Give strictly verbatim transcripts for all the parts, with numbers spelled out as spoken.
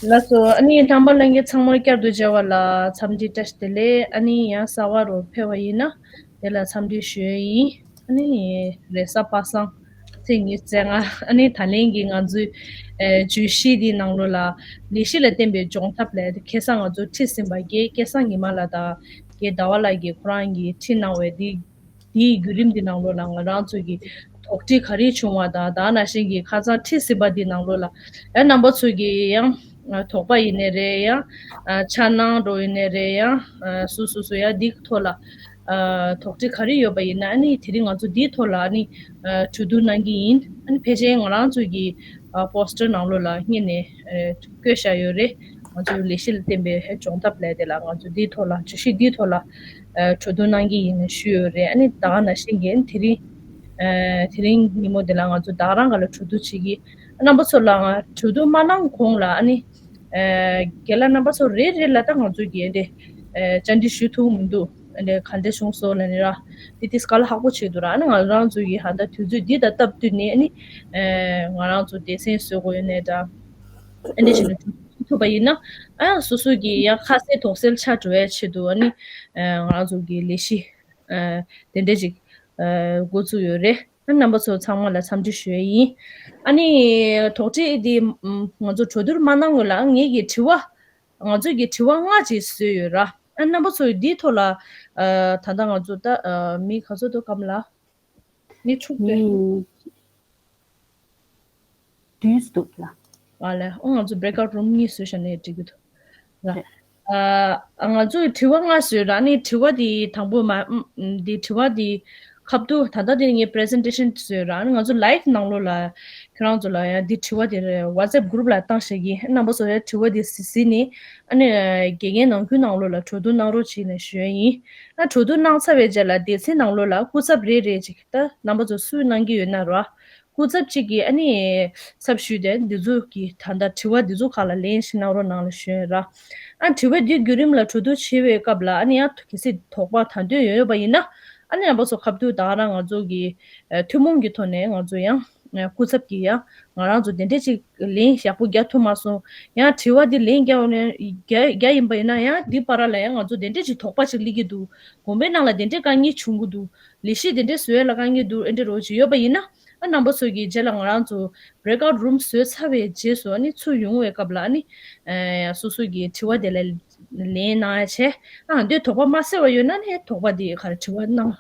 ལགས་སོ། ཨ་ནི་དང་པོ་ལྷན་རྒྱས་ཚང་མར་བསྐྱར་དུ་མཇལ་བ་ལ་འཚམས་འདྲི་བཀྲ་ཤིས་བདེ་ལེགས། ཨ་ནི་ཡང་གསར་པ་རུ་ཕེབས་པ་ཡིན་ན་དེ་ལ་འཚམས་འདྲི་ཞུ་ཡས་ཡིན། ཨ་ནི་རེས་གཟའ་པ་སངས་ཚེས་ཉི་ཤུ་རྩ་ལྔ། ཨ་ནི་ད་ལན་གྱི་ང་ཚོའི་ཨེ་བརྗོད་གཞི་འདིའི་ནང་ལོགས་ལ་ལས་གཞི་ལ་བརྟེན་པའི་སྦྱོང་ཐབས་ལས། ཁ་སང་ང་ཚོ་ཁྲིད་ཟིན་པ་རྒན་སྐལ་བཟང་ཉི་མ་ལགས་དང་རྒན་ཟླ་བ་ལགས་ཀྱིས་ཁོ་རང་གིས་ཁྲིད་གནང་བའི་འདི། དེའི་བརྒྱུད་རིམ་འདི་ནང་ལོགས་ལ་ང་རང་ཚོ་གི་དོགས་འདྲི་ག་རེ་བྱུང་བ་དང་། ད་ནང་བཞིན་གྱི་ཁ་སང་ཁྲིད་ཟིན་པ་འདི་ནང་ལོགས་ལ་ཡང་རྣམ་པ་ཚོ་གི་ཡང་དོགས་པ་ཡིན་ནའི་རེད། ཡང་འཆར་སྣང་འདྲ་ཡིན་ནའི་རེད། ཡང་སོ་སོ་སོ་ཡང་འདིའི་ཐོག་ལ་དོགས་འདྲི་ག་རེ་ཡོད་པ་ཡིན་ན། ཨ་ནི་དེ་རིང་ང་ཚོ་འདིའི་ཐོག་ལ་ཨ་ནི་གྲོས་བསྡུར་གནང་གི་ཡིན། ཨ་ནི་ཕལ་ཆེར་ང་རང་ཚོ་གི་པོ་སི་ཊར་ནང་ལོགས་ལ་སྔོན་ནས་བཀོད་བཞག་ཡོད་རེད། ང་ཚོའི་ལས་གཞི་ལ་བརྟེན་པའི་སྦྱོང་ཐབས་ལས་དེ་ལ་ང་ཚོ་འདིའི་ཐོག་ལ་བརྗོད་གཞི་འདིའི་ཐོག་ལ་གྲོས་བསྡུར་གནང་གི་ཡིན་ཞུས་ཡོད་རེད། ཨ་ནི་ད་ག་ནང་བཞིན་གྱི་དེ་རིང་དེ་རིང་ཉིན་མོ་འདི་ལ་ང་ཚོ་ད་ག་རང་ག་ལ་གྲོས་བསྡུར་བྱེད་ཀྱི། རྣམ་པ་ཚོ་ལ་ང་གྲོས་བསྡུར་མ་གནང་གོང་ལ་ཨ་ནི་རྒན་ལགས་རྣམ་པ་ཚོ་རེ་རེ་ལ་ད་ང་ཚོ་གི་འདི་བཅར་འདྲི་ཞུ་ཐུབ་མི་འདུག་འདི་ག་འདྲ་བྱུང་སོང་ལབ་ནི་ར། དེ་དེ་དཀའ་ལས་ཁག་པོ་བྱེད་འདུག་ར། ཨ་ནི་ང་རང་ཚོ་གི་ཧ་ད་དུས་ཚོད་འདི་དང་སྟབས་བསྟུན་ནས་ཨ་ནི་ང་རང་ཚོ་སྡེ་ཚན་བཟོ་དགོས་ཡོད་ནའི་འདྲ། ཨ་ནི་ཞིག་ལ་ཐུབ་པ་ཡིན་ན། ཨ་སོ་སོ་གི་ཡང་ཁ་གསལ་དོགས་གསལ་ཆགས་འགྲོ་ཡའི་ཆེད་དུ་ཨ་ནི་ང་རང་ཚོ་གི་ལས་གཞི་དེ་འདྲ་ཅིག་འགོ་བཙུགས་ཡོད་རེད། ཨ་རྣམ་པ་ཚོ་ཚང་མ་ལ་འཚམས་འདྲི་ཞུ་ཡས་ཡིན། ཨ་ནི་དོགས་འདྲི་འདི་ང་ཚོ་གྲོས་བསྡུར་མ་གནང་སྔོན་ལ་ངེད་ཀྱི་དྲི་བ། ང་ཚོ་གི་དྲི་བ་ལྔ་ཅིག་བཟོས་ཡོད་ར། ཨ་རྣམ་པ་ཚོ་འདིའི་ཐོག་ལ་ད་ལྟ་ང་ཚོ་ད་མི་ག་ཚོད་འདུག་གམ་ལ། མི་དྲུག་སྟེ། མི་བདུན་འདུག་ལ། ཨ་ལས། ཨོ་ང་ཚོ་breakout room་གཉིས་བཟོས་བཞག་ནས་འགྲིག་གི་འདུག་ལ། རེད། ཨ་ང་ཚོས་དྲི་བ་ལྔ་བཟོས་ར། ནི་དྲི་བ་དེ་དང་པོ་མ་འདི་དྲི་བ་དེ་ཁ་བསྡུར་ད་ལྟ་དེ་ངས་presentation་བཟོས་ར། ནི་ང་ཚོ་live་ནང་ལོགས་ལ་ཁྱེད་རང་ཚོ་ལ་ཡང་འདི་དྲི་བ་དེ་WhatsApp group་ལ་བཏང་བཞག་གི། རྣམ་པ་ཚོ་ཡང་དྲི་བ་དེ་གཟིགས་གཟིགས་ནས་ཨ་ནི་དགེ་རྒན་ནང་ཁུལ་ནང་ལོགས་ལ་གྲོས་བསྡུར་གནང་རོགས་བྱས་ནས་ཞུ་ཡ་ཡིན། ཨ་གྲོས་བསྡུར་གནང་ཚར་བའི་རྗེས་ལ་སྡེ་ཚན་ནང་ལོགས་ལ་སྐུ་ཚབ་རེ་རེ་ཅིག་ད་རྣམ་པ་ཚོ་སུས་གནང་གི་ཡོད་ན་ར། སྐུ་ཚབ་ཅིག་གིས་ཨ་ནི་ཚབ་ཞུས་ཏེ་འདི་ཚོ་གི་ད་ལྟ་དྲི་བ་འདི་ཚོ་ཁག་ལ་ལན་ཞིག་གནང་རོགས་གནང་ལ་ཞུ་ཡ་ར། ཨ་དྲི་བ་འདི་བརྒྱུད་རིམ་ལ་གྲོས་བསྡུར་བྱེད་པའི་སྐབས་ལ་ཨ་ནི་ཡང་གལ་སྲིད་དོགས་པ་ད་དུང་ཡོད་པ་ཡིན་ན། ཨ་ནི་རྣམ་པ་ཚོ་ཁ་བསྡུར་ད་ག་རང་ང་ཚོ་གི་ཨ་ཐུན་མོང་གི་ཐོག་ནས་ང་ཚོ་ཡང་ཨ་སྐུ་ཚབ་ཀྱིས་ཡང་ང་རང་ཚོ་དེ་འདྲས་ཅིག་ལན་ཡག་པོ་རྒྱག་ཐུབ་མ་སོང་། ཡང་དྲི་བ་འདི་ལན་རྒྱག་ནས་རྒྱག་རྒྱག་ཡིན་པ་ཡིན་ན་ཡང་འདི་བར་ལ་ཡང་ང་ཚོ་དེ་འདྲས་ཅིག་དོགས་པ་ཅིག་སླེབས་ཀྱི་འདུག་དགོངས་པའི་ནང་ལ་དེ་འདྲས་དཀའ་ངལ་བྱུང་གི་འདུག་ལས་གཞི་དེ་འདྲས་བཟོ་ཡ་ལ་དཀའ་ངལ་འདུག་ཨེ་འདྲས་རོགས་ཅིག་ཡོད་པ་ཡིན་ན། ཨ་རྣམ་པ་ཚོ་གི་རྗེས་ལ་ང་རང་ཚོ་breakout room་བཟོས་ཚར་བའི་རྗེས་སུ་ཨ་ནི་ཚུར་ཡོང་བའི་སྐབས་ལ་ཨ་ནི་ཨ་སོ་སོ་གི་དྲི་བ་དེ་ལ་ལན་གནང་ཡ་བྱས། ཨ་འདོད་དོགས་པ་མ་སེལ་བ་ཡོད་ན་ནི་དོགས་པ་དེ་ག་རེ་དྲི་བ་གནང་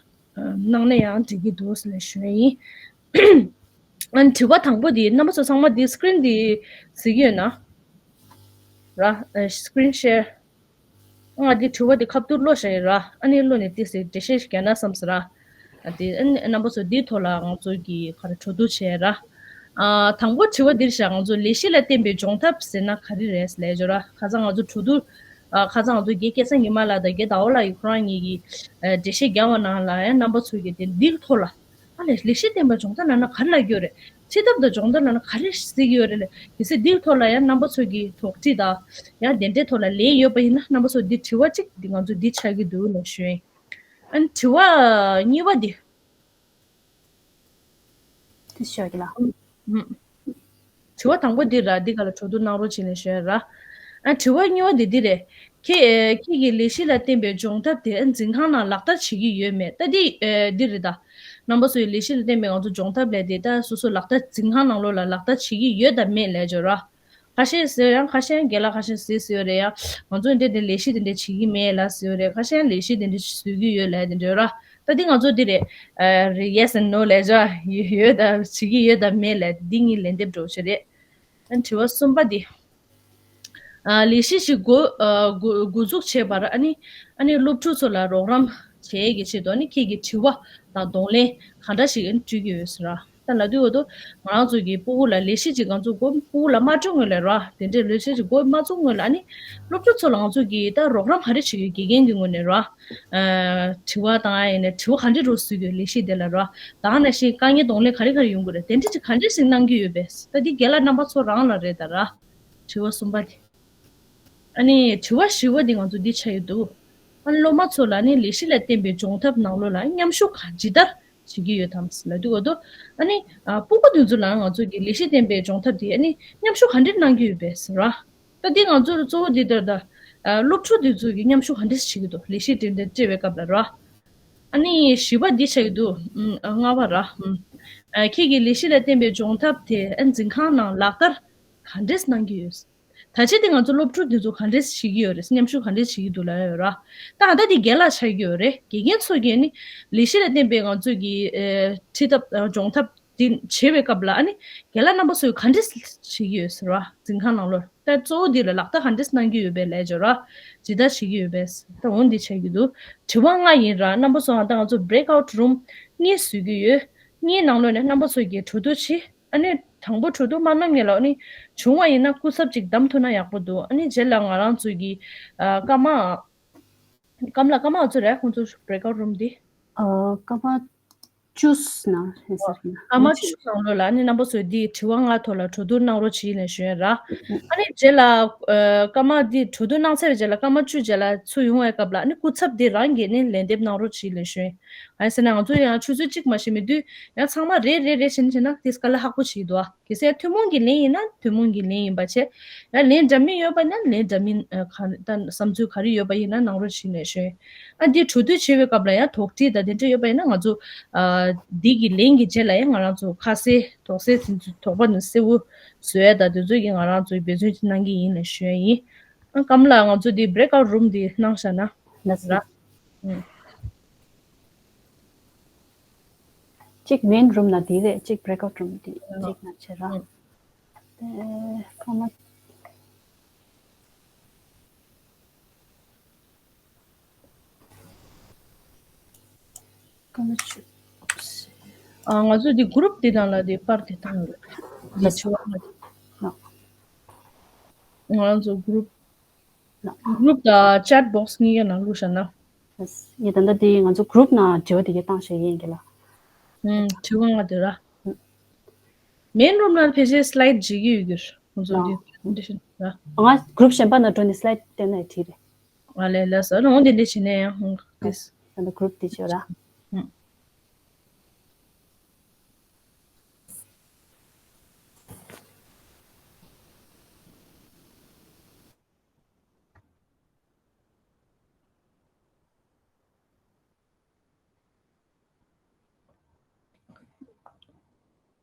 གནང་ན་ཡང་འགྲིག་གི་འདུག་ཟེར་ནས་ཞུ་ཡ་ཡིན། ཨ་ནི་དྲི་བ་དང་པོ་དེ་རྣམ་པ་ཚོ་ཚང་མ་དེ་screen་དེ་གཟིགས་ཀྱི་ཡོད་ན། ར་ཨ་screen share། ང་འདི་དྲི་བ་འདི་ཁ་ཐུག་ཀློག་བཞག་ཡིན་ར། ཨ་ནི་ཀློག་ནས་ཏོག་ཙམ་འགྲེལ་བཤད་ཞིག་རྒྱག་ན་བསམ་ཟེར་ར། ཨ་དེ་ཨ་ནི་རྣམ་པ་ཚོ་འདིའི་ཐོག་ལ་ང་ཚོ་གིས་ག་རེ་གྲོས་བསྡུར་བྱས་ར། ཨ་དང་པོ་དྲི་བ་འདིར་བཞག་ང་ཚོ་ལས་གཞི་ལ་བརྟེན་པའི་སྦྱོང་ཐབས་ཟེར་ན་ག་རེ་རེད་ལབ་བྱས་ར། ཁ་སང་ང་ཚོ་གྲོས་བསྡུར་ཨ་ཁ་སང་ང་ཚོ་རྒན་སྐལ་བཟང་ཉི་མ་ལགས་དང་རྒན་ཟླ་བ་ལགས་ཀྱིས་ཁོ་རང་གཉིས་ཀྱིས་ཨ་འགྲེལ་བཤད་རྒྱག་པ་ནང་ལ་ཡང་རྣམ་པ་ཚོ་གིས་དེ་འདིའི་ཐོག་ལ། ཨ་ལས་ལས་གཞི་བརྟེན་པའི་སྦྱོང་ཐབས་ལབ་ན་ག་རེ་ལབ་ཀྱི་ཡོད་རེད། ཁྲིད་ཐབས་དང་སྦྱོང་ཐབས་ལབ་ན་ག་རེ་ཟེར་གྱི་ཡོད་རེད་ལབ། གལ་སྲིད་འདིའི་ཐོག་ལ་ཡང་རྣམ་པ་ཚོ་གི་དོགས་འདྲི་དང་ཡང་དེ་འདྲའི་ཐོག་ལ་ལན་ཡོད་པ་ཡིན་ན་རྣམ་པ་ཚོ་འདི་དྲི་བ་གཅིག་འདི་ང་ཚོ་འདི་ཆགས་ཀྱི་འདུག་ལབ་ཞུ་ཡིན། ཨ་ནི་དྲི་བ་གཉིས་པ་འདི། དེ་ཤོད་ཀྱི་ལ། ཨུམ། དྲི་བ་དང་པོ་འདི་ར་འདི་ག་ལ་གྲོས་བསྡུར་གནང་རོགས་བྱེད་ནས་ཞུ་ཡ་ར། ཨ་དྲི་བ་གཉིས་པ་འདི་འདི་རེད། ཁྱེད་ཁྱེད་ཀྱི་ལས་གཞི་ལ་བརྟེན་པའི་སྦྱོང་ཐབས་དེ་འཛིན་ཁང་ནང་ལག་བསྟར་བྱེད་ཀྱི་ཡོད་མེད་ད་འདི་འདི་རེད་ད། རྣམ་པ་ཚོའི་ལས་གཞི་ལ་བརྟེན་པའི་ང་ཚོ་སྦྱོང་ཐབས་ལས་དེ་ད་སོ་སོ་ལག་བསྟར་འཛིན་ཁང་ནང་ལོགས་ལ་ལག་བསྟར་བྱེད་ཀྱི་ཡོད་དམ་མེད་ལབ་ཅོ་ར། ཁ་ཤས་ཟེར་ཡང་ཁ་ཤས་རྒན་ལགས་ཁ་ཤས་ཟེར་ཟེར་ཡོད་རེད་ཡ། ང་ཚོ་འདི་འདི་ལས་གཞི་འདི་འདྲ་བྱེད་ཀྱི་མེད་ལབ་ཟེར་ཡོད་རེད། ཁ་ཤས་ལས་གཞི་འདི་འདྲ་བཟོ་གི་ཡོད་ལབ་འདི་འདྲ་ཡོད་ར། ད་འདི་ང་ཚོ་འདི་རེད། ཨ་རེད། yes and no་ལབ་ཅོ་ཡོད་ཡོད་དམ་བྱེད་ཀྱི་ཡོད་དམ་མེད་ལབ་འདི་གཉིས་ལན་འདེབས་འགྲོ་ཆོག་རེད། ཨ་དྲི་བ་གསུམ་པ་འདི། ཨ་ལས་གཞི་ཞིག་འགོ་ཨ་འགོ་འགོ་འཛུགས་བྱས་པར་ཨ་ནི་ཨ་ནི་སློབ་ཕྲུག་ཚོ་ལ་རོགས་རམ་བྱེད་ཡས་ཀྱི་ཆེད་དུ་ཨ་ནི་ཁྱེད་ཀྱི་དྲི་བ་དང་གདོང་ལེན་གང་འདྲ་ཞིག་ཨ་ནི་སྤྲོད་ཀྱི་ཡོད་ཟེར་ར། ད་ལབ་དུས་འོ་དོ་ང་རང་ཚོ་གི་ཕྲུ་གུ་ལ་ལས་གཞི་ཅིག་ང་ཚོ་འགོ་ཕྲུ་གུ་ལ་མ་སྤྲོད་སྔོན་ལ་ར་དེ་འདྲའི་ལས་གཞི་ཅིག་འགོ་མ་བཙུགས་སྔོན་ལ་ཨ་ནི་སློབ་ཕྲུག་ཚོ་ལ་ང་ཚོ་གི་ད་རོགས་རམ་ག་རེ་བྱེད་ཀྱི་ཡོད་དགེ་རྒན་གྱི་ངོས་ནས་ར། ཨ་དྲི་བ་དང་ཨ་ཡིན་ནའི་དྲི་བ་ག་འདྲ་རུ་བཟོ་གི་ཡོད་ལས་གཞི་དེ་ལ་ར། ད་ནང་བཞིན་དཀའ་ངལ་གདོང་ལེན་ག་རེ་ག་རེ་ཡོང་གི་རེད། དེ་འདྲ་ཅིག་ག་འདྲ་ཞིག་གནང་གི་ཡོད་པས། ད་འདི་རྒན་ལགས་རྣམ་པ་ཚོ་རང་ལ་རེད་ད་ར། དྲི་བ་གསུམ་པ་དེ། ཨ་ནི་དྲི་བ་བཞི་པ་འདི་ང་ཚོ་འདི་ཆགས་ཡོད་འདུག་ཨ་ནི་སློབ་མ་ཚོ་ལ་ནི་ལས་གཞི་ལ་བརྟེན་པའི་སྦྱོང་ཐབས་ནང་ལོགས་ལ་མཉམ་ཞུགས་གང་ཇི་ལྟར་བྱེད་ཀྱི་ཡོད་དམ་ལབ་དུས་འོ་དོ། ཨ་ནི་ཨ་ཕྲུ་གུ་འདི་ཚོ་ལ་ང་ཚོ་གི་ལས་གཞི་བརྟེན་པའི་སྦྱོང་ཐབས་དེ་ཨ་ནི་མཉམ་ཞུགས་གང་འདྲ་གནང་གི་ཡོད་པས་ཟེར་བ། ད་འདི་ང་ཚོར་གཙོ་བོ་འདི་ལྟར་ད། ཨ། སློབ་ཕྲུག་འདི་ཚོ་གི་མཉམ་ཞུགས་ག་འདྲས་བྱེད་ཀྱི་འདུག་ལས་གཞི་འདི་འདྲ་སྤྲད་པའི་སྐབས་ལ་ར། ཨ་ནི་བཞི་པ་འདི་ཆགས་ཀྱི་འདུག་ཨ། ལྔ་པ་ར། ཨ། ཁྱེད་ཀྱིས་ལས་གཞི་ལ་བརྟེན་པའི་སྦྱོང་ཐབས་དེ། ཨ། འཛིན་ཁང་ནང་ལག་བསྟར་ག་འདྲས་གནང་གི་ཡོད། ད་ཆ་དེ་ང་ཚོ་སློབ་ཕྲུག་འདི་ཚོ་ག་འདྲས་བྱེད་ཀྱི་ཡོད་རེད། མཉམ་ཞུགས་ག་འདྲས་བྱེད་ཀྱི་འདུག་ལབ་ཡོད་ར། ད་ད་འདི་རྒན་ལགས་ཆགས་ཀྱི་ཡོད་རེད། དགེ་རྒན་ཚོ་གིས་ནི་ལས་གཞི་ལ་བརྟེན་པའི་ང་ཚོ་གི། ཨ། ཁྲིད་ཐབས། ཨ། སྦྱོང་ཐབས་འདི་བྱེད་པའི་སྐབས་ལ། ཨ་ནི་རྒན་ལགས་རྣམ་པ་ཚོས་ག་འདྲས་བྱེད་ཀྱི་ཡོད་ཟེར་བ། འཛིན་ཁང་ནང་ལོགས་ད་གཙོ་བོ་འདི་ལ་ལག་བསྟར་ག་འདྲས་གནང་གི་ཡོད་པས་ལབ་བྱས་ར། ཇི་ལྟར་བྱེད་ཀྱི་ཡོད་པས། ད་འོ་འདི་ཆགས་ཀྱི་འདུག་དྲི་བ་ལྔ་ཡིན་ར། རྣམ་པ་ཚོ་ད་ང་ཚོ་breakout room གཉིས་བཟོས་ཀྱི་ཡོད། གཉིས་ནང་ལོགས་ནས་རྣམ་པ་ཚོ་གིས་གྲོས་བསྡུར་བྱེད། ཨ་ནི་དང་པོ་གྲོས་བསྡུར་མ་གནང་སྔོན་ལ། ཨ་ནི་བྱུང་བ་ཡིན་ན་སྐུ་ཚབ་ཅིག་བདམས་ཐུབ་ན་ཡག་པོ་འདུག་ཨ་ནི་རྗེས་ལ་ང་རང་ཚོ་གི། ཨ། ཀརྨ། ཀརྨ་ལགས། ཀརྨ་ཚོ་རེད། ཁོང་ཚོ་breakout room འདི། ཨ། ཀརྨ་བཅུ་ནང་རེད་ཟེར་གྱི་ན། ཀརྨ་བཅུ་ནང་ལོགས་ལ་ཨ་ནི་རྣམ་པ་ཚོས་འདི་དྲི་བ་ལྔ་ཐོག་ལ་གྲོས་བསྡུར་གནང་རོགས་བྱེད་ལབ་ཞུ་ཡ་ར། ཨ་ནི་རྗེས་ལ། ཨ། ཀརྨ་འདི་གྲོས་བསྡུར་གནང་ཚར་བའི་རྗེས་ལ་ཀརྨ་བཅུ་རྗེས་ལ་ཚུར་ཡོང་བའི་སྐབས་ལ། ཨ་ནི་སྐུ་ཚབ་འདི་རང་གིས་ནི་ལན་འདེབས་གནང་རོགས་བྱེད་ལབ་ཞུ་ཡ། ཨ་ནི་ཟེར་ན་ང་ཚོ་ཡང་ཆུ་ཚོད་གཅིག་མ་ཤི་མི་དུས་ཡང་ཚང་མ་རེད་རེད་རེད་བྱས་ནས་བྱས་ན་དེ་དཀའ་ལས་ཁག་པོ་ཞིག་འདུག་ཨ། གལ་སྲིད་ཐུན་མོང་གི་ལན་ཡིན་ན་ཐུན་མོང་གི་ལན་ཡིན་པ་བྱས། ཡང་ལན་འདྲ་མིན་ཡོད་པ་ཡིན་ན་ལན་འདྲ་མིན། ཨ། ག་ད་བསམ་ཚུལ་ག་རེ་ཡོད་པ་ཡིན་ན་གནང་རོགས་བྱེད་ལབ་ཞུ་ཡ། ཨ། འདི་གྲོས་བསྡུར་བྱེད་པའི་སྐབས་ལ་ཡང་དོགས་འདྲི་དང་དེ་འདྲ་ཡོད་པ་ཡིན་ན་ང་ཚོ། ཨ། འདི་གི་ལན་གྱི་རྗེས་ལ་ཡང་ང་རང་ཚོ་ཁ་གསལ་དོགས་གསལ་དེ་ཚོ་དོགས་པ་ནི་གསལ་བོ་བཟོ་ཡ་དང་དེ་ཚོ་གི་ང་རང་ཚོ་འབད་བརྩོན་ཅིག་གནང་གི་ཡིན་ལབ་ཞུ་ཡ་ཡིན། ཨ། ཀརྨ་ལགས། ང་ཚོ་འདི་breakout room འདི་གནང་བཞག་ན་ལགས་སོ། ར། ཨུ། གཅིག་main room ནང་འདི་རེད། གཅིག་breakout room འདི་ཨ། གཅིག་ནང་བྱེད་ར། ཨུ། དེ་ཀརྨ། ཀརྨ་བཅུ། ཨ། ང་ཚོ་འདི་group འདི་ནང་ལ་འདི་པར་འདི་བཏང་ཡོད་རེད། འདི་ལགས་སོ། དྲི་བ་ལྔ་འདི། ལགས། ང་རང་ཚོ་group། ལགས། group དང་chat box གཉིས་ཀའི་ནང་བླུགས་བཞག་ན། ལགས། ངས་ད་ལྟ་འདི་ང་ཚོ་group ནང་དྲི་བ་དེ་ག་བཏང་བཞག་ཡིན་གྱི་ལགས། ཨུམ། དྲི་བ་ལྔ་དེ་ར། ཨུམ། main room ནང་ཕལ་ཆེར་slide བྱེད་ཀྱི་ཡོད་ཀྱི་རེད། ང་ཚོ་ལགས། འདི་presentation ར། ང་group གཞན་པ་ནང་འགྲོ་ནས་slide བཏོན་ན་ཡང་འགྲིག་རེད། ཨ་ལས། ལགས་སོ། ཨ་ནི་འོ་འདི་འདྲ་བྱས་ནས་ཡང་ཧུང་། ལགས། ད་ལྟ་group དེ་བྱོས་ར།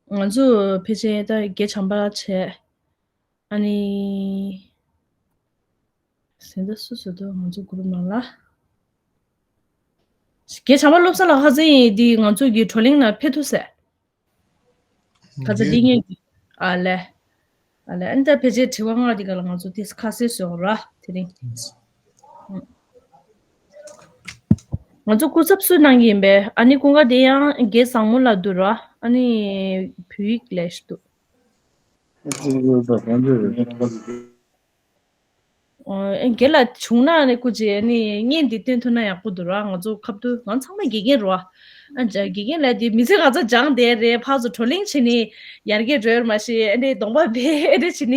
ཨུམ། ང་ཚོ་ཕལ་ཆེར་ད་བརྒྱ་ཆ་འབའ་བྱས། ཨ་ནི། ཟིན་ད་སུ་སུ་འདུག་ང་ཚོ་group ནང་ལ། བརྒྱ་ཆ་འབའ་བློ་བཟང་ལགས་ཁ་སང་ཡིན་འདི་ང་ཚོ་གི་བགྲོ་གླེང་ནང་ཕེབས་ཐུབ་ཟེར། ཁ་ཚ་འདི་ངེད་ཀྱི། ཨ་ལས། ཨ་ལས། ཨ་ནི་ད་ཕལ་ཆེར་དྲི་བ་ལྔ་འདི་ག་ལ་ང་ཚོ་དེ་ཁ་གསལ་བཟོ་ར་དེ་རིང་། ང་ཚོ་སྐུ་ཚབ་སུ་གནང་གི་ཡིན་པས། ཨ་ནི་ཀུན་དགའ་དེ་ཡང་རྒན་བཟང་མོ་ལ་འདུག་ར། ཨ་ནི་བོད་ཡིག་ལས་ཤིག་འདུག་ཨ། རྒན་ལགས་བྱུང་ན་ནི་སྐུ་མཁྱེན་ནི་བརྙན་འདི་སྟོན་ཐུབ་ན་ཡག་པོ་འདུག་ར། ང་ཚོ་ཁ་ཐུག་ང་ཚང་མ་དགེ་རྒན་རེད་བ། ཨ། དགེ་རྒན་ལགས་འདི་མི་ཚེ་ག་ཚོད་སྦྱངས་བསྡད་རེད། ཕར་ཚུར་བགྲོ་གླེང་བྱས་ནས་ཡར་རྒྱས་འགྲོ་ཡོད་མ་ཤེས། ཨ་ནི་གདོང་པ་བེ་ཨེ་འདྲ་བྱས་ནས་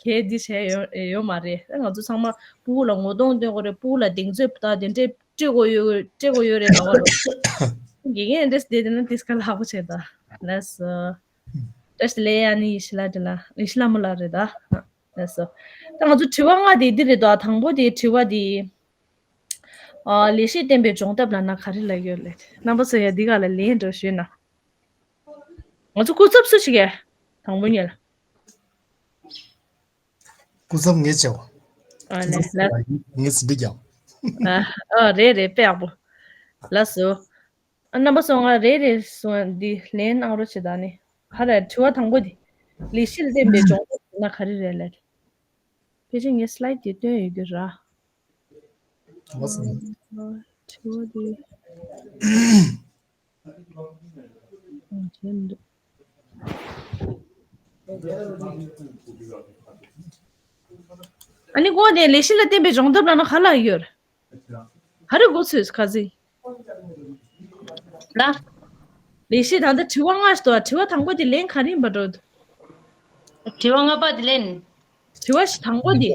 གལ་འདི་བྱས་ཡོད་ཡོད་མ་རེད། ཨ། ང་ཚོ་ཚང་མ་ཕྲུ་གུ་ལ་ངོ་གདོང་སྟོན་དགོས་རེད། ཕྲུ་གུ་ལ་གདེང་ཚོད་ད་དེ་འདྲས་སྤྲད་དགོས་ཡོད་སྤྲད་དགོས་ཡོད་རེད་ལབ་པ་རེད། དགེ་རྒན་ཨེ་འདྲས་བསྡད་བསྡད་ན་ཏིས་ཁ་ལྷག་པོ་བྱས་ད། ལགས་སོ། བཀྲ་ཤིས་བདེ་ལེགས། ཨ་ནི་ཡེ་ཤེས་ལགས་འདི་ལ་ཡེ་ཤེས་ལྷ་མོ་ལགས་རེད་ད། ལགས་སོ། ད་ང་ཚོ་དྲི་བ་ལྔ་དེ་འདི་རེད་དོ། དང་པོ་དེ་དྲི་བ་དེ། ཨ། ལས་གཞི་བརྟན་པའི་སྦྱོང་ཐབས་ལབ་ན་ག་རེ་ལབ་ཡོད་ལབ། རྣམ་པ་ཚོ་ཡ་འདི་ག་ལ་ལན་འདྲ་ཞུས་ན། ང་ཚོ་སྐུ་ཚབ་སུ་ཞིག་གས། དང་པོ་ཉིད་ལ། སྐུ་ཚབ་ངས་བྱའོ། ཨ་ལས་ལ། ངས་ཟིན་བྲིས་རྒྱག་ཨ། ཨ། རེད་རེད། དཔེ་ཡག་པོ། ལགས་སོ། ཨ། རྣམ་པ་ཚོ་ང་རེ་རེ་སོང་འདི་ལན་གནང་རོགས་བྱེད་ད་ནི། ཧ་ར། དྲི་བ་དང་པོ་འདི། ལས་གཞི་ལ་བརྟེན་པའི་སྦྱོང་བརྡར་ཟེར་ན་ག་རེ་རེད་ལབ། ཕལ་ཆེར་ངས་slide འདི་སྟོན་ཡོད་རྒྱུ་ར། ཨ། དྲི་བ་འདི། ཨ། བྱས་མི་འདུག་ཨ་ནི་གོ་ནས་ལས་གཞི་ལ་བརྟེན་པའི་སྦྱོང་ཐབས་ལབ་ན་ག་ལ་ཡོད། ག་རེ་འགོ་ཚུགས་ག་ཟིག་ལ། ལས་གཞི་ད་ལྟ་དྲི་བ་ལྔ་ཞིག་འདུག་དྲི་བ་དང་པོ་དེ་ལན་ག་རེ་ཡིན་པ་འགྲོ་འདུག་དྲི་བ་ལྔ་པ་དེ་ལན། དྲི་བ་ཞིག་དང་པོ་དེ།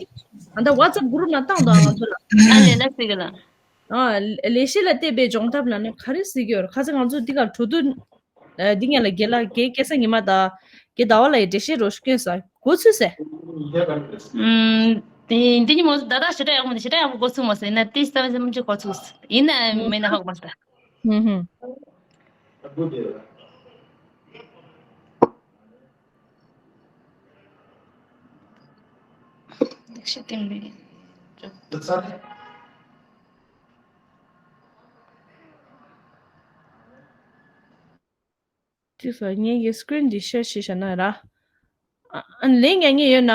ད་ལྟ་WhatsApp group ནང་བཏང་འདུག་ང་ཚོ་ལ། ཨ་ལས་ན་ཟེར་གི་ལ། ཨ། ལས་གཞི་ལ་བརྟེན་པའི་སྦྱོང་ཐབས་ལབ་ན་ག་རེ་ཟེར་གི་ཡོད་རེད། ཁ་སང་ང་ཚོ་འདི་ག་གྲོས་བསྡུར། ཨ། འདི་ངས་ལ་རྒན་ལགས་རྒན་སྐལ་བཟང་ཉི་མ་དང་རྒན་ཟླ་བ་ལགས་ཡི་འགྲེལ་བཤད་རོགས་ཞིག་བསྐྱོན་ས། གོ་ཚུལ་ཟེར། ཨུམ། དེ་འདི་ཉིན་མོ་ཟླ་དག་ཞེ་དྲག་ཡག་མོ་འདི་ཞེ་དྲག་ཡག་མོ་གོ་ཚུལ་མ་ཟེར་ན་དེ་ས་བོན་སེམས་ཅི་གོ་ཚུལ་ཡིན་ན་མིན་ན་ཧ་གོ་མ་ཟེར། ཧུམ་ཧུམ། ལེགས་བཤད་བསྟན་པའི། ཅི་ཟེར་ངེད་ཀྱི་སི་ཀི་རིན་འདི་ཤེར་བྱས་བཞག་ན་ར། ཨ་ཨ་ལན་རྒྱག་མཁན་ཡོད་ན།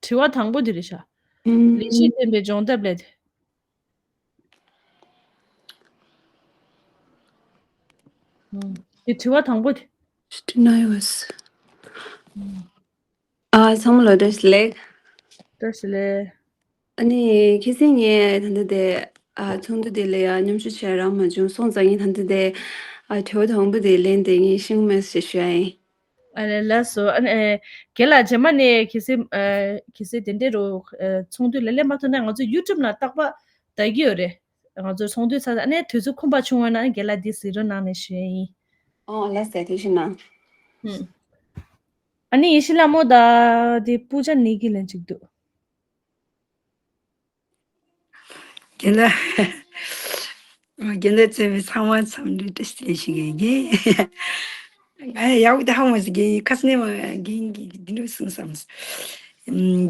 དྲི་བ་དང་པོ་འདི་རེད་ཤག་ལས་གཞི་ལྡན་པའི་སྦྱོང་ཐབས་ལས། དེ་དྲི་བ་དང་པོ་དེ། Deniers. ཨ་ཚང་མ་ལ་བཀྲ་ཤིས་བདེ་ལེགས། བཀྲ་ཤིས་བདེ་ལེགས། ཨ་ནི་ཁྱེད་སེང་ངས་ད་ལྟ་དེ་ཨ་ཚོགས་འདུ་དེ་ལ་ཡང་མཉམ་ཞུགས་བྱས་རག་མ་བྱུང་སོང་ཙང་ངས་ད་ལྟ་དེ་ཨ་དྲི་བ་དང་པོ་དེ་ལན་དེ་ངས་ཤེས་མེད་ཞེས་ཞུ་ཡ་ཡིན། ཨ་ལས་ལགས་སོ། ཨ་ནི་ཨེ་རྒན་ལགས་རྗེས་མ་ནས་གལ་སྲིད་ཨ་གལ་སྲིད་དེ་འདྲའི་རུ་ཨ་ཚོགས་འདུ་ལ་སླེབས་མ་ཐུབ་ན་ང་ཚོ་ཡུ་ཊུབ་ནང་རྟག་པར་བལྟ་གི་ཡོད་རེད། ང་ཚོ་ཚོགས་འདུ་ཚར་ཨ་ནི་དུས་ཚོད་ཁོམ་པ་བྱུང་བ་ན་རྒན་ལགས་འདི་གཟིགས་རོགས་གནང་ནས་ཞུ་ཡ་ཡིན། ཨོ་ལགས་སོ་ཐུགས་རྗེ་གནང་། ཨ་ནི་ཡེ་ཤེས་ལྷ་མོ་དང་དེ་པུ་ཅ་ནི་གི་ལན་གཅིག་འདུག་རྒན་ལགས། རྒན་ལགས་གཙོས་པའི་ཚང་མ་འཚམས་འདྲི་བཀྲ་ཤིས་བདེ་ལེགས་ཞུ་གི་ཡིན། ང་ཡང་ཡག་པོ་དེ་ཧ་མ་སི་རྒན་ཁ་སྣེ་མ་རྒན་གྱིས་འདི་འདྲ་གསུངས་སམ།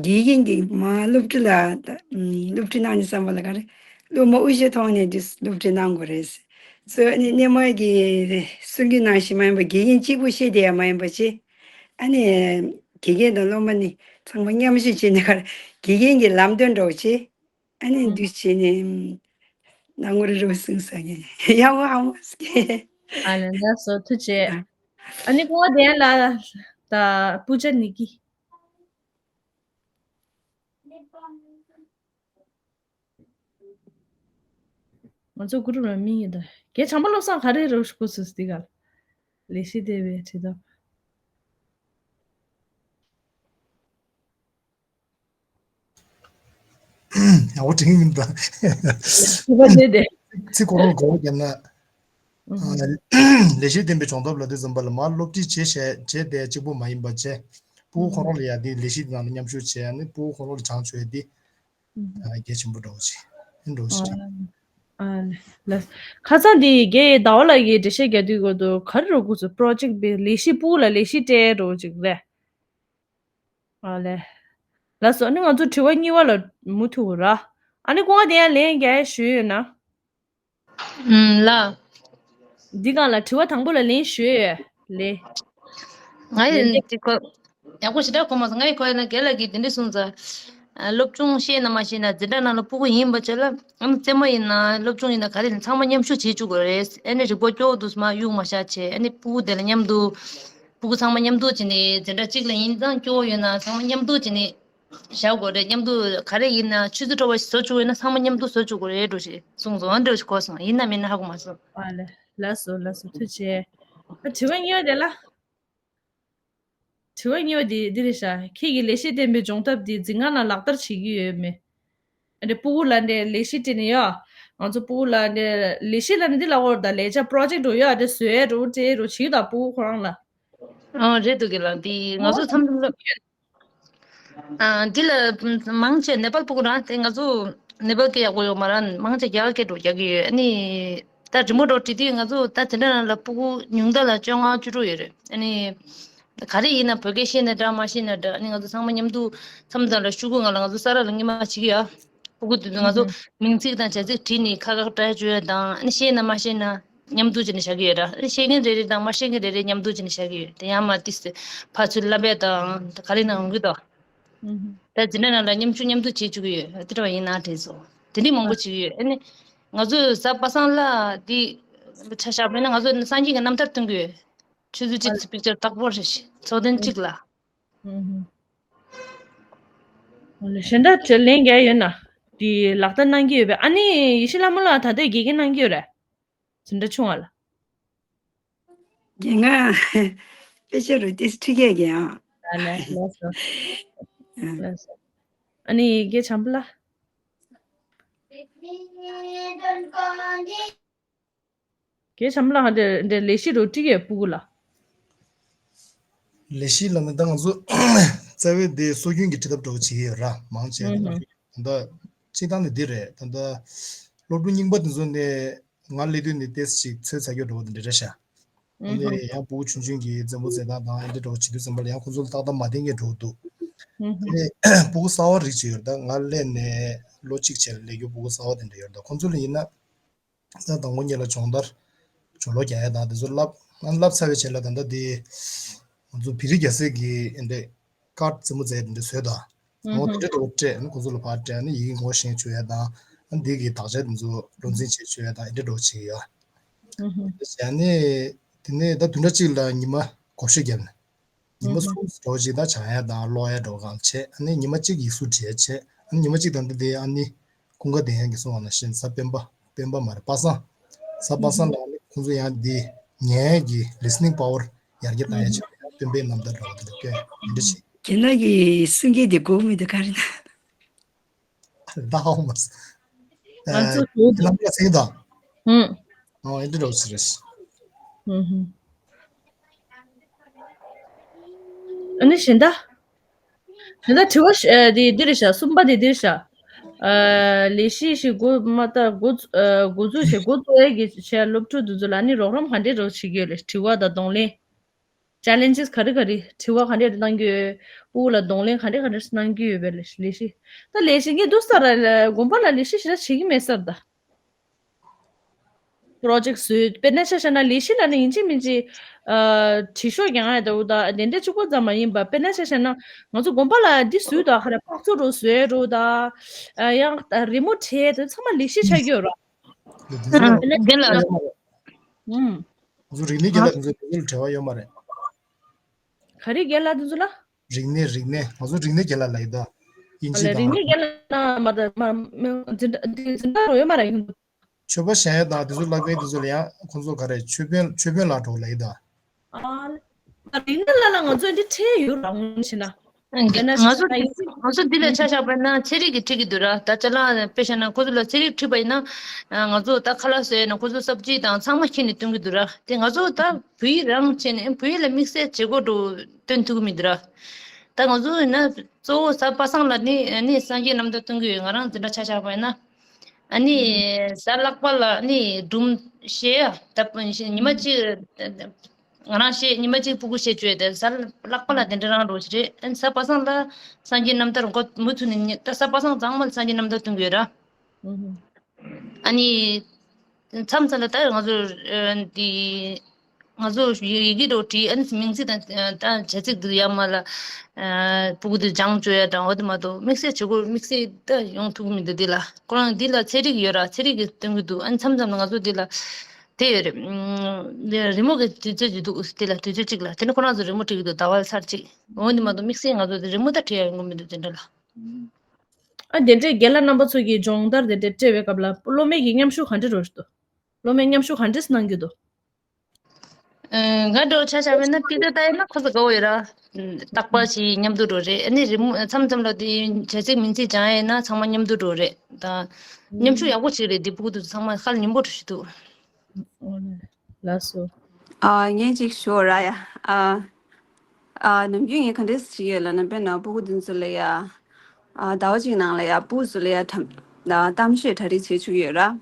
དགེ་རྒན་གྱིས་མ་སློབ་ཕྲུག་ལ་སློབ་ཁྲིད་གནང་ནས་བསམ་པ་ལ་ག་རེ་སློབ་མ་དབུ་ཞྭ་ཐོགས་ནས་འདི་སློབ་ཁྲིད་གནང་དགོས་རེད། སོ་ཨ་ནི་སྣེ་མ་གི་སྲོལ་རྒྱུན་ནང་བཞིན་མ་ཡིན་པ་དགེ་རྒན་གཅིག་པུ་བཤད་བསྡད་ཡ་མ་ཡིན་པ་བྱས། ཨ་ནི་དགེ་རྒན་དང་སློབ་མ་ནི་ཚང་མ་མཉམ་ཞུགས་བྱས་ནས་ག་རེ་དགེ་རྒན་གྱི་ལམ་སྟོན་འདྲ་བོ་བྱས། ཨ་ནི་ཨ་འདུས་བྱས་ནས་ནང་ངོར་རུ་སིང་ས་གི་ཡང་བ་ཧ་མོ་སི་གི་ཨ་ལས་ལགས་སོ་ཐུགས་རྗེ་ཆེ། ཨ་ནི་ཀོ་བ་དེ་ལ་ད་པུ་ཅ་ནི་གི་ང་ཚོ་གུ་རུབ་ལ་མིང་ཡིན་ད། རྒན་བྱམས་པ་བློ་བཟང་ག་རེ་རོ་ཤི་ཁུ་སུ་སི་ཏི་ག་ལས་གཞི་སྡེ་བའི་བྲིས་ཐབས། ཡག་པོ་དྲན་གྱི་མི་འདུག་ཚིག་ཁོ་རང་གོ་བ་བརྒྱབ་ན། ལས་གཞི་ལྡན་པའི་སྦྱོང་ཐབས་ལ་དུས་ཙམ་པ་ལ་མར་སློབ་ཁྲིད་བྱེད་བྱས་བྱས་ཏེ་གཅིག་པོ་མ་ཡིན་པ་བྱས། ཕྲུ་གུ་ཁོ་རང་ལ་ཡ་དེ་ལས་གཞི་དེ་ནང་ལ་མཉམ་ཞུགས་བྱས་ནས་ཕྲུ་གུ་ཁོ་རང་ལ་སྦྱང་བཅུག་ཡ་དེ་གལ་ཆེན་པོ་འདྲ་བོ་ཞིག་ཨེ་འདྲ་བོ་ཞིག་རེད། ཨ་ལས། ཁ་སང་དེ་རྒན་ཟླ་བ་ལགས་ཀྱིས་འགྲེལ་བཤད་རྒྱག་དུས་སྐོར་དུ་ག་རེ་རོ་དགོས་སུ་པྲོ་ཇེག་པའི་ལས་གཞི་ཕྲུ་གུ་ལ་ལས་གཞི་སྤྲད་རོ་ཅིག་རེད། ཨ་ལས། ལགས་སོ་ཨ་ནི་ང་ཚོ་དྲི་བ་གཉིས་པ་ལ་མུ་མཐུད་ར། ཨ་ནི་ཁོང་དེ་ཡང་ལན་རྒྱག་ཞུས་ཡོད་ན། ཨུམ་ལ། འདི་གང་ལ་དྲི་བ་དང་པོ་ལ་ལན་ཞུས་ཡོད་ལེ། ང་ཡི་ལན་འདི་ཁོ། ཡག་པོ་ཞེ་དྲག་གོ་མ་སོང་། ང་ཡི་ཁོ་ཡིན་ན་རྒན་ལགས་ཀྱིས་འདི་འདྲ་གསུངས་ཙང་། སློབ་སྦྱོང་ཤེས་ན་མ་ཤེས་ན་འཛིན་གྲྭ་ནང་ལ་ཕྲུ་གུ་ཡིན་པ་བྱས་ལ། ཨ་ནི་རྩེད་མོ་ཡིན་ན་སློབ་སྦྱོང་ཡིན་ན་ག་རེ་ཡིན་ཚང་མ་མཉམ་ཞུགས་བྱེད་བཅུག་དགོས་རེད། ཨ་ནི་རིག་པ་སྐྱོ་བོ་འདུག་མ་གཡུག་མ་བཞག་བྱས་ཨ་ནི་ཕྲུ་གུ་དེ་ལ་མཉམ་དུ། ཕྲུ་གུ་ཚང་མ་མཉམ་དུ་བྱས་ནས་འཛིན་གྲྭ་གཅིག་ལ་ཡིན་ཙང་སྐྱོ་བོ་ཡོད་ན་ཚང་མ་མཉམ་དུ་བྱས་ནས། བཞག་དགོས་རེད། མཉམ་དུ་ག་རེ་ཡིན་ན་ཆུ་ཚོད་འཕྲོ་བ་ཞིག་བཟོ་བཅུག་ཡོད་ན་ཚང་མ་མཉམ་དུ་བཟོ་བཅུག་དགོས་རེད་འགྲོ་ཞེས་གསུངས་སོང་། འགྲོ་ཞེས་གོ་སོང་། ཡིན་ན་མིན་ན་ཧ་གོ་མ་སོང་། ཨ་ལས། ལགས་སོ་ལགས་སོ་ཐུགས་རྗེ་ཆེ། ཨ་དྲི་བ་གཉིས་པ་དེ་ལ། དྲི་བ་གཉིས་པ་དེ་འདི་རེད་ཤག་ཁྱེད་ཀྱིས་ལས་གཞི་ལྡན་པའི་སྦྱོང་ཐབས་དེ་འཛིན་གྲྭ་ནང་ལག་བསྟར་བྱེད་ཀྱི་ཡོད་མེད། ཨ་འདྲེ་ཕྲུ་གུ་ལ་འདྲེ་ལས་གཞི་སྤྲད་ནས་ཡོད། ང་ཚོ་ཕྲུ་གུ་ལ་འདྲེ་ལས་གཞི་ལ་ནི་འདི་ལ་འོར་ད་ལས་བྱ་པྲོ་ཇེག་འགྲོ་ཡོད་ཨ་འདྲེ་བཟོས་འགྲོ་སྤྲད་འགྲོ་བྱེད་ད་ཕྲུ་གུ་ཁོ་རང་ལ། ཨ་རེད་འདུག་གི་ལ་འདི་ང་ཚོ་མཚམས་མཚམས་ལ། ཨ་འདི་ལ་མང་ཆེ་ནེ་པལ་ཕྲུ་གུ་རང་དེ་ང་ཚོ་ནེ་པལ་གི་ཡག་པོ་ཡོད་མ་རེད། མང་ཆེ་རྒྱ་གར་སྐད་འགྲོ་རྒྱག་གི་ཡོད། ཨ་ནི་ད་རི་མོ་འགྲོ་བྲིས་དུས་ང་ཚོ་ད་དེ་འདྲ་ནང་ལ་ཕྲུ་གུ་ཉུང་མཐའ་ལ་བཅོ་ལྔ་བཅུ་དྲུག་ཡོད་རེད། ཨ་ནི་ག་རེ་ཡིན་ན་བོད་སྐད་ཤེས་ན་འདྲ་མ་ཤེས་ན་འདྲ། ཨ་ནི་ང་ཚོ་ཚང་མ་མཉམ་དུ་མཚམས་མཚམས་ལ་ཤོག་གུ་ང་ལ་ང་ཚོ་ས་ར་ལ་སྔོན་མ་བྱེད་ཀྱི་ཡོད། ཕྲུ་གུ་དེ་ཚོ་ང་ཚོ་མིང་ཚིག་དང་བྱ་ཚིག་བྲིས་ནས་ཁ་ཁ་བཀྲ་བཅུག་ཡ་དང་། ཨ་ནི་ཤེས་ན་མ་ཤེས་ན་མཉམ་དུ་བྱས་ནས་བཞག་གི་ཡོད་ར། ཨ་ནི་ཤེས་མཁན་རེ་རེ་དང་མ་ཤེས་མཁན་རེ་རེ་མཉམ་དུ་བྱས་ནས་བཞག་གི་ཡོད། དེ་ཡང་མ་ཏིས་ཕར་ཚུར་བསླབ་པ་དང་ག་རེ་ནང་ཡོང་གི་འདུག་ད་འཛིན་གྲྭ་ནང་ལ་མཉམ་ཞུགས་མཉམ་དུ་བྱེད་བཅུག་གི་ཡོད། དེ་འདྲ་བ་ཡིན་ན་དྲན་སོང་། དེ་འདྲ་མང་པོ་བྱེད་ཀྱི་ཡོད། ཨ་ནི་ང་ཚོས་གཟའ་པ་སངས་ལ་དེ་ཆ་བཞག་པ་ཡིན་ན་ང་ཚོ་སངས་རྒྱས་ཀྱི་རྣམ་ཐར་སྟོན་གྱི་ཡོད། ཆུ་ཚོད་གཅིག་ཙམ་པིག་ཅར་བཏགས་པོ་རེ་ཞིག་ཚོགས་ཐེངས་གཅིག་ལ། ཨུ་ཧུ། ཨ་ལས་གཞན་དག་དྲི་ལན་རྒྱག་ཡོད་ན། དེ་ལག་བསྟར་གནང་གི་ཡོད་པས། ཨ་ནི་ཡེ་ཤེས་ལྷ་མོ་ལགས་ད་ལྟའི་དགེ་རྒན་གནང་གི་ཡོད་རེད། འཛིན་གྲྭ་ཆུང་བ་ལ། རྒན་ང་། དཔེ་ཆ་རུ་ཏིས་ཁྲི་ཀས་རྒན་ཨ། ཨ་ལས་ལགས་སོ། ཨ། ལགས་སོ། ཨ་ནི་རྒན་བྱམས་པ་ལགས། གལ་ཆམ་ལ་འདྲ་འདྲ་ལས་གཞི་རོ་ཏི་ཡའི་སྤུ་གུ་ལ། ལས་གཞི་ལ་ནི་ད་ང་ཚོ་རྩ་བའི་དེ་སྲོལ་རྒྱུན་གྱི་ཁྲིད་ཐབས་འགྲོ་བྱེད་ཀྱི་ཡོད་ར་མང་ཆེ་ཨུ་ཧུ། ད་ལྟ་སྤྱི་བཏང་ནི་འདི་རེད། ད་ལྟ་སློབ་ཕྲུག་རྙིང་པ་དེ་ཚོ་ནས་ང་སླེབས་དུས་ནི་ཏེས་ཅིག་ཚོད་ཚ་རྒྱུ་འགྲོ་བ་དེ་འདྲ་རེད་ཤག་ཨུ་ཧུ། ནས་ཡང་སྤུ་གུ་ཆུང་ཆུང་གི་རྩེད་མོ་རྩེད་སྟངས་དང་ཨེ་འདྲ་འགྲོ་བྱེད་དུས་ཙམ་པ་ལ་ཡང་ཁོ་ཚོ་ལ་ཏག་ཏག་མ་བསྟན་མཁན་འགྲོ་འདུག་ཨུ་ཧུ། ནས་སྤུ་གུ་གསར་བ་རིགས་ཅིག་ཡོད་རེད། ད་ང་སླེབས་ནས་ལོ་གཅིག་བྱས་ལ་སླེབས་རྒྱུ་སྤུ་གུ་གསར་བ་དེ་འདྲ་ཡོད་རེད། ད་ཁོ་ཚོ་ལ་ཡིན་ན། ད་དང་པོ་ཉིད་ལ་སྦྱོང་བརྡར་སྦྱོང་ཀློག་རྒྱག་ཡ་དང་དེ་ཚོ་བསླབ། ཨ་བསླབ་ཚར་བའི་རྗེས་ལ་ད་ལྟ་དེ་ང་ཚོ་བེ་རི་རྒྱལ་སྲས་ཀྱི་ཨེ་འདྲས་ཀར་རྩེད་མོ་རྩེ་དེ་འདྲས་བཟོས་དང་། ཨུ་ཨོ་དེ་ཧུ། འདྲས་འགྲོ་སྤྲད་ཨ་ནི་ཁོ་ཚོ་ལ་ཕར་སྤྲད་ཨ་ནི་ཡི་གེ་ངོ་ཤེས་བཅུག་ཡ་དང་། ཨ་ནི་དེ་གི་དག་ཆ་དེ་ཚོ་བློ་འཛིན་བྱེད་བཅུག་ཡ་དང་ཨེ་འདྲས་འགྲོ་བྱེད་ཀྱི་ཡོད། ཨུ་ཧུ། བྱས་ནས་དེ་ནས་ད་བདུན་ཕྲག་གཅིག་ལ་ཉི་མ་སྒོར་གཞས་རྒྱབ་ནས། ཉི་མ་གསུམ་འགྲོ་ཅིག་ད་སྦྱང་ཡ་དང་ཀློག་ཡ་འགྲོ་གང་བྱས། ཨ་ནི་ཉི་མ་གཅིག་ཡིག་གཟུགས་འབྲི་ཡ་བྱས། ཨ་ནི་ཉི་མ་གཅིག་དང་འདི་དེ་ཨ་ནི་ཀུན་དགའ་བསྟན་ཡར་གྱི་གསུང་བ་ནང་བཞིན་གཟའ་སྤེན་པ་སྤེན་པ་མ་རེད་པ་སངས། གཟའ་པ་སངས་ལ་ཨ་ནི་ཁོང་ཚོ་ཡང་འདི་ཉན་ཡ་གི་ལི་སི་ནིང་པ་ཝར་ཡར་རྒྱས་བཏང་ཡ་བྱས་ཡང་སྤེན་པའི་རྣམ་ཐར་འདྲ་བ་དེ་འདྲ་སྐྱོན་འདི་འདྲ་བྱས། རྒན་ལགས་ཀྱི་གསུང་སྐད་དེ་གོ་མི་འདུག་ག་རེ་ན། ད་ཧ་མ་སི། ང་ཚོ་ཨེ་གོ་འདུག་ལམ་ལ་སེང་དང་། ཧུམ། ཨོ་ཨེ་འདྲ་འདྲ་བོ་ཞིག་རེད། ཧུམ་ཧུམ། ཨ་ནི་གཞན་དག་གཞན་དག་དྲི་བ་ཞིག་ཨ་དེ་འདི་རེད་ཤག་གསུམ་པ་དེ་འདི་རེད་ཤག་ཨ་ལས་གཞི་ཞིག་འགོ་མ་བཏང་འགོ་ཚུ་ཨ་འགོ་འཛུགས་བྱས་འགོ་བཙུགས་ཡས་ཀྱི་བྱས་སློབ་ཕྲུག་དེ་ཚོ་ལ་ནི་རོགས་རམ་ག་འདྲས་རོགས་བྱེད་ཀྱི་ཡོད་རེད། དྲི་བ་དང་གདོང་ལེན། ཅེ་ལེན་ཇེས་ག་རེ་ག་རེ། དྲི་བ་ག་འདྲས་གནང་གི་ཡོད། སྤུ་གུ་ལ་གདོང་ལེན་ག་འདྲས་ག་འདྲས་གནང་གི་ཡོད་པའི་ལས་ལས་གཞི། ད་ལས་གཞི་ངས་འདུག་སར་དགོན་པ་ལ་ལས་གཞི་ཞེ་དྲག་བྱེད་ཀྱི་མེད་སར་ད། པོ་རོ་ཇེག་བཟོས་དཔེར་ན་ཆ་བཞག་ན་ལས་གཞི་ལ་ནི་ཡིན་གཅིག་མིན་གཅིག་ཨ་དྲི་ཤོག་རྒྱག་ཡ་འདྲ་བོ་ད་དེ་འདྲས་གཅིག་པོ་ཙམ་མ་ཡིན་པ། དཔེར་ན་ཆ་བཞག་ན་ང་ཚོ་དགོན་པ་ལ་འདི་བཟོས་ད་ག་རེ་འཕགས་ཚོགས་རུ་བཟོས་རུ་ད་ཨ་ཡང་རི་མོ་བྲིས་དེ་ཚང་མ་ལས་གཞི་ཆགས་ཀྱི་ཡོད་ར། དེ་ཚོ་ཨ་དེ་ལ་ཡོད་མ་རེད། ཨུམ། ང་ཚོ་རིག་གནས་རྒྱལ་ལ་དེ་ཚོ་དེ་ཚོ་ལ་འབྲེལ་བ་ཡོད་མ་རེད། ག་རེ་རྒན་ལགས་དེ་ཚོ་ལ། རིག་གནས་རིག་གནས་ང་ཚོ་རིག་གནས་རྒྱལ་ལ་ལ་ཡི་ད། དབྱིན་ཨ་ལས་ཇི་རིག་དང་། གནས་རྒན་ལགས་ན་མ་ད་མ་མ་འཛིན་གྲྭ་འཛིན་གྲྭ་རོ་ཡོད་མ་རེད། ཡིན། ཆོས་པ་གཞན་དང་དེ་ཚོ་བསླབ་མཁན་དེ་ཚོ་ལ་ཡང་ཁོང་ཚོ་ག་རེ་ཆོས་དཔོན་ཆོས་དཔོན་ལ་འགྲོ་ལ་ཡི་ད། ཨ་ལས་རིག་གནས་ལ་ལ་ང་ཚོ་འདི་ཁྲལ་ཡོད་རང་ཞེ་ན། ང་ཚོ་ང་ཚོ་འདི་ལ་ཆ་བཞག་པ་ན་ཚན་རིག་གི་ཁྲིད་ཀྱི་འདུག་ར། ད་ཅ་ལག་དཔེ་བཞག་ན་ཁོ་ཚོ་ལ་ཚན་རིག་ཁྲིད་པ་ཡིན་ན་ང་ཚོ་ད་ཁ་ལག་བཟོས་ན་ཁོ་ཚོ་སབ་ཇི་དང་ཚང་མ་ཁྱེར་ནས་སྟོན་གྱི་འདུག་ར། དེ་ང་ཚོ་ད་བོད་ཡིག་རང་བྱས་ནས་བོད་ཡིག་ལ་དམིགས་བསལ་བྱེད་སྒོ་འགྲོ་སྟོན་ཐུབ་ཀྱི་མི་འདུག་ར། ད་ང་ཚོ་ཡིན་ན་གཙོ་བོ་གཟའ་པ་སངས་ལ་ནི་ནི་སངས་རྒྱས་རྣམ་ཐར་སྟོན་གྱི་ཡོད། ང་རང་འཛིན་གྲྭ་ཆ་བཞག་པ་ཡིན་ན་ཨ་ནི་གཟའ་ལྷག་པ་ལ་ནི་སྒྲུང་བཤད་ཡ་ད་ཉི་མ་གཅིག་ང་རང་བཤད་ཉི་མ་གཅིག་སྤུ་གུ་བཤད་བཅོས་དེ་གཟའ་ལྷག་པ་ལ་དེ་འདྲ་རང་རོགས་ཞིག་རེད། ཨ་ནི་གཟའ་པ་སངས་ལ་སངས་རྒྱས་རྣམ་ཐར་མགོ་མུ་མཐུད་ནས་ཉན། ད་གཟའ་པ་སངས་ཚང་མ་ལ་སངས་རྒྱས་རྣམ་ཐར་སྟོན་གྱི་ཡོད་ར། ཨ་ནི་མཚམས་མཚམས་ལ་ད་ང་ཚོ་ཨ་འདི་ང་ཚོ་ཡི་ཡི་གེ་རོ་བྲིས། ཨ་ནི་མིང་ཚིག་དང་ད་བྱ་ཚིག་འདི་ཡར་མར་ལ་ཨ་སྤུ་གུ་འདི་སྦྱང་བཅོས་ཡ་དང་འོ་དེ་མ་གཏོགས་དམིགས་བསལ་བྱེད་སྒོ་དམིགས་བསལ་ད་ཡོང་ཐུབ་ཀྱི་མི་འདུག་འདི་ལ་ཁོ་རང་འདི་ལ་ཚན་རིག་ཡོད་ར། ཚན་རིག་གི་སྟོན་གྱི་འདུག་ཨ་ནི་མཚམས་མཚམས་ལ་ང་ཚོ་འདི་ལ་དེ་ཡོད་རེད། ཨ་རི་མོ་གི་དུས་ཚོད་ཅིག་འདུག་དེ་ལ་དུས་ཚོད་གཅིག་ལ་དེ་ནི་ཁོ་རང་ཚོ་རི་མོ་བྲིས་ཀྱི་འདུག་ཟླ་བ་ལ་ཚར་གཅིག་འོ་འདི་མ་གཏོགས་དམིགས་བསལ་ང་ཚོ་དེ་རི་མོ་ད་བྲིས་ཡ་ཡོང་གི་མི་འདུག་དེ་འདྲ་ལ། ཨ་དེ་འདྲའི་རྒན་ལགས་རྣམ་པ་ཚོ་གིས་སྦྱོང་བརྡར་དེ་འདྲ་སྤྲད་པའི་སྐབས་ལ་སློབ་མའི་གི་མཉམ་ཞུགས་ག་འདྲ་རོ་ཞིག་འདུག་སློབ་མའི་མཉམ་ཞུགས་ག་འདྲས་གནང་རྒྱུ་འདུག་ཨ་ང་འདྲ་ཆ་བཞག་པ་ཡིན་ན་དཔེ་ཆ་ལྟ་ཡིན་ན་ཁོ་ཚོ་དགའ་བོ་ཡོད་ར། རྟག་པར་ཞིག་མཉམ་དུ་འགྲོ་རེད། ཨ་ནི་རི་མོ་མཚམས་མཚམས་ལ་དེ་བྱ་ཚིག་མིང་ཚིག་སྦྱང་ཡ་ཡིན་ན་ཚང་མ་མཉམ་དུ་འགྲོ་རེད། ད་མཉམ་ཞུགས་ཡག་པོ་ཞིག་རེད། འདི་ཕྲུ་གུ་དེ་ཚོ་ཚང་མ་ཧ་ལས་སྙིང་པོ་འགྲོ་ཞིག་འདུག་ལགས་སོ། ཨ་ངས་ཅིག་ཞུ་ར་ཡ། ཨ་ཨ་ནམ་རྒྱུན་ངས་ག་འདྲས་བྱེད་ཀྱི་ཡོད་ལབ་ན་དཔེར་ན་སྤུ་གུ་འདི་ཚོ་ལ་ཡ། ཨ་ཟླ་བ་གཅིག་ནང་ལ་ཡ་སྤུ་གུ་ཚོ་ལ་ཡ་གཏམ་གཏམ་བཤད་གྲ་སྒྲིག་བྱེད་བཅུག་ཡོད་ར།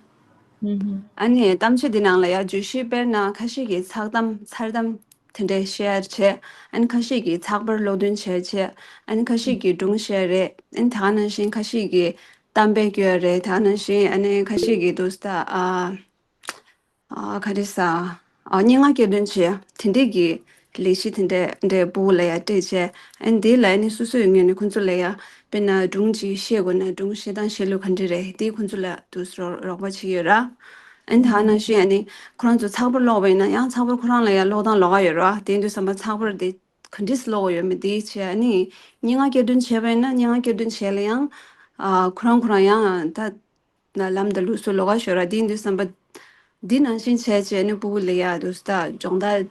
ཨ་ནི་གཏམ་བཤད་འདི་ནང་ལ་ཡ་བརྗོད་གཞི་དཔེར་ན་ཁ་ཤས་ཀྱིས་ཚགས་གཏམ་མཚར་གཏམ་དེ་འདྲས་བཤད་ཡ་བྱས། ཨ་ནི་ཁ་ཤས་ཀྱིས་ཚགས་པར་ཀློག་འདོན་བྱས་བྱས། ཨ་ནི་ཁ་ཤས་ཀྱིས་སྒྲུང་བཤད་རེད། ཨ་ནི་ད་ག་ནང་བཞིན་ཁ་ཤས་ཀྱིས་གཏམ་དཔེ་སྐྱོན་རེད། ད་ག་ནང་བཞིན་ཨ་ནི་ཁ་ཤས་ཀྱིས་འདུག་སྟ་ཨ། ཨ་ག་རེ་ཟ། ཨ་སྙན་ངག་སྐྱོན་འདོན་བྱས་དེ་འདྲས་ཀྱི་ལས་གཞི་དེ་འདྲས་འདྲས་སྤུ་གུ་ལ་ཡ་སྤྲད་བྱས། ཨ་ནི་དེ་ལ་ཨ་ནི་སོ་སོའི་ངོས་ནས་ཁོ་ཚོ་ལ་ཡ་དཔེར་ན་སྒྲུང་ཅིག་བཤད་དགོས་ན་སྒྲུང་བཤད་སྟངས་བཤད་ལུགས་ག་འདྲས་རེད་དེ་ཁོ་ཚོ་ལ་དུ་རོགས་རོགས་པ་བྱེད་ཀྱི་ཡོད་ར། ཨ་ནི་ད་ནང་བཞིན་ཨ་ནི་ཁོ་རང་ཚོ་ཚགས་པར་ཀློག་པ་ཡིན་ན་ཡང་ཚགས་པར་ཁོ་རང་ལ་ཡ་ཀློག་སྟངས་ལོགས་ཀ་ཡོད་ར། དེ་ཡིན་དུས་ཙམ་པ་ཚགས་པར་དེ་ག་འདྲས་ཀློག་དགོས་ཡོད་མེད་དེ་བྱས། ཨ་ནི་སྙན་ངག་སྐྱོན་འདོན་བྱས་པ་ཡིན་ན་སྙན་ངག་སྐྱོན་འདོན་བྱས་ལ་ཡང་ཨ་ཁོ་རང་ཁོ་རང་ཡང་ད། ན་ལམ་དང་ལུགས་སྲོལ་ལོགས་ཀ་ཤོར་བ་འདི་ཡིན་དུས་ཙམ་པ། འདི་ནང་བཞིན་བྱས་བྱས་ནས་སྤུ་གུ་ལ་ཡ་དུ་ས་སྦྱོང་བརྡར་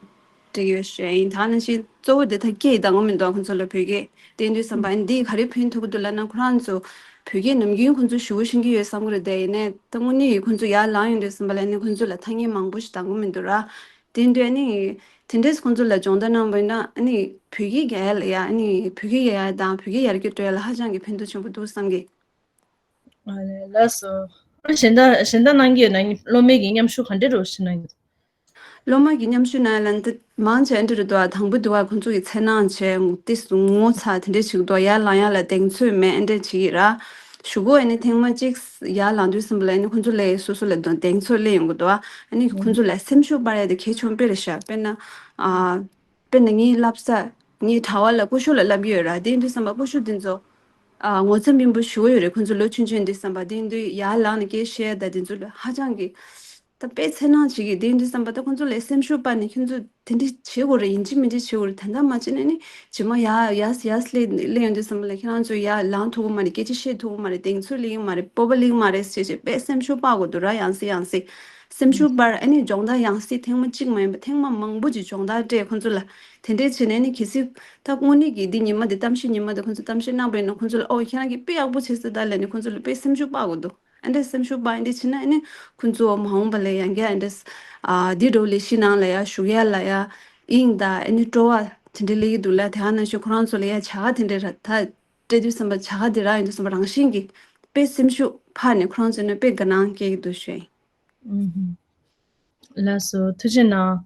སྤྲད་ཡོད་ཤེས་ཡིན། ད་ནང་བཞིན་གཙོ་བོ་འདི་ད་སྐད་གདངས་མི་འདུག་ཁོང་ཚོ་ལ་བོད་སྐད་དེ་ཡིན་དུས་ཙམ་པ་འདི་ག་རེ་ཕན་ཐོགས་འདུག་ལབ་ན་ཁོ་རང་ཚོ་ བོད་སྐད་ནམ་རྒྱུན་ཁོང་ཚོ་ཞེ་པོ་ཤེས་ཀྱི་ཡོད་བསམ་གྱི་རེད་དེ། ཡིན་ནའི་ད་དངོས་གནས་ཡིན་ཁོང་ཚོ་ཡར་ལངས་ཡོང་དུས་ཙམ་པ་ལ་ནི་ཁོང་ཚོ་ལ་ཐ་སྙད་མང་པོ་ཞིག་འདང་གི་མི་འདུག་ར། དེ་འདྲ་ནི་དེ་འདྲས་ཁོང་ཚོ་ལ་སྦྱོང་བརྡར་གནང་བ་ཡིན་ན་ཨ་ནི་བོད་སྐད་རྒྱག་ཡ་ལ་ཡ་ཨ་ནི་བོད་སྐད་རྒྱག་ཡ་དང་བོད་སྐད་ཡར་རྒྱས་འགྲོ་ཡ་ལ་ཧ་ཅང་གི་ཕན་ཐོགས་ཆེན་པོ་འདུག་བསམ་གི། ཨ་ལས་ལགས་སོ། ཨ་གཞན་དག་གཞན་དག་གནང་གི་ཡོད་ན་སློབ་མའི་གི་མཉམ་ཞུགས་ག་འདྲས་རོགས་ཞུ་གནང་གི། སློབ་མ་གི་མཉམ་ཞུགས་ནང་ལ་འདི་མང་ཆེ་འདི་རེད་འདུག་ཨ། དང་པོ་འདུག་ཨ། ཁོང་ཚོ་གི་འཚེར་སྣང་བྱས་ཏིས་ངོ་ཚ་དེ་འདྲས་བྱེད་ཀྱི་འདུག་ཡར་ལངས་ཡ་ལ་གདེང་ཚོད་མེད་ཨེ་འདྲས་བྱེད་ཀྱི་ར། གཞུག་གུ་ཨ་ནི་ཐེངས་མ་གཅིག་ཡར་ལངས་དུས་ཙམ་པ་ལ་ཨ་ནི་ཁོང་ཚོ་ལ་སོ་སོ་ལ་གདེང་ཚོད་སླེབས་ཡོང་གི་འདུག་ཨ། ཨ་ནི་ཁོང་ཚོ་ལ་སེམས་ཤུགས་སྤར་ཡ་དེ་གལ་ཆེན་པོ་དཔེ་རེད་ཤག་དཔེར་ན་ཨ། དཔེར་ན་ངའི་བསླབ་ས་ངའི་གྲྭ་བ་ལ་སྐུ་ཞབས་ལ་བསླབ་ཀྱི་ཡོད་ར། དེ་ཡིན་དུས་ཙམ་པ་སྐུ་ཞབས་དེ་ཚོ་ཨ། ངོ་ཚ་སྨིན་པོ་ཞུ་གི་ཡོད་རེད། ཁོང་ཚོ་ལོ་ཆུང་ཆུང་དུས་ཙམ་པ་དེ་ཡིན་དུས་ཡར་ལངས་ནས་སྐད་བཤད་ཡ་ད་དེ་ཚོ་ལ་ཧ་ཅང་གི་ད་དཔེ་འཚེར་སྣང་བྱེད་ཀྱི། དེ་ཡིན་དུས་ཙམ་པ་ད་ཁོང་ཚོ་ལ་སེམས་ཤུགས་སྤར་ནས་ཁྱོད་ཚོ་དེ་འདྲ་བྱེད་དགོས་རེད། ཡིན་གཅིག་མིན་གཅིག་བྱེད་དགོས་རེད། དེ་འདྲ་མ་བྱས་ན་ནི་རྗེས་མ་ཡར་ཡར་ཡར་སླེབས་སླེབས་ཡོང་དུས་ཙམ་པ་ལ་ཁྱེད་རང་ཚོ་ཡར་ལངས་ཐུབ་ཀྱི་མ་རེད། སྐད་ཆ་བཤད་ཐུབ་ཀྱི་མ་རེད། གདེང་ཚོད་སླེབས་ཀྱི་མ་རེད། སྤོབས་པ་སླེབས་ཀྱི་མ་རེད་ཟེར་བྱས་དཔེ་སེམས་ཤུགས་སྤར་དགོས་འདུག་ར། ཡང་སེ་ཡང་སེ་སེམས་ཤུགས་སྤར། ཨ་ནི་སྦྱོང་བརྡར་ཡང་སེ་ཐེངས་མ་གཅིག་མ་ཡིན་པ་ཐེངས་མ་མང་པོ་ཅིག་སྦྱོང་བརྡར་སྤྲད། ཁོང་ཚོ་ལ་དེ་འདྲས་བྱས་ནས་ནི་གལ་སྲིད་ད་དངོས་གནས་ཀྱི་འདི་ཉི་མ་འདི་གཏམ་བཤད་ཉི་མ་འདི་ཁོང་ཚོ་གཏམ་བཤད་གནང་པ་ཡིན་ན་ཁོང་ཚོ་ལ་ཨོ་ཁྱེད་རང་གིས་དཔེ་ཡག་པོ་བྱས་སོང་ད་ལབ་ནས་ཁོང་ཚོ་ལ་དཔེ་སེམས་ཤུགས་སྤར་དགོས་འདུག་ཨ་འདྲས་སེམས་ཤུགས་སྤར། ཨ་འདྲས་བྱས་ན་ཨ་ནི་ཁོང་ཚོ་མ་འོངས་པ་ལ་ཡང་བསྐྱར་ཨ་འདྲས་ཨ་འདི་འདྲ་བོ་ལས་གཞི་ནང་ལ་ཡང་ཞུགས་ཡ་ལ་ཡང་དབྱིངས་དང་ཨ་ནི་སྤྲོ་བ་དེ་འདྲས་སླེབས་ཀྱི་འདུག་ལ། དེ་ག་ནང་བཞིན་ཁོ་རང་ཚོ་ལ་ཡང་བྱ་དགའ་དེ་འདྲས་རག་ད་སྤྲད་དུས་ཙམ་པ་བྱ་དགའ་དེ་རག་ཡོང་དུས་ཙམ་པ་རང་བཞིན་གྱིས་དཔེ་སེམས་ཤུགས་འཕར་ནས་ཁོ་རང་ཚོ་ནི་དཔེ་དགའ་སྣང་སྐྱེ་གི་འདུག་ཞུ་ཡིན། ཨུམ། ལགས་སོ། ཐུགས་རྗེ་གནང་།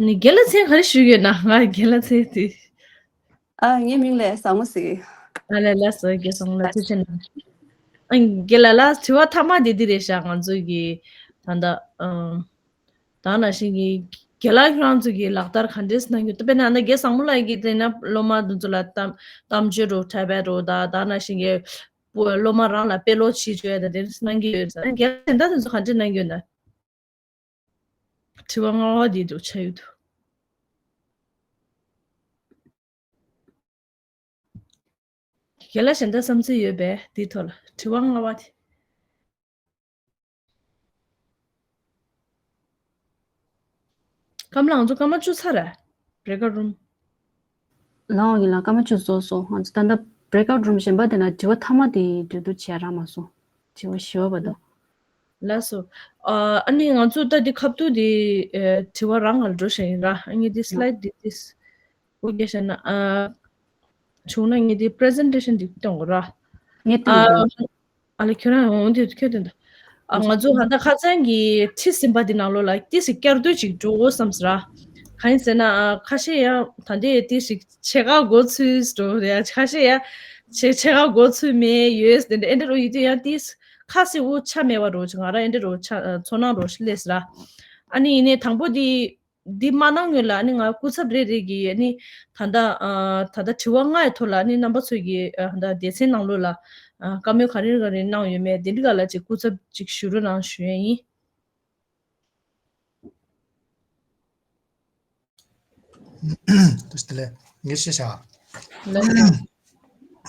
ནི་རྒན་ལགས་མཚན་ག་རེ་ཞུ་ཡོད་ན། ང་རྒན་ལགས་མཚན་དེ། ཨ་ངའི་མིང་ལ་བཟང་མོ་ཟེར། ཨ་ལས་ལགས་སོ། རྒན་བཟང་མོ་ལགས་ཐུགས་རྗེ་གནང་། ཨ་རྒན་ལགས་ལ་དྲི་བ་མཐའ་མ་དེ་འདི་རེད་ཤག་ང་ཚོ་གི་ད་ལྟ་ཨམ། ད་ནང་བཞིན་གྱི་རྒན་ལགས་ཁྱོད་རང་ཚོ་གི་ལག་བསྟར་ག་འདྲས་གནང་རྒྱུ། དཔེར་ན་ཨ་ནི་རྒན་བཟང་མོ་ལགས་ཀྱིས་དེ་ན་སློབ་མ་དེ་ཚོ་ལ་གཏམ་གཏམ་བརྗོད་རོགས་འཁྲབ་པ་རོགས་ད་ད་ནང་བཞིན་གྱི་སློབ་མ་རང་ལ་དཔེ་ཀློག་བྱེད་བཅུག་ཡ་ད་དེ་འདྲས་གནང་གི་ཡོད་ས། རྒན་ལགས་དེ་འདྲ་དེ་ཚོ་ག་འདྲས་གནང་གི་ཡོད་ན། དྲི་བ་ལྔ་པ་འདི་འདུག་ཆགས་ཡོད་དོ། རྒན་ལགས་གཞན་དག་བསམ་ཚུལ་ཡོད་པས་འདིའི་ཐོག་ལ་དྲི་བ་ལྔ་པ་དེ། སྐར་མ་ལགས་ང་ཚོ་སྐར་མ་བཅུ་ཚར་རེད། breakout room། ལགས་འོང་ཡིན་ལགས། སྐར་མ་བཅུ་རྫོགས་སོང་། ང་ཚོ་ད་ལྟ་breakout room གཞན་པ་དེ་ན་དྲི་བ་མཐའ་མ་དེ་འགྲོ་འདུག་བྱས་རག་མ་སོང་། དྲི་བ་བཞི་པ་བར་དུ། ལགས་སོ། ཨ་ཨ་ནི་ང་ཚོ་ད་འདི་ཁ་ཐུག་འདི་ཨེ་དྲི་བ་རང་ལ་འགྲོ་བཞིན་ཡིན་ར། ཨ་ནི་འདི་slide འདི་འདི་སྒུག་བྱས་ན་ཨ་བྱུང་ན་ངས་འདི་presentation འདི་གཏོང་དགོས་ར། ངས་གཏོང་དགོས། ཨ་ཨ་ལ་ཁྱོད་རང་འོང་དུས་ཁྱོད་དོན་དུ་ཨ་ང་ཚོ་ཧ་ད་ཁ་སང་གི་ཁྲིད་ཟིན་པ་འདི་ནང་ལོགས་ལ་ཏི་སི་བསྐྱར་ཟློས་ཅིག་འགྲོ་དགོས་བསམ་ཟེར་ར། གང་ཡིན་ཟེར་ན་ཨ་ཁ་ཤས་ཡང་ད་འདི་ཏི་སི་ཕྱེད་ཀ་མགོ་ཚོས་འགྲོ་རེད། ཁ་ཤས་ཡང་ཕྱེད་ཕྱེད་ཀ་མགོ་ཚོས་མེད་ཡོད་དེ་འདྲ་ཨེ་འདྲ་རོ་ཡིན་དུས་ཡང་ཏི་སི་ཁ་སི་འུ་ཆ་མེད་པ་རོ་ང་ར་ཨེ་འདྲ་རོ་ཆ་ཚོར་སྣང་རོ་ལས་ཟེར་ར། ཨ་ནི་ཡིན་ནའི་དང་པོ་འདི། འདི་མ་གནང་སྔོན་ལ་ཨ་ནི་ང་སྐུ་ཚབ་རེ་རེ་གིས་ཨ་ནི་ད་ལྟ་ཨ་ད་ལྟ་དྲི་བ་ལྔ་ཡི་ཐོག་ལ་ཨ་ནི་རྣམ་པ་ཚོས་ཀྱི་ཨ་ད་སྡེ་ཚན་ནང་ལོགས་ལ་ཨ་བཀའ་མོལ་ག་རེ་ག་རེ་གནང་ཡོད་མེད་དེ་འདྲ་ག་ལ་ཅིག་སྐུ་ཚབ་ཅིག་ཞུ་རོགས་གནང་ཞུ་ཡས་ཡིན། ཐུགས་རྗེ་ཆེ། ངས་བཤད་བྱ། ལགས།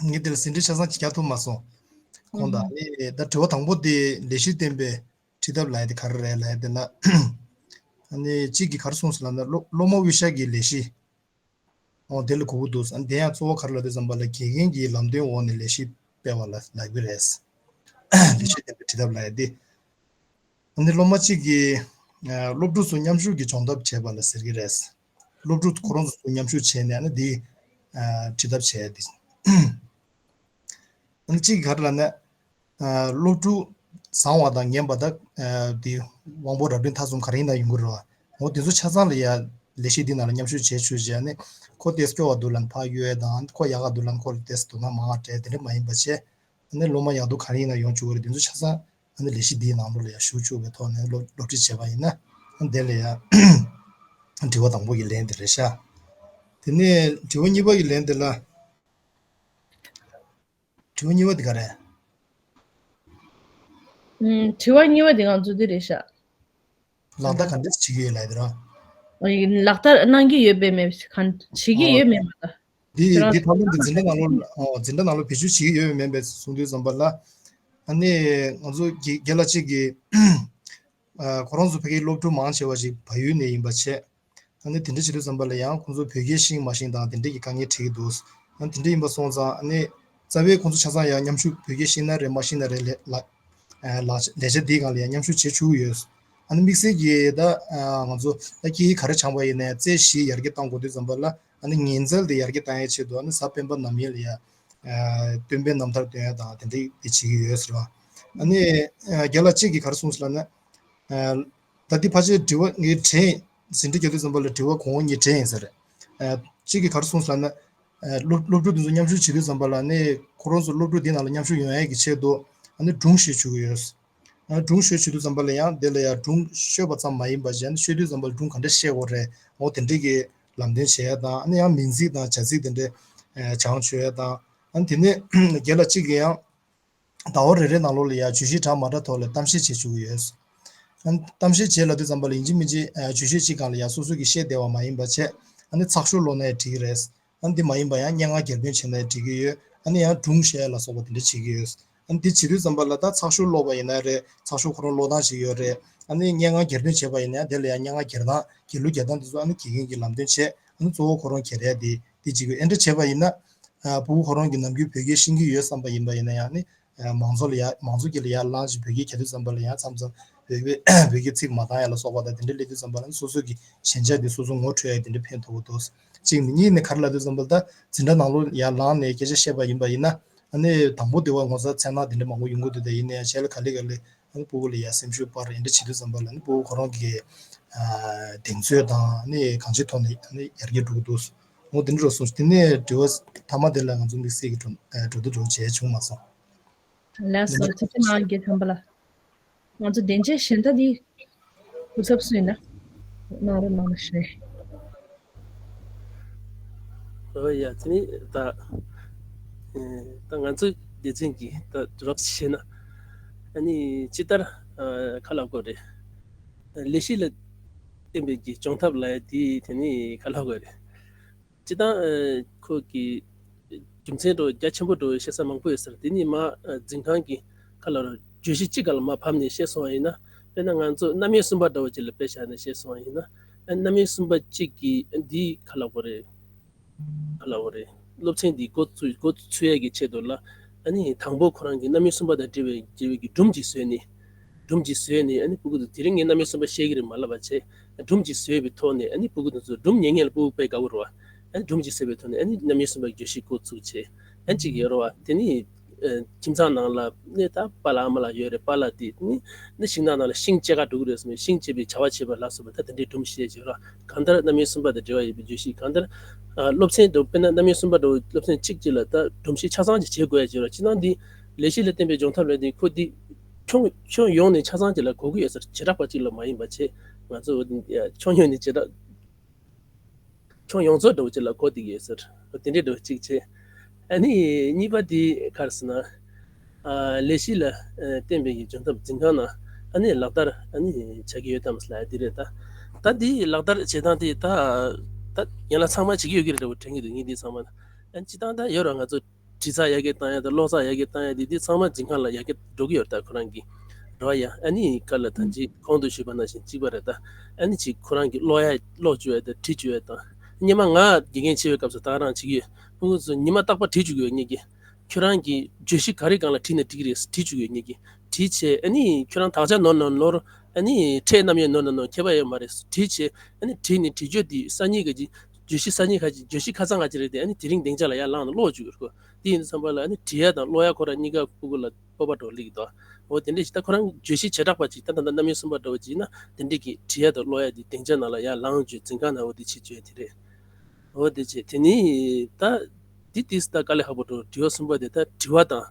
ངས་དེ་ལ་ཟིན་བྲིས་ཆ་ཚང་ཅིག་རྒྱག་ཐུབ་མ་སོང་། ཁོང་དང་ཨ་ནི་ད་དྲི་བ་དང་པོ་དེ་ལས་གཞི་བརྟན་པའི་ཁྲིད་ཐབས་ལབ་ཡ་དེ་ག་རེ་རེད་ལབ་ཡ་དེ་ན། ཨ་ནི་གཅིག་གིས་ག་རེ་གསུངས་སོང་ལབ་ན་སློབ་སློབ་མ་དབུས་ཤར་གྱི་ལས་གཞི། འོ་དེ་ལ་གོ་གི་འདུག་ཨ་ནི་དེ་ཡང་གཙོ་བོ་ག་རེ་ལབ་དུས་ཙམ་པ་ལ་དགེ་རྒན་གྱི་ལམ་སྟོན་འོག་ནས་ལས་གཞི་སྤེལ་བ་ལ་ལབ་ཀྱི་རེད། ལས་གཞི་བརྟན་པའི་ཁྲིད་ཐབས་ལབ་ཡ་དེ། ཨ་ནི་སློབ་མ་གཅིག་གིས་ཨ་སློབ་ཕྲུག་ཚོ་མཉམ་ཞུགས་ཀྱི་སྦྱོང་ཐབས་བྱེད་པ་ལ་ཟེར་གྱི་རེད། སློབ་ཕྲུག་ཁོ་རང་ཚོ་མཉམ་ཞུགས་བྱས་ནས་ཨ་ནི་འདི་ཨ་ཁྲིད་ཐབས་བྱས་ཏེ། ཨ་ནི་གཅིག་གིས་ག་རེ་ལབ་ན་ཨ་སློབ་ཕྲུག་བཟང་བ་དང་ངན་པ་དང་ཨ་འདི་དབང་པོ་རབ་འབྲིང་ཐ་གསུམ་ག་རེ་ཡིན་ན་ཡོང་གི་རེད་བ། འོ་དེ་ཚོ་ཆ་ཚང་ལ་ཡ་ལས་གཞི་འདི་ནང་ལ་མཉམ་ཞུགས་བྱས་ཆོག་བྱས་ཨ་ནི་ཁོ་ཏེས་སྐྱོ་བ་འདུག་ལབ་ན་ཕར་གཡོལ་དང་ཁོ་ཡག་ག་འདུག་ལབ་ན་ཁོ་ལ་ཏེས་དོ་སྣང་མང་བ་སྤྲད་དེ་འདྲ་མ་ཡིན་པ་བྱས། ཨ་ནི་སློབ་མ་ཡག་སྡུག་ག་རེ་ཡིན་ན་ཡོང་བཅུག་གི་རེད། དེ་ཚོ་ཆ་ཚང་ཨ་ནི་ལས་གཞི་འདིའི་ནང་ལོགས་ལ་ཡང་ཞུགས་བཅུག་པའི་ཐོག་ནས་སློབ་སློབ་ཁྲིད་བྱས་པ་ཡིན་ན་ཨ་ནི་དེ་ལ་ཡང་དྲི་བ་དང་པོ་གི་ལན་དེ་རེད་ཤག་དེ་ནས་དྲི་བ་གཉིས་པ་གི་ལན་དེ་ལ། དྲི་བ་གཉིས་པ་དེ་ག་རེད། ཨུམ། དྲི་བ་གཉིས་པ་དེ་ང་ཚོ་འདི་རེད་ཤག་ལག་བསྟར་ག་འདྲས་བྱེད་ཀྱི་ཡོད་ལབ་དེ་ར། ལག་བསྟར་གནང་གི་ཡོད་པས་མེད་གང་བྱེད་ཀྱི་ཨོ། ཡོད་མེད་མ་ལྟ། འདི་ཁྱེད་རང་འདི་ཐབས་ལམ་འདི་འཛིན་གྲྭ་ནང་ལོགས་ཨོ་འཛིན་གྲྭ་ནང་ལོགས་བེད་སྤྱོད་བྱེད་ཀྱི་ཡོད་པས་མེད་པས་གསུང་དུས་ཙམ་པ་ལ། ཨ་ནི་ང་ཚོ་དགེ་རྒན་ལགས་གཅིག་གིས་ཨ་ཁོ་རང་ཚོ་ཕ་གིའི་སློབ་ཕྲུག་མང་ཆེ་བ་ཞིག་བལ་ཡུལ་ནས་ཡིན་པ་བྱས། ཨ་ནི་དེ་འདྲ་བྱེད་དུས་ཙམ་པ་ལ་ཡང་ཁོང་ཚོ་བོད་སྐད་ཤེས་མ་ཤེས་དང་དེ་འདྲ་གི་དཀའ་ངལ་འཕྲད་ཀྱི་འདུག་ཨ་ནི་དེ་འདྲ་ཡིན་པ་སོང་ཙང་ཨ་ནི་ རྩ་བའི་ཁོང་ཚོ་ཆ་ཚང་ཡང་མཉམ་ཞུགས་བོད་སྐད་ཤེས་ན་རེད་མ་ཤེས་ན་རེད་ལས་ལ་ལས་བྱ་འདིའི་སྒང་ལ་ཡང་མཉམ་ཞུགས་བྱེད་ཆོག་གི་ཡོད། ཨ་ནི་དམིགས་བསལ་གྱིས་ད་ང་ཚོ་ད་སྐད་ཡིག་ག་རེ་སྦྱངས་པ་ཡིན་ནའི་རྩལ་བཞི་ཡར་རྒྱས་གཏང་དགོས་དུས་ཙམ་པ་ལ་ཨ་ནི་ངན་རྩལ་དེ་ཡར་རྒྱས་གཏང་ཡའི་ཆེད་དུ་ཨ་ནི་གཟའ་སྤེན་པ་ནམ་ཡིན་ལ་ཡ་སྟོན་པའི་རྣམ་ཐར་སྟོན་ཡ་དང་དེ་འདྲ་དེ་བྱེད་ཀྱི་ཡོད་ཟེར་བ། ཨ་ནི་རྒན་ལགས་གཅིག་གིས་ག་རེ་གསུངས་ཟེར་ལབ་ན། ད་འདི་ཕལ་ཆེར་དྲི་བ་ངས་དྲན་ཡིན། ཟིན་བྲིས་རྒྱག་དུས་ཙམ་པ་ལ་དྲི་བ་གོང་འོག་གཉིས་དྲན་ཡིན་ས་རེད། གཅིག་གིས་ག་རེ་གསུངས་ཟེར་ན། སློབ་སློབ་ཕྲུག་དེ་ཚོ་མཉམ་ཞུགས་བྱེད་དུས་ཙམ་པ་ལ་ནི་ཁོ་རང་ཚོ་སློབ་ཕྲུག་འདི་ནང་ལ་མཉམ་ཞུགས་ཡོང་ཡས་ཀྱི་ཆེད་དུ་ཨ་ནི་སྒྲུང་བཤད་བཅུག་གི་ཡོད། སྒྲུང་བཤད་བཅུག་དུས་ཙམ་པ་ལ་ཡང་དེ་ལ་ཡང་སྒྲུང་ཤོད་པ་ཙམ་མ་ཡིན་པ་བྱས་ནས་ཤོད་དུས་ཙམ་པ་ལ་སྒྲུང་ག་འདྲ་བཤད་དགོས་རེད་འོ་དེ་འདྲས་ཀྱི་ལམ་སྟོན་བྱེད་ཡས་དང་ཨ་ནི་ཡང་མིང་ཚིག་དང་བྱ་ཚིག་དེ་འདྲས་སྦྱང་བཅུག་ཡས་དང་ཨ་ནི་དེ་ནས་རྒན་ལགས་གཅིག་གིས་ཡང་། ཟླ་བ་རེ་རེའི་ནང་ལོགས་ལ་ཡང་བརྗོད་གཞི་འདྲ་མ་འདྲ་ཐོག་ལ་གཏམ་བཤད་བྱེད་བཅུག་གི་ཡོད། ཨ་ནི་གཏམ་བཤད་བྱེད་ལབ་དུས་ཙམ་པ་ལ་ཡིན་གཅིག་མིན་གཅིག་ཨ་བརྗོད་གཞི་གཅིག་སྒང་ལ་ཡང་སོ་སོ་གིས་བཤད་བདེ་བ་མ་ཡིན་པ་བྱས་ཨ་ནི་ཚགས་ཤོག་ཀློག་ན་ཡང་འགྲིག་གི་རེད། ཨ་ནི་འདི་མ་ཡིན་པ་ཡང་སྙན་ངག་གྱེར་འདོན་བྱས་ན་ཡང་འགྲིག་གི་ཡོད། ཨ་ནི་ཡང་སྒྲུང་བཤད་ལ་སོགས་པ་དེ་འདྲ་བྱེད་ཀྱི་ཡོད། ཨ་ནི་འདི་བྱེད་དུས་ཙམ་པ་ལ་ད་ཚགས་ཤོག་ཀློག་པ་ཡིན་ན་རེད་ཚགས་ཤོག་ཁོ་རང་ཀློག་སྟངས་ཤིག་ཡོད་རེད། ཨ་ནི་སྙན་ངག་གྱེར་འདོན་བྱས་པ་ཡིན་ན་ཡང་དེ་ལ་ཡང་སྙན་ངག་གྱེར་སྟངས་གྱེར་ལུགས་གྱེར་སྟངས་དེ་ཚོ་ཨ་ནི་དགེ་རྒན་གྱིས་ལམ་སྟོན་བྱས་ཨ་ནི་གཙོ་བོ་ཁོ་རང་གྱེར་ཡ་དེ་དེ་བྱེད་དགོས། ཨེ་འདྲ་བྱས་པ་ཡིན་ན། ཨ་ཕྲུ་གུ་ཁོ་རང་གིས་ནམ་རྒྱུན་བོད་སྐད་ཤེས་ཀྱི་ཡོད་བསམ་པ་ཡིན་པ་ཡིན་ན་ཡང་ནི། ཨ་མང་ཚོགས་ལ་ཡ་མང་ཚོགས་ཀྱི་ལ་ཡར་ལངས་ཤིང་བོད་སྐད་གྱེར་དུས་ཙམ་པ་ལ་ཡང་མཚམས་མཚམས་བོད་སྐད་བོད་སྐད་ཚིག་མ་འདང་ཡ་ལ་སོགས་པ་དང་དེ་འདྲ་སླེབས་དུས་ཙམ་པ་ལ་ནི་སོ་སོ་གི་ཞན་ཆ་དེ་སོ་སོ་ངོ་འཕྲོད་ཡ་དེ་འདྲ་ཕན་ཐོགས་པ་འདུག་གཅིག་ནི་གཉིས་ནི་ག་རེ་ལབ་དུས་ཙམ་པ་ལ་ད་འཛིན་གྲྭ་ནང་ལོགས་ཡར་ལངས་ནས་སྐད་ཆ་བཤད་པ་ཡིན་པ་ཡིན་ན་ཨ་ནི་དང་པོ་དེ་བ་ངོ་ཚ་མཚན་སྣང་དེ་འདྲ་མང་པོ་ཡོང་གི་འདུག་དེ་ཡིན་ནའི་གཞན་ལ་ག་ལེ་ག་ལེ། ཨ་ནི་ཕྲུ་གུ་ལ་ཡ་སེམས་ཤུགས་སྤར་ཡིན་འདྲ་བྱེད་དུས་ཙམ་པ་ལ་ནི་ཕྲུ་གུ་ཁོ་རང་གི་ཨ་གདེང་ཚོད་དང་ནི་གང་ཅིའི་ཐོག་ནས་ཨ་ནི་ཡར་རྒྱས་འགྲོ་གི་འདུག་འོ་དེ་འདྲ་རོ་གསུངས། དེ་ནས་དྲི་བ་ཐ་མ་དེ་ལ་ང་ཚོ་དམིགས་བསལ་གྱི་འགྲོ་ཨ་འགྲོ་དུས་འགྲོ་བྱས་བྱུང་མ་སོང་། ལགས་སོ། ཐུགས་རྗེ་གནང་རྒན་དམ་པ་ལགས། ང་ཚོ་བདེན་བྱའི་ཞལ་ལྟ་འདི་སྐུ་ཚབ་སུ་ཡིན་ན་གནང་རོགས་གནང་ཞུ། ཨོ་ཡ་དེ་ནི་ད་ཨེ་ད་ང་ཚོའི་སྡེ་ཚན་གྱི་ད་རོབ་བྱས་ན་ཨ་ནི་ཇི་ལྟར་ཨ་ཁ་ལག་སྐོར་རེད། ལས་གཞི་ལ་བརྟེན་པའི་གི་སྦྱོང་ཐབས་ལ་དེ་དེ་ནི་ཁ་ལག་སྐོར་རེད། སྤྱིར་བཏང་ཨ་ཁོ་གི་རྒྱུ་མཚན་འགྲོ་རྒྱ་ཆེན་པོ་འགྲོ་བཤད་ས་མང་པོ་ཡོད་ཟེར། དེ་ནི་མ་ཨ་འཛིན་ཁང་གི་ཁ་ལ་རོ་བརྗོད་གཞི་གཅིག་ག་ལ་མ་ཕབ་ནས་བཤད་སོང་བ་ཡིན་ན། དཔེར་ན་ང་ཚོ་རྣམ་དབྱེ་གསུམ་པ་འདྲ་བོ་ཅིག་ལ་དཔེ་བཞག་ནས་བཤད་སོང་བ་ཡིན་ན། ཨ་རྣམ་དབྱེ་གསུམ་པ་གཅིག་གི་འདིའི་ཁ་ལ་བོ་རེད། ཁ་ལ་བོ་རེད། སློབ་ཚན་འདི་འགོ་ཚུགས་འགོ་ཚུགས་ཡས་ཀྱི་ཆེད་དུ་ལ་ཨ་ནི་དང་པོ་ཁོ་རང་གི་རྣམ་དབྱེ་གསུམ་པ་དང་འབྲེལ་བའི་འབྲེལ་བའི་གི་སྒྲུང་ཅིག་བཟོས་ནས། སྒྲུང་ཅིག་བཟོས་ནས་ཨ་ནི་ཕྲུ་གུ་ཚོ་དེ་རིང་ངས་རྣམ་དབྱེ་གསུམ་པ་བཤད་ཀྱི་རེད་མ་ལབ་པ་བྱས། སྒྲུང་ཅིག་བཟོས་པའི་ཐོག་ནས་ཨ་ནི་ཕྲུ་གུ་དེ་ཚོ་སྒྲུང་ཉན་མཁན་ལ་ཕྲུ་གུ་དཔེ་དགའ་པོ་རེད་བ། ཨ་ནི་སྒྲུང་ཅིག་བཟོས་པའི་ཐོག་ནས་ཨ་ནི་རྣམ་དབྱེ་གསུམ་པའི་བརྗོད་གཞི་འགོ་ཚུགས་བྱས། ཨ་ནི་ཅིག་ཡོད་རེད་བ། དེ་ནི་ཨ་ཁྱིམ་ཚང་ནང་ལ་ནི་ད་པཱ་ལགས་ཨ་མ་ལགས་ཡོད་རེད། པཱ་ལགས་དེ་ནི་ནི་ཤིང་ནགས་ནང་ལ་ཤིང་བཅད་ག་འགྲོ་གི་རེད་ཟེར་ནས་ཤིང་བཅད་པའི་བྱ་བ་བྱེད་པ་ལ་སོགས་པ་ད་དེ་འདྲའི་སྒྲུང་བཤད་ཀྱི་ཡོད་རེད་བ། གང་ལྟར་རྣམ་དབྱེ་གསུམ་པ་དང་འབྲེལ་བ་ཡོད་པའི་བརྗོད་གཞི། གང་ལྟར་ཨ་སློབ་ཚན་དུ་དཔེར་ན་རྣམ་དབྱེ་གསུམ་པ་འདྲ་བོ་སློབ་ཚན་གཅིག་གཅིག་ལ་ད་སྒྲུང་གཞི་ཆ་ཚང་ཅིག་བྱེད་དགོས་ཡ་ཅིག་ཡོད་རེད། སྤྱིར་བཏང་འདི་ལས་གཞི་ལ་བརྟེན་པའི་སྦྱོང་ཐབས་ལས་དེ་ཁོ་འདི་ཁྱོན་ཁྱོན་ཡོངས་ནས་ཆ་ཚང་ཅིག་ལ་གོ་གི་ཡོད་ཟེར་བྱེ་བྲག་པ་ཅིག་ལ་མ་ཡིན་པ་བྱས། ང་ཚོ་ཁྱོན་ཡོངས་ནས་བྱེ་བྲག་ཁྱོན་ཡོངས་རྫོགས་འདྲ་བོ་ཅིག་ལ་གོ་བསྡད་ཀྱི་ཡོད་ཟེར། དེ་འདྲའི་འདྲ་བོ་གཅིག་བྱས། ཨ་ནི་གཉིས་པ་དེ་ག་རེ་ཟེར་ན། ཨ་ལས་གཞི་ལ་ཨ་བརྟེན་པའི་གི་སྦྱོང་ཐབས་འཛིན་ཁང་ནང་ཨ་ནི་ལག་བསྟར་ཨ་ནི་བྱ་གི་ཡོད་དམ་ཟེར་ལབ་ཡ་དེ་རེད་ད། ད་འདི་ལག་བསྟར་བྱེད་སྟངས་དེ་ད་ད་ཡན་ལག་ཚང་མ་བྱེད་ཀྱི་ཡོད་ཀྱི་རེད་འདྲ་བོ་དྲན་གྱི་འདུག་ངས་འདི་ཚང་མ་ཨ་ནི་སྤྱིར་བཏང་ད་ཡོད་ར་ང་ཚོ། དྲི་ཚགས་ཡར་རྒྱས་བཏང་ཡ་དང་གློག་ཚགས་ཡར་རྒྱས་བཏང་ཡ་དེ་དེ་ཚང་མ་འཛིན་ཁང་ལ་ཡར་རྒྱས་འགྲོ་གི་ཡོད་རེད་ད་ཁོ་རང་གི་རེད་བ་ཡ། ཨ་ནི་ག་ལ་ད་ཅི་གོང་དུ་ཞུས་པ་ནང་བཞིན་གཅིག་པ་རེད་ད། ཨ་ནི་ཅིག་ཁོ་རང་གི་ཀློག་ཡ་ཀློག་བཅུག་ཡ་དང་བྲིས་བཅུག་ཡ་དང་། སྔོན་མ་ང་དགེ་རྒན་བྱེད་པའི་སྐབས་སུ་ད་ག་རང་བྱེད་ཀྱི་ཡོད། ཕྲུ་གུ་ཚོ་ཉི་མ་རྟག་པར་བྲིས་བཅུག་གི་ཡོད་ངེད་ཀྱིས། ཁྱོད་རང་གི་བརྗོད་གཞི་ག་རེ་སྒང་ལ་བྲིས་ན་འགྲིག་གི་རེད་བྲིས་བཅུག་ཡོད་ངེད་ཀྱིས། བྲིས་བྱས་ཨ་ནི་ཁྱོད་རང་དག་ཆ་ནོར་ན་ནོར། ཨ་ནི་ཕྲད་རྣམ་དབྱེ་ནོར་ན་ནོར་ཁྱད་པར་ཡོད་མ་རེད། བྲིས་བྱས་ཨ་ནི་བྲིས་ནས་བྲིས་བརྗོད་དེ་སང་ཉིན་ག་ཅིག་བརྗོད་གཞི་སང་ཉིན་ག་ཅིག་བརྗོད་གཞི་ཁ་སང་ག་ཅིག་རེད་དེ་ཨ་ནི་དེ་རིང་སྡིངས་ཆ་ལ་ཡར་ལངས་ནས་ཀློག་བཅུག་གི་རེད་ཁོ། དེ་ཡིན་དུས་ཙམ་པ་ལ་ཨ་ནི་བྲིས་ཡ་དང་ཀློག་ཡ་ཁོ་རང་གཉིས་ཀ་ཕྲུ་གུ་ལ་སྤོབས་པ་འདྲ་བོ་སླེབས་ཀྱི་འདུག་འོ་དེ་འདྲ་ཞིག་ད་ཁོ་རང་བརྗོད་གཞི་བྱེ་བྲག་པ་ཅིག་ད་ད་ལྟ་རྣམ་དབྱེ་གསུམ་པ་འདྲ་བོ་ཅིག་ཡིན་ན་དེ་འདྲ་གི་བྲིས་ཡ་དང་ཀློག་ཡ་དེ་སྡིངས་ཆ་ནང་ལ་ཡར་ལངས་བཅུག་འཛིན་ཁང་ནང་འོ་དེ་བྱེད་བཅུག་ཡ་དེ་རེད། འོ་དེ་བྱས་དེ་ནི་ད་འདི་ཏིས་ད་དཀའ་ལས་ཁག་པོ་འགྲོ། དྲི་བ་གསུམ་པ་དེ་ད་དྲི་བ་དང་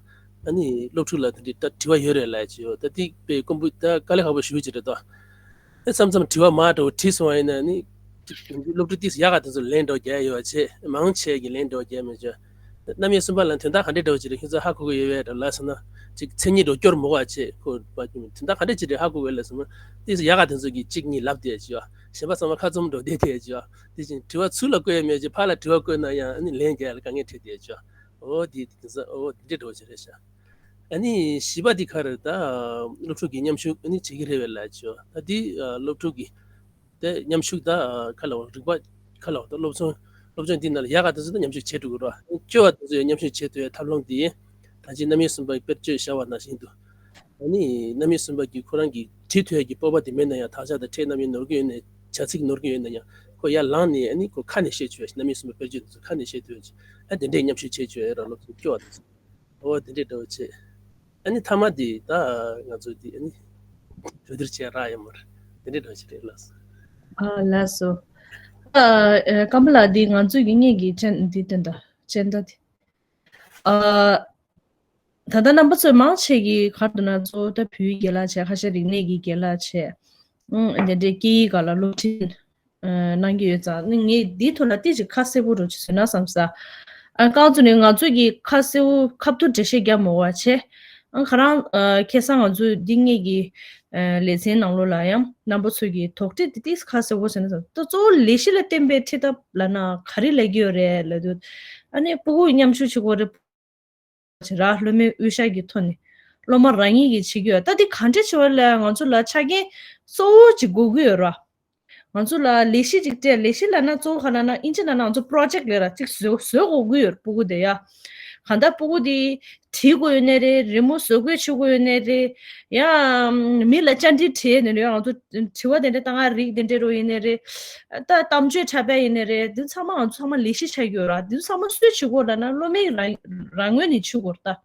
ཨ་ནི་སློབ་ཕྲུག་ལ་དེ་འདྲའི་ད་དྲི་བ་ཡོད་རེད་ལབ་ཀྱི་ཡོད། ད་འདི་དཔེ་དཀོན་པོ་ད་དཀའ་ལས་ཁག་པོ་ཞེ་པོ་ཅིག་རེད་དོ། ཨེ་མཚམས་མཚམས་དྲི་བ་མང་དྲགས་པོ་དྲིས་སོང་བ་ཡིན་ན་ནི་སློབ་ཕྲུག་ཏིས་ཡག་ག་དེ་ཚོ་ལན་འདྲ་བོ་རྒྱག་ཡ་ཡོད་པ་བྱས་མང་ཆེ་གི་ལན་འདྲ་བོ་རྒྱག་མེད་ཀྱི། རྣམ་དབྱེ་གསུམ་པ་ལ་དོན་དག་ག་འདྲས་འདྲ་བོ་ཅིག་རེད་ཁྱེད་ཚོ་ཧ་གོ་གི་ཡོད་པས་འདྲ་ལབ་སོང་ན་ཅིག་མཚན་ཉིད་འདྲ་བོ་སྐྱོར་མོ་བ་བྱས་ཁོ་པ་དོན་དག་ག་འདྲས་ཅིག་རེད་ཧ་གོ་གི་ཡོད་ལབ་སོང་ན་ཏིས་ཡག་ག་དེ་ཚོ་གི་གཅིག་གཉིས་ལབ་བསྡད་ཀྱི། གཞན་པ་ཚང་མ་ཁ་བཙུམ་འདྲ་བོ་བསྡད་བསྡད་ཀྱི། དེ་བཞིན་དྲི་བ་ཚུར་ལ་བཀོད་ཡ་མེད་ཅིག་ཕར་ལ་དྲི་བ་བཀོད་ན་ཡང་ཨ་ནི་ལན་རྒྱག་ཡ་ལ་དཀའ་ངལ་འཕྲད་བསྡད་ཀྱི། འོ་དེ་དེ་ཚོ་འོ་དེ་འདྲས་འདྲ་བོ་ཅིག་རེད་ཤག་ཨ་ནི་བཞི་པ་འདི་ག་རེ་ད་སློབ་ཕྲུག་གི་མཉམ་ཞུགས་ཨ་ནི་བྱེད་ཀྱི་རེད་པས་ལབ་ཀྱི་ཡོད། ད་འདི་སློབ་ཕྲུག་གི་དེ་མཉམ་ཞུགས་ད་ག་ལབ་རིག་པ་ག་ལབ་ད་སློབ་ཚན་ སློབ་སྦྱོང་འདི་ནང་ལ་ཡག་ག་དེ་ཚོ་ད་མཉམ་ཞུགས་བྱེད་འགྲོ་དགོས་ར། སྐྱོ་བ་དེ་ཚོ་ཡང་མཉམ་ཞུགས་བྱེད་ཐུབ་ཡ་ཐབས་ལམ་འདི་ད་ཅི་རྣམ་དབྱེ་གསུམ་པ་གི་དཔེར་བརྗོད་བྱ་བ་ནང་བཞིན་དུ། ཨ་ནི་རྣམ་དབྱེ་གསུམ་པ་གི་ཁོ་རང་གི་བྲིས་ཐུབ་ཡ་གི་སྤོབས་པ་དེ་མེད་ན་ཡང་དག་ཆ་དང་ཕྲད་རྣམ་དབྱེ་ནོར་གི་ཡོད་ན། བྱ་ཚིག་ནོར་གི་ཡོད་ན་ཡང་ཁོ་ཡར་ལངས་ནས་ཨ་ནི་ཁོ་ཁ་ནས་བཤད་བཅུག་ཡ་ཞིག་རྣམ་དབྱེ་གསུམ་པ་དཔེར་བརྗོད་དེ་ཚོ་ཁ་ནས་བཤད་ཐུབ་ཡ་ཞིག་ཨ་དེ་འདྲས་མཉམ་ཞུགས་བྱེད་བཅུག་ཡ་ར། སློབ་ཚན་སྐྱོ་བ་དེ་ཚོ། འོ་དེ་འདྲས་འདྲ་བོ་བྱེད། ཨ་ནི་མཐའ་མ་དེ་ད་ང་ཚོ་དེ་ཨ་ནི་གྲོས་བསྡུར་བྱས་རག་ཡོད་མ་རེད། དེ་འདྲས་འདྲ་བོ་ཞིག་རེད་ལགས་སོ། ཨ་ལགས་སོ། ཨ་ཨ་ཀརྨ་ལགས། འདི་ང་ཚོ་གི་སྔོན་གྱི་ཅན་འདི་སྟོན་ད་ཅན་ད་དེ། ཨ་ད་ལྟ་རྣམ་པ་ཚོས་མང་ཆེ་གི་ག་རེ་འདུག་ན། གཙོ་བོ་ད་བོད་ཡིག་རྒན་ལགས་བྱས། ཁ་ཤས་རིག་གནས་ཀྱི་རྒན་ལགས་བྱས། ཨང་དེ་འདྲའི་སྐད་ཡིག་སྒང་ལ་སློབ་ཁྲིད་ཨ་གནང་གི་ཡོད་ཙང་། ཨ་ནི་ངས་འདིའི་ཐོག་ལ་ཏོག་ཙམ་ཁ་གསལ་པོ་འདྲ་བོ་ཅིག་བཟོས་ན་བསམ་ས། ཨ་རྐང་བཙུགས་ནས་ང་ཚོ་གི་ཁ་གསལ་པོ་ཁ་ཐུག་འགྲེལ་བཤད་རྒྱག་མ་དགོས་པ་བྱས། ཨ་ཁ་རང་ཨ་ཁ་སང་ང་ཚོས་འདི་སྔོན་གྱི་ཨ་ལེ་ཚན་ནང་ལོགས་ལ་ཡང་རྣམ་པ་ཚོ་གི་དོགས་འདྲི་དེ་ཏོག་ཙམ་ཁ་གསལ་པོ་བཟོས་ན་བསམ། ད་གཙོ་བོ་ལས་གཞི་ལ་བརྟེན་པའི་ཁྲིད་ཐབས་ལབ་ན་ག་རེ་ལབ་ཀྱི་ཡོད་རེད་ལབ་དུས། ཨ་ནི་སྤུ་གུ་མཉམ་ཞུགས་བྱེད་དགོས་རེད། བྱེད་ར། སློབ་མའི་དབུས་ཤར་གྱི་ཐོག་ནས་སློབ་མ་རང་ཉིད་ཀྱིས་བྱེད་ཀྱི་ཡོད། ད་འདི་ག་འདྲས་བྱེད་པ་ལ་ང་ཚོ་ལ་ཆ་རྐྱེན་གཙོ་བོ་ཅིག་དགོས་ཀྱི་ཡོད་ར། ང་ཚོ་ལ་ལས་གཞི་ཅིག་སྤྲད། ལས་གཞི་ལབ་ན་གཙོ་བོ་ག་ལབ་ན། ཨིན་ཇི་ལབ་ན་ང་ཚོ་པྲོ་ཇེག་ལབ་ར། ཅིག་བཟོ་བཟོ་དགོས་ཀྱི་ཡོད་ར། སྤུ་གུ་དེ་ཡ། གང་ལྟར་སྤུ་གུ་དེ་བྲིས་དགོས་ཡོད་ནའི་རེད། རི་མོ་བཟོ་བཀོད་བྱེད་དགོས་ཡོད་ནའི་རེད། ཡང་མི་ལ་བཅར་འདྲི་དྲི་ཡས་ནའི་རེད། ང་ཚོ་དྲི་བ་དེ་འདྲ་ལྟ་ག་རིགས་དེ་འདྲ་རུ་ཡིན་ནའི་རེད། ད་གཏམ་བརྗོད་འཁྲབ་པ་ཡིན་ནའི་རེད། འདི་ཚང་མ་ང་ཚོ་ཚང་མ་ལས་གཞི་ཆགས་ཀྱི་ཡོད་ར། འདི་ཚང་མ་སུས་བྱེད་དགོས་ལབ་ན་སློབ་མས་རང་རང་ངོས་ནས་བྱེད་དགོས་རེད།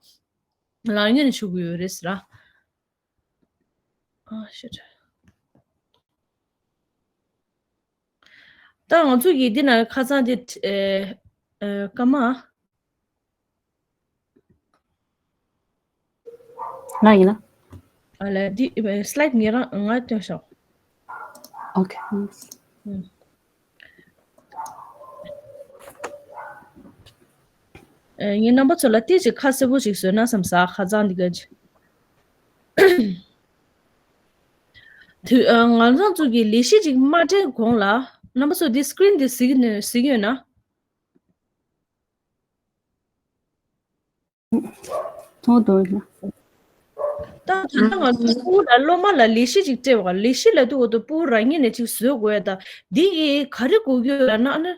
ད་རང་ངོས་ནས་བྱེད་དགོས་ཡོད་རེད་ཟེར་ར། ཨ་ཤེད། ད་ང་ཚོ་གི་འདི་ན་ཁ་སང་དེ་ཨེ་ཨེ་ཀརྨ། ང་ཡིན་ན། ཨ་ལས་འདི་ཨེ་སི་ལའེ་ཌི་ངས་རང་ང་སྟོན་ཤོག་ཨོ་ཁེ། ཨུམ། ཨེ་ངས་རྣམ་པ་ཚོ་ལ་ཏོག་ཙམ་ཁ་གསལ་པོ་ཞིག་བཟོས་ན་བསམ་ས། ཁ་སང་འདི་ག་ཅིག་དུས་ཨ་ང་རང་ཚོ་གི་ལས་གཞི་ཅིག་མ་སྤྲད་གོང་ལ། རྣམ་པ་ཚོ་འདི་སི་ཀི་རིན་འདི་གཟིགས་ནས་གཟིགས་ཡོད་ན། མཐོང་འདུག་ན། ད་ད་ལྟ་ང་ཚོ་སྤུ་གུ་ལ་སློབ་མ་ལ་ལས་གཞི་ཅིག་སྤྲད་པ། ལས་གཞི་ལབ་དུས་འོ་དོ་སྤུ་གུ་རང་ཉིད་ནས་ཅིག་བཟོ་དགོས་ཡ། ད་འདི་གི་ག་རེ་དགོས་ཀྱི་ཡོད་ལབ་ན། ཨ་ནི་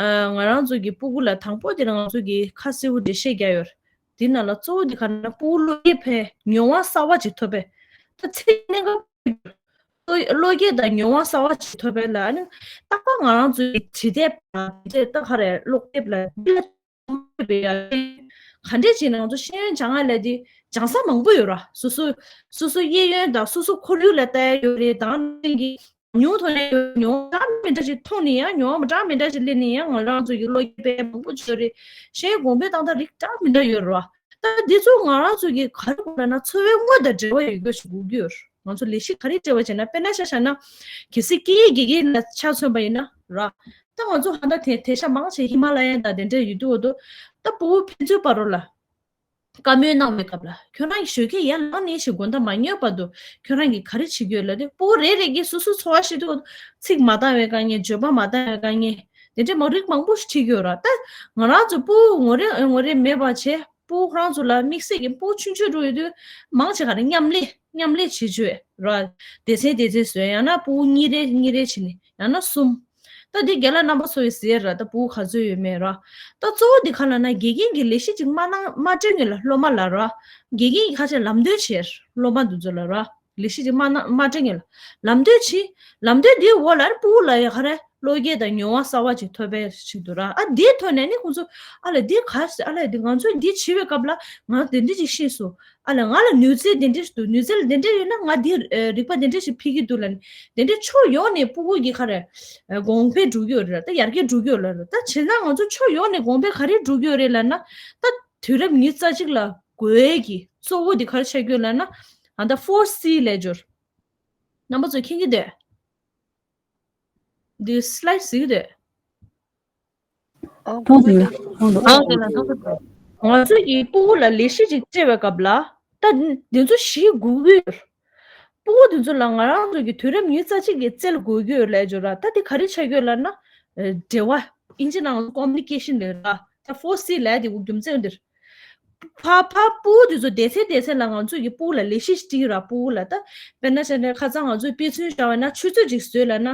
ཨ་ང་རང་ཚོ་གི་སྤུ་གུ་ལ་དང་པོ་དེ་ང་ཚོ་གི་ཁ་གསལ་པོ་འགྲེལ་བཤད་རྒྱག་ཡོད་རེད། འདི་ནང་ལ་གཙོ་བོ་འདི་ག་ན་སྤུ་གུ་བློ་སྐྱེད་ཕན་མྱོང་བ་གསར་བ་ཅིག་ཐོབ་པས། ད་ཚེ་གནས་སྐབས་བློ་སྐྱེད་དང་མྱོང་བ་གསར་བ་ཅིག་ཐོབ་པས་ལ། ཨ་ནི་རྟག་པར་ང་རང་ཚོའི་བྲིས་དེབ་དང་དེ་ད་ག་རེ་ཀློག་དེབ་ལ་འདི་ལ་ག་འདྲས་བྱས་ནས་ང་ཚོ་ཤེས་ཡོན་སྦྱང་ཡ་ལས་དེ་སྦྱང་ས་མང་པོ་ཡོད་ར། སོ་སོ་སོ་སོ་གཡས་གཡོན་དང་སོ་སོ་ཁོར་ཡུག་ལ་ལྟ་ཡ་ཡོད་རེད། དང་ནང་གི་ཉུང་ཐོག་ནས་ཡོད། མྱོང་འདྲ་མི་འདྲ་ཞིག་མཐོང་ནས་ཡང་མྱོང་འདྲ་མི་འདྲ་ཞིག་སླེབས་ནས་ཡང་ང་རང་ཚོ་གི་བློ་སྐྱེད་ཕན་མང་པོ་བྱུང་རེད། གཞན་གོང་འཕེལ་བཏང་སྟངས་རིགས་འདྲ་མི་འདྲ་ཡོད་རེད་བ། ད་འདི་ཚོ་ང་རང་ཚོ་གི་ག་རེ་དགོས་ལབ་ན་འཚོ་བའི་དངོས་དང་འབྲེལ་བ་ཡོད་རྒྱུ་ཞིག་དགོས་ཀྱི་ཡོད་རེད། ང་ཚོ་ལས་གཞི་ག་རེ་སྤྲད་པ་བྱས་ན། དཔེར་ན་ཆ་བཞག་ན་གལ་སྲིད་སྐད་ཡིག་དགེ་རྒན་ལ་ཆ་མཚོན་པ་ཡིན་ན་ར། ད་ང་ཚོ་ཧ་ད་དེ་དེ་ཤ་མང་ཆེ་ཧི་མ་ལ་ཡན་དང་དེ་འདྲ་ཡོད་དུས་འོ་དོ། ད་སྤུ་གུ་ཕན་ཚུན་བར་རོ་ལ། བཀའ་མོལ་གནང་བའི་སྐབས་ལ་ཁྱོད་རང་གི་ཞོགས་ཀས་ཡར་ལངས་ནས་ཞིག་དགོང་དག་མ་ཉལ་བར་དུ་ཁྱོད་རང་གིས་ག་རེ་བྱེད་ཀྱི་ཡོད་ལབ་དུས། སྤུ་གུ་རེ་རེ་གིས་སོ་སོའི་འཚོ་བ་ཤེས་དུས་ཚིག་མ་འདང་བའི་དཀའ་ངལ། བརྗོད་པ་མ་འདང་བའི་དཀའ་ངལ། དེ་འདྲ་མ་རིགས་མང་པོ་ཞིག་འཁྲིད་ཀྱི་ཡོད་ར། ད་ང་རང་ཚོ་སྤུ་གུ་ངོ་རེ་ངོ་རེ་མེད་པ་བྱས། སྤུ་གུ་ཁོ་རང་ཚོ་ལ་དམིགས་བསལ་གྱི་སྤུ་གུ་ཆུང་ཆུང་འགྲོ་ཡོད་དུས་མང་ཆེ་ག་རེ་མཉམ་ལས་མཉམ་ལས་བྱེད་བཅུག་ར། སྡེ་ཚན་སྡེ་ཚན་བཟོས། ཡང་ན་སྤུ་གུ་གཉིས་རེ་གཉིས་རེ་བྱས་ནས། ཡང་ན་གསུམ། ད་འདི་རྒན་ལགས་རྣམ་པ་ཚོ་ཡིས་ཟེར་ར། ད་སྤུ་གུ་ག་ཚོད་ཡོད་མེད་ར། ད་གཙོ་བོ་འདི་ག་ལབ་ན་དགེ་རྒན་གྱིས་ལས་གཞི་ཅིག་མ་གནང་མ་སྤྲད་སྔོན་ལ་སློབ་མ་ལ་ར། དགེ་རྒན་གྱིས་ཁ་ཤས་ལམ་སྟོན་བྱས་སློབ་མ་འདི་ཚོ་ལ་ར། ལས་གཞི་ཅིག་མ་གནང་མ་སྤྲད་སྔོན་ལ་ལམ་སྟོན་བྱས། ལམ་སྟོན་འདིའི་འོག་ལ་སྤུ་གུ་ལ་ཡ་ག་རེ་བློ་སྐྱེད་དང་མྱོང་བ་གསར་བ་ཅིག་ཐོབ་པའི་ཆེད་དུ་ར། ཨ་འདིའི་ཐོག་ནས་ནི་ཁོང་ཚོ་ཨ་ལས་འདི་ག་ཟེར། ཨ་ལས་འདི་ང་ཚོས་འདི་བྱེད་པའི་སྐབས་ལ་ང་དེ་འདྲ་ཅིག་ཤེས་སོང་། ཨ་ལས་ང་ལ་ནུས་རྩལ་དེ་འདྲ་ཞིག་འདུག་ནུས་རྩལ་དེ་འདྲ་ཡོད་ན་ང་འདི་ཨེ་རིག་པ་དེ་འདྲ་ཞིག་འཕེལ་གྱི་འདུག་ལབ་ནས། དེ་འདྲ་ཕྱོགས་ཡོངས་ནས་སྤུ་གུ་གི་ག་རེ་ཨེ་གོང་འཕེལ་འགྲོ་གི་ཡོད་རེད། ད་ཡར་རྒྱས་འགྲོ་གི་ཡོད་ལ་རེད། ད་བྱས་ན་ང་ཚོ་ཕྱོགས་ཡོངས་ནས་གོང་འཕེལ་ག་རེ་འགྲོ་གི་ཡོད་རེད་ལབ་ན། ད་དུས་རབས་ཉི་ཤུ་རྩ་གཅིག་ལ་དགོས་ཡས་ཀྱི་གཙོ་བོ་དེ་ག་རེ་ཆགས་ཀྱི་ཡོད་ལབ་ན། ཨ་ད་ཕོར་སི་ལབ་ཡས་ཅིག་ཡོད་རེད། རྣམ་པ་ཚོས་མཁྱེན་གྱི་འདུག་འདི་སི་ལའེ་ཌི་གཟིགས་ཀྱི་འདུག་མཐོང་ཐུབ་ཡ། མཐོང་འདུག་ཨང་ཀི་ལ་མཐོང་གི་འདུག་ང་ཚོ་གིས་སྤུ་གུ་ལ་ལས་གཞི་ཅིག་སྤྲད་པའི་སྐབས་ལ། ད་འདི་ཚོ་གཞི་དགོས་ཀྱི་ཡོད། སྤུ་གུ་འདི་ཚོ་ལ་ང་རང་ཚོ་གི་དུས་རབས་ཉི་ཤུ་རྩ་གཅིག་གི་རྩལ་དགོས་ཀྱི་ཡོད་ལབ་ཡས་ཅིག་ཡོད་ར། ད་འདི་ག་རེ་ཆགས་ཀྱི་ཡོད་ལབ་ན། ཨེ་འབྲེལ་བ། ཨིན་ཇི་ནང་ལ་ཀོ་མུ་ནི་ཀེ་ཤན་ལབ་ར། ད་ཕོར་སི་ལབ་ཡས་དེ་རྒྱུ་མཚན་འདིར། ཕ་ཕ་སྤུ་གུ་དེ་ཚོ་སྡེ་ཚན་སྡེ་ཚན་ལ་ང་ཚོས་ཀྱི་སྤུ་གུ་ལ་ལས་གཞི་སྤྲད་ར། སྤུ་གུ་ལ་ད་དཔེར་ན་བྱས་ན་ཁ་སང་ང་ཚོས་དཔེ་མཚོན་བཞག་པ་ན་ཆུ་ཚོད་ཅིག་བཟོས་ལབ་ན།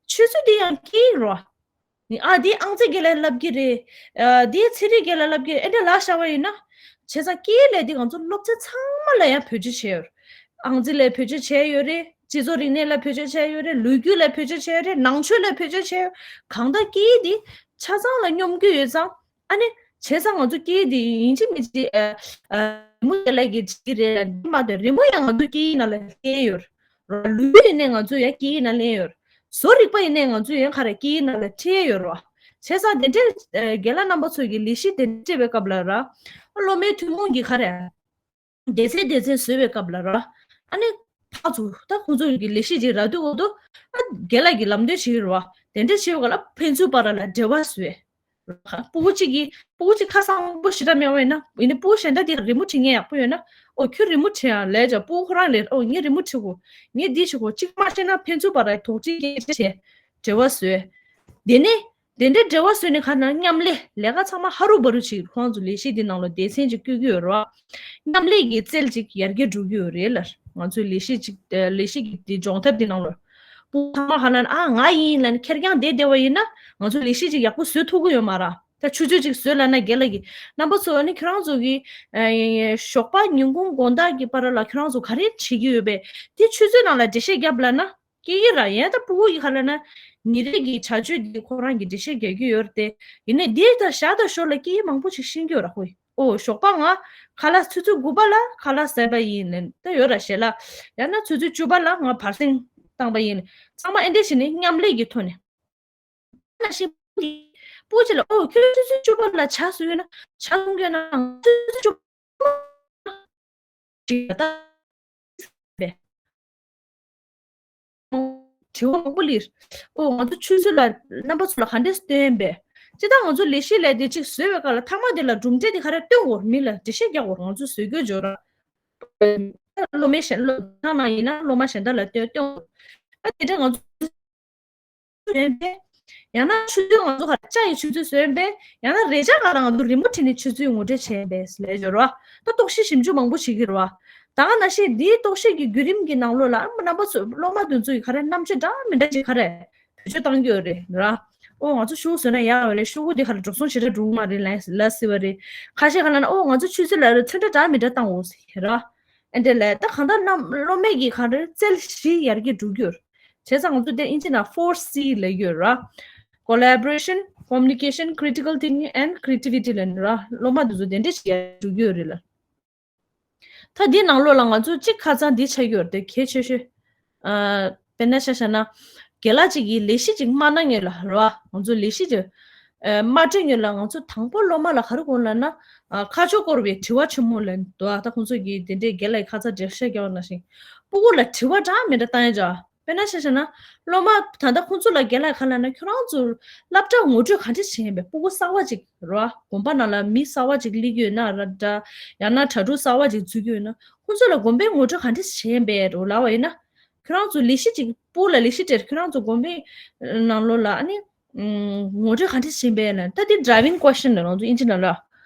ཆུ་ཚོད་དེ་ཡང་སྐད་ཡིག་ར། ཨ་འདི་ཨང་རྩིས་རྒན་ལགས་ལབ་ཀྱི་རེད། ཨ་འདི་ཚན་རིག་རྒན་ལགས་ལབ་ཀྱི་རེད། ཨེ་འདྲ་ལབ་བཞག་པ་ཡིན་ན། བྱས་ཙང་སྐད་ཡིག་ལས་འདི་ང་ཚོ་སློབ་ཚན་ཚང་མ་ལ་ཡང་བེད་སྤྱོད་བྱས་ཡོད་རེད། ཨང་རྩིས་ལ་བེད་སྤྱོད་བྱས་ཡོད་རེད། སྤྱི་ཚོགས་རིག་གནས་ལ་བེད་སྤྱོད་བྱས་ཡོད་རེད། ལོ་རྒྱུས་ལ་བེད་སྤྱོད་བྱས་ཡོད་རེད། ནང་ཆོས་ལ་བེད་སྤྱོད་བྱས་ཡོད། གང་ལྟར་སྐད་ཡིག་འདི་ཆ་ཚང་ལ་སྙོམས་རྒྱུ་ཡོད་ཙང་། ཨ་ནི། བྱས་ཙང་ང་ཚོ་སྐད་ཡིག་འདི་ཡིན་གཅིག་མིན་གཅིག་ཨ། ཨ། རི་མོ་རྒན་ལགས་ཀྱིས་བྲིས་ཀྱི་རེད་ལ། འདི་མ་གཏོགས་རི་མོ་ཡང་ང་ཚོ་སྐད་ཡིག་ནང་ལ་བསྟན་ཡོད་རེད། ལོ་རྒྱུས་ཡིན་ནའི་ང་ཚོ་ཡང་སྐད་ཡིག་ནང་ལེན་ཡོད་རེད། བཟོ་རིག་པ་ཡིན་ནའི་ང་ཚོ་ཡང་ག་རེ་སྐད་ཡིག་ནང་ལ་བྲིས་ཡོད་རེད་བ། བྱས་ཙང་དེ་འདྲའི་ཨ། རྒན་ལགས་རྣམ་པ་ཚོ་གིས་ལས་གཞི་དེ་འདྲ་སྤྲད་པའི་སྐབས་ལ་ར། སློབ་མའི་ཐུན་མོང་གི་ག་རེ། སྡེ་ཚན་སྡེ་ཚན་བཟོས་པའི་སྐབས་ལ་ར། ཨ་ནི། ཕར་ཚུར་ད་ཁོང་ཚོ་གི་ལས་གཞི་ཅིག་རག་དུས་འོ་དོ། ཨ། རྒན་ལགས་ཀྱིས་ལམ་སྟོན་བྱེད་ཀྱི་རེད་བ། དེ་འདྲ་བྱེད་པ་ལ་ཕན་ཚུན་བར་ལ་འབྲེལ་བ་བཟོས། སྤུ་གུ་གཅིག་གིས་སྤུ་གུ་གཅིག་ཁ་སང་པོ་ཞེ་དྲག་མེད་པ་ཡིན་ན། ཡིན་ནའི་སྤུ་གུ་གཞན་དག་དེ་རི་མོ་བྲིས་མཁན་ཡག་པོ་ཡོད་ན། ཨོ་ཁྱོད་རི་མོ་བྲིས་ཨ་ལབ་ཀྱང་སྤུ་གུ་ཁོ་རང་ལབ། ཨོ་ངས་རི་མོ་བྲིས་དགོས། ངས་འདི་བྱེད་དགོས། གཅིག་མ་ཤེས་ན་ཕན་ཚུན་བར་ལ་དོགས་འདྲི་སྐད་ཆ་བྱས། འབྲེལ་བ་བཟོས། དེ་ནས། དེ་འདྲའི་འབྲེལ་བ་བཟོས་ནས་ག་ན་མཉམ་ལས། ལས་ཀ་ཚང་མ་ཧ་རུ་བ་རུ་བྱེད། ཁོང་ཚོ་ལས་གཞི་འདི་ནང་ལ་སྡེ་ཚན་ཅིག་བསྐོ་གི་ཡོད་རེད་བ། མཉམ་ལས་ཀྱི་རྩལ་ཅིག་ཡར་རྒྱས་འགྲོ་གི་ཡོད་རེད་ལ། ང་ཚོའི་ལས་གཞི་ཅིག་ལས་གཞི་གི་དེ་སྦྱོང་ཐབས་འདི་ནང་ལ། སྤུ་གུ་ཚང་མ་ཧ་ལ་ན་ཨ་ང་ཡིན་ལ་ནི་ཁེར་རྐྱང་བསྡད་བསྡད་པ་ཡིན་ན། ང་ཚོ་ལས་གཞི་ཅིག་ཡག་པོ་བཟོ་ཐུབ་ཀྱི་ཡོད་མ་རེད། ད་ཆུ་ཚོད་ཅིག་བཟོས་ལབ་ན། རྒན་ལགས་ཀྱིས་རྣམ་པ་ཚོ་ནི་ཁྱེད་རང་ཚོ་གི་ཨ། ཞོགས་པ་ཉིན་གུང་དགོང་དག་གི་བར་ལ་ཁྱེད་རང་ཚོ་ག་རེ་བྱེད་ཀྱི་ཡོད་པས། དེ་ཆུ་ཚོད་ནང་ལ་འགྲེལ་བཤད་རྒྱབ་ལབ་ན། སྐད་ཡིག་ར་ཡན་ད་སྤུ་གུ་ཡི་ཁ་ལ་ན། ཉིན་རེ་གི་བྱ་སྤྱོད་འདི་ཁོ་རང་གི་འགྲེལ་བཤད་རྒྱག་གི་ཡོད་རེད་དེ། ཡིན་ནའི་འདི་ལྟར་ཞག་དང་ཞོར་ལ་སྐད་ཡིག་མང་པོ་ཞིག་ཤེས་ཀྱི་ཡོད་ར་ཁོ་ཡི། ཨོ་ཞོགས་པ་ང་ཁ་ལག་ཆུ་ཚོད་དགུ་པ་ལ་ཁ་ལག་ཟས་པ་ཡིན་ལབ་ད་ཡོད་ར་ཞེ་ལ། ཡང་ན་ཆུ་ཚོད་བཅུ་པ་ལ་ང་བར་གསེང་བཏང་པ་ཡིན། ཚང་མ་ཨེ་འདྲས་བྱས་ནས་མཉམ་ལས་ཀྱི་ཐོག་ནས། ན་ཞིག་སྤུ་གུ་ཅིག་ལ་ཨོ་ཁྱོད་ཆུ་ཚོད་བཅུ་པ་ལ་ཇ་བཟོས་ཡོད་ན་ཇ་འཐུང་གི་ཡོད་ན། ང་ཆུ་ཚོད་བཅུ་པ། དྲི་བ་མང་པོ་ལས། ཨོ་ང་ཚོ་ཆུ་ཚོད་ལ་རྣམ་པ་ཚོ་ལ་ག་འདྲས་སྟོན་པས། ཅི་ལྟར་ང་ཚོ་ལས་གཞི་ལས་དེ་གཅིག་བཟོས་པའི་སྐབས་ལ་ཐ་མག་དེ་ལ་གྲུབ་འབྲས་དེ་ག་རེ་སྟོན་དགོས་མི་ལ་འགྲེལ་བཤད་རྒྱག་དགོས། ང་ཚོ་བཟོས་རྒྱུ་འབྱོར་ར། སློབ་མ་གཞན་སློབ་ཁང་ནང་ཡིན་ན་སློབ་མ་གཞན་དག་ལ་སྟོན་སྟོན་དགོས། ཨ་དེ་འདྲ་ང་ཚོ། བཟོས་པས། ཡང་ན་ཆུ་ཚོད་ང་ཚོ་ག་ལྕགས་ཡི་ཆུ་ཚོད་བཟོས་པས། ཡང་ན་རེ་ལྕག་ག་ལ་ང་ཚོ་རི་མོ་བྲིས་ནས་ཆུ་ཚོད་ངོ་སྤྲོད་བྱས་པས་ལས་སྦྱོར་བ། ད་རྟོག་ཞིབ་ཞིབ་འཇུག་མང་པོ་བྱེད་ཀྱི་རེད་བ། ད་ག་ནང་བཞིན་འདིའི་རྟོག་ཞིབ་ཀྱི་བརྒྱུད་རིམ་གྱི་ནང་ལོགས་ལ་རྣམ་པ་ཚོ་སློབ་མ་དེ་ཚོ་ཡི་ག་རེ་རྣམ་དཔྱོད་འདྲ་མི་འདྲ་ཅིག་ག་རེ་བེད་སྤྱོད་བཏང་གི་ཡོད་རེད་ར། ཨོ་ང་ཚོ་ཤོག་བུ་བཟོས་ན་ཡག་ཡོད་རེད། ཤོག་བུ་དེ་ག་ལ་འགྲོ་སོང་ཞེ་དྲག་འགྲོ་གི་མ་རེད་ལ་ལ་ཟེར་བ་རེད། ཁ་ཤས་ག་ལ་ན་ཨོ་ང་ཚོ་ཆུ་ཚོད་ལ་ཚོན་ཁྲ་འདྲ་མི་འདྲ་བཏང་འོ་ཟེར་ར། ཨེ་འདྲ་ལས་ད་གང་ལྟར་རྣམ་སློབ་མའི་གི་ག་རེ་རྩལ་བཞི་ཡར་རྒྱས་འགྲོ་རྒྱུར། བྱས་ཙང་ང་ཚོ་དེ་ཨིན་ཇི་ནང་four C ལབ་ཡོད་ར། Collaboration, Communication, Critical Thinking and Creativity ལབ་ནི་ར། སློབ་མ་དེ་ཚོ་དེ་འདྲ་ཞིག་ཡར་འགྲོ་རྒྱུ་ཡོད་རེད་ལ། ད་འདི་ནང་ལོགས་ལ་ང་ཚོ་གཅིག་ཁ་སང་འདི་ཆགས་ཡོད་རེད་དེ་གལ་ཆེ་ཤོས། ཨ། དཔེར་ན་ཆ་བཞག་ན། རྒན་ལགས་གཅིག་གིས་ལས་གཞི་གཅིག་མ་གནང་ངེས་ལ་ར། ང་ཚོ་ལས་གཞི་གཅིག་ཨ། མ་སྤྲད་ངེས་ལ་ང་ཚོ་དང་པོ་སློབ་མ་ལ་ག་རེ་དགོས་ལབ་ན། ཨ། ཁ་ཕྱོགས་སྐོར་བའི་དྲི་བ་ཆེན་མོ་ལབ་འདུག་ཨ་ད་ཁོང་ཚོ་གིས་དེ་འདྲའི་རྒན་ལགས་ཀྱིས་ཁ་ཚ་འགྲེལ་བཤད་རྒྱག་པ་ནང་བཞིན། སྤུ་གུ་ལ་དྲི་བ་འདྲ་མི་འདྲ་བཏང་ཡ་ཅིག་དཔེར་ན་ཆ་བཞག་ན། སློབ་མ་ད་ལྟ་ཁོང་ཚོ་ལ་རྒན་ལགས་ག་ལབ་ན་ཁྱོད་རང་ཚོ་སློབ་གྲྭ་ངོ་སྤྲོད་ག་འདྲ་བྱེད་ཡིན་པས། སྤུ་གུ་གསར་བ་ཅིག་ར། དགོན་པ་ནང་ལ་མི་གསར་བ་ཅིག་སླེབས་ཀྱི་ཡོད་ན་ར་འདྲ། ཡང་ན་གྲྭ་ཕྲུག་གསར་བ་ཅིག་འཛུལ་གྱི་ཡོད་ན། ཁོང་ཚོ་ལ་དགོན་པའི་ངོ་སྤྲོད་ག་འདྲ་བྱེད་ཡིན་པས་རོ་ལབ་པ་ཡིན་ན། ཁྱོད་རང་ཚོ་ལས་གཞི་ཅིག་སྤུ་གུ་ལ་ལས་གཞི་སྤྲད། ཁྱོད་རང་ཚོ་དགོན་པའི་ནང་ལོགས་ལ་ཨ་ནི། ངོ་སྤྲོད་ག་འདྲ་བྱེད་པས་ལབ་ན། ད་འདི་driving question ལབ་ང་ཚོ་ཨིན་ཇི་ནང་ལ།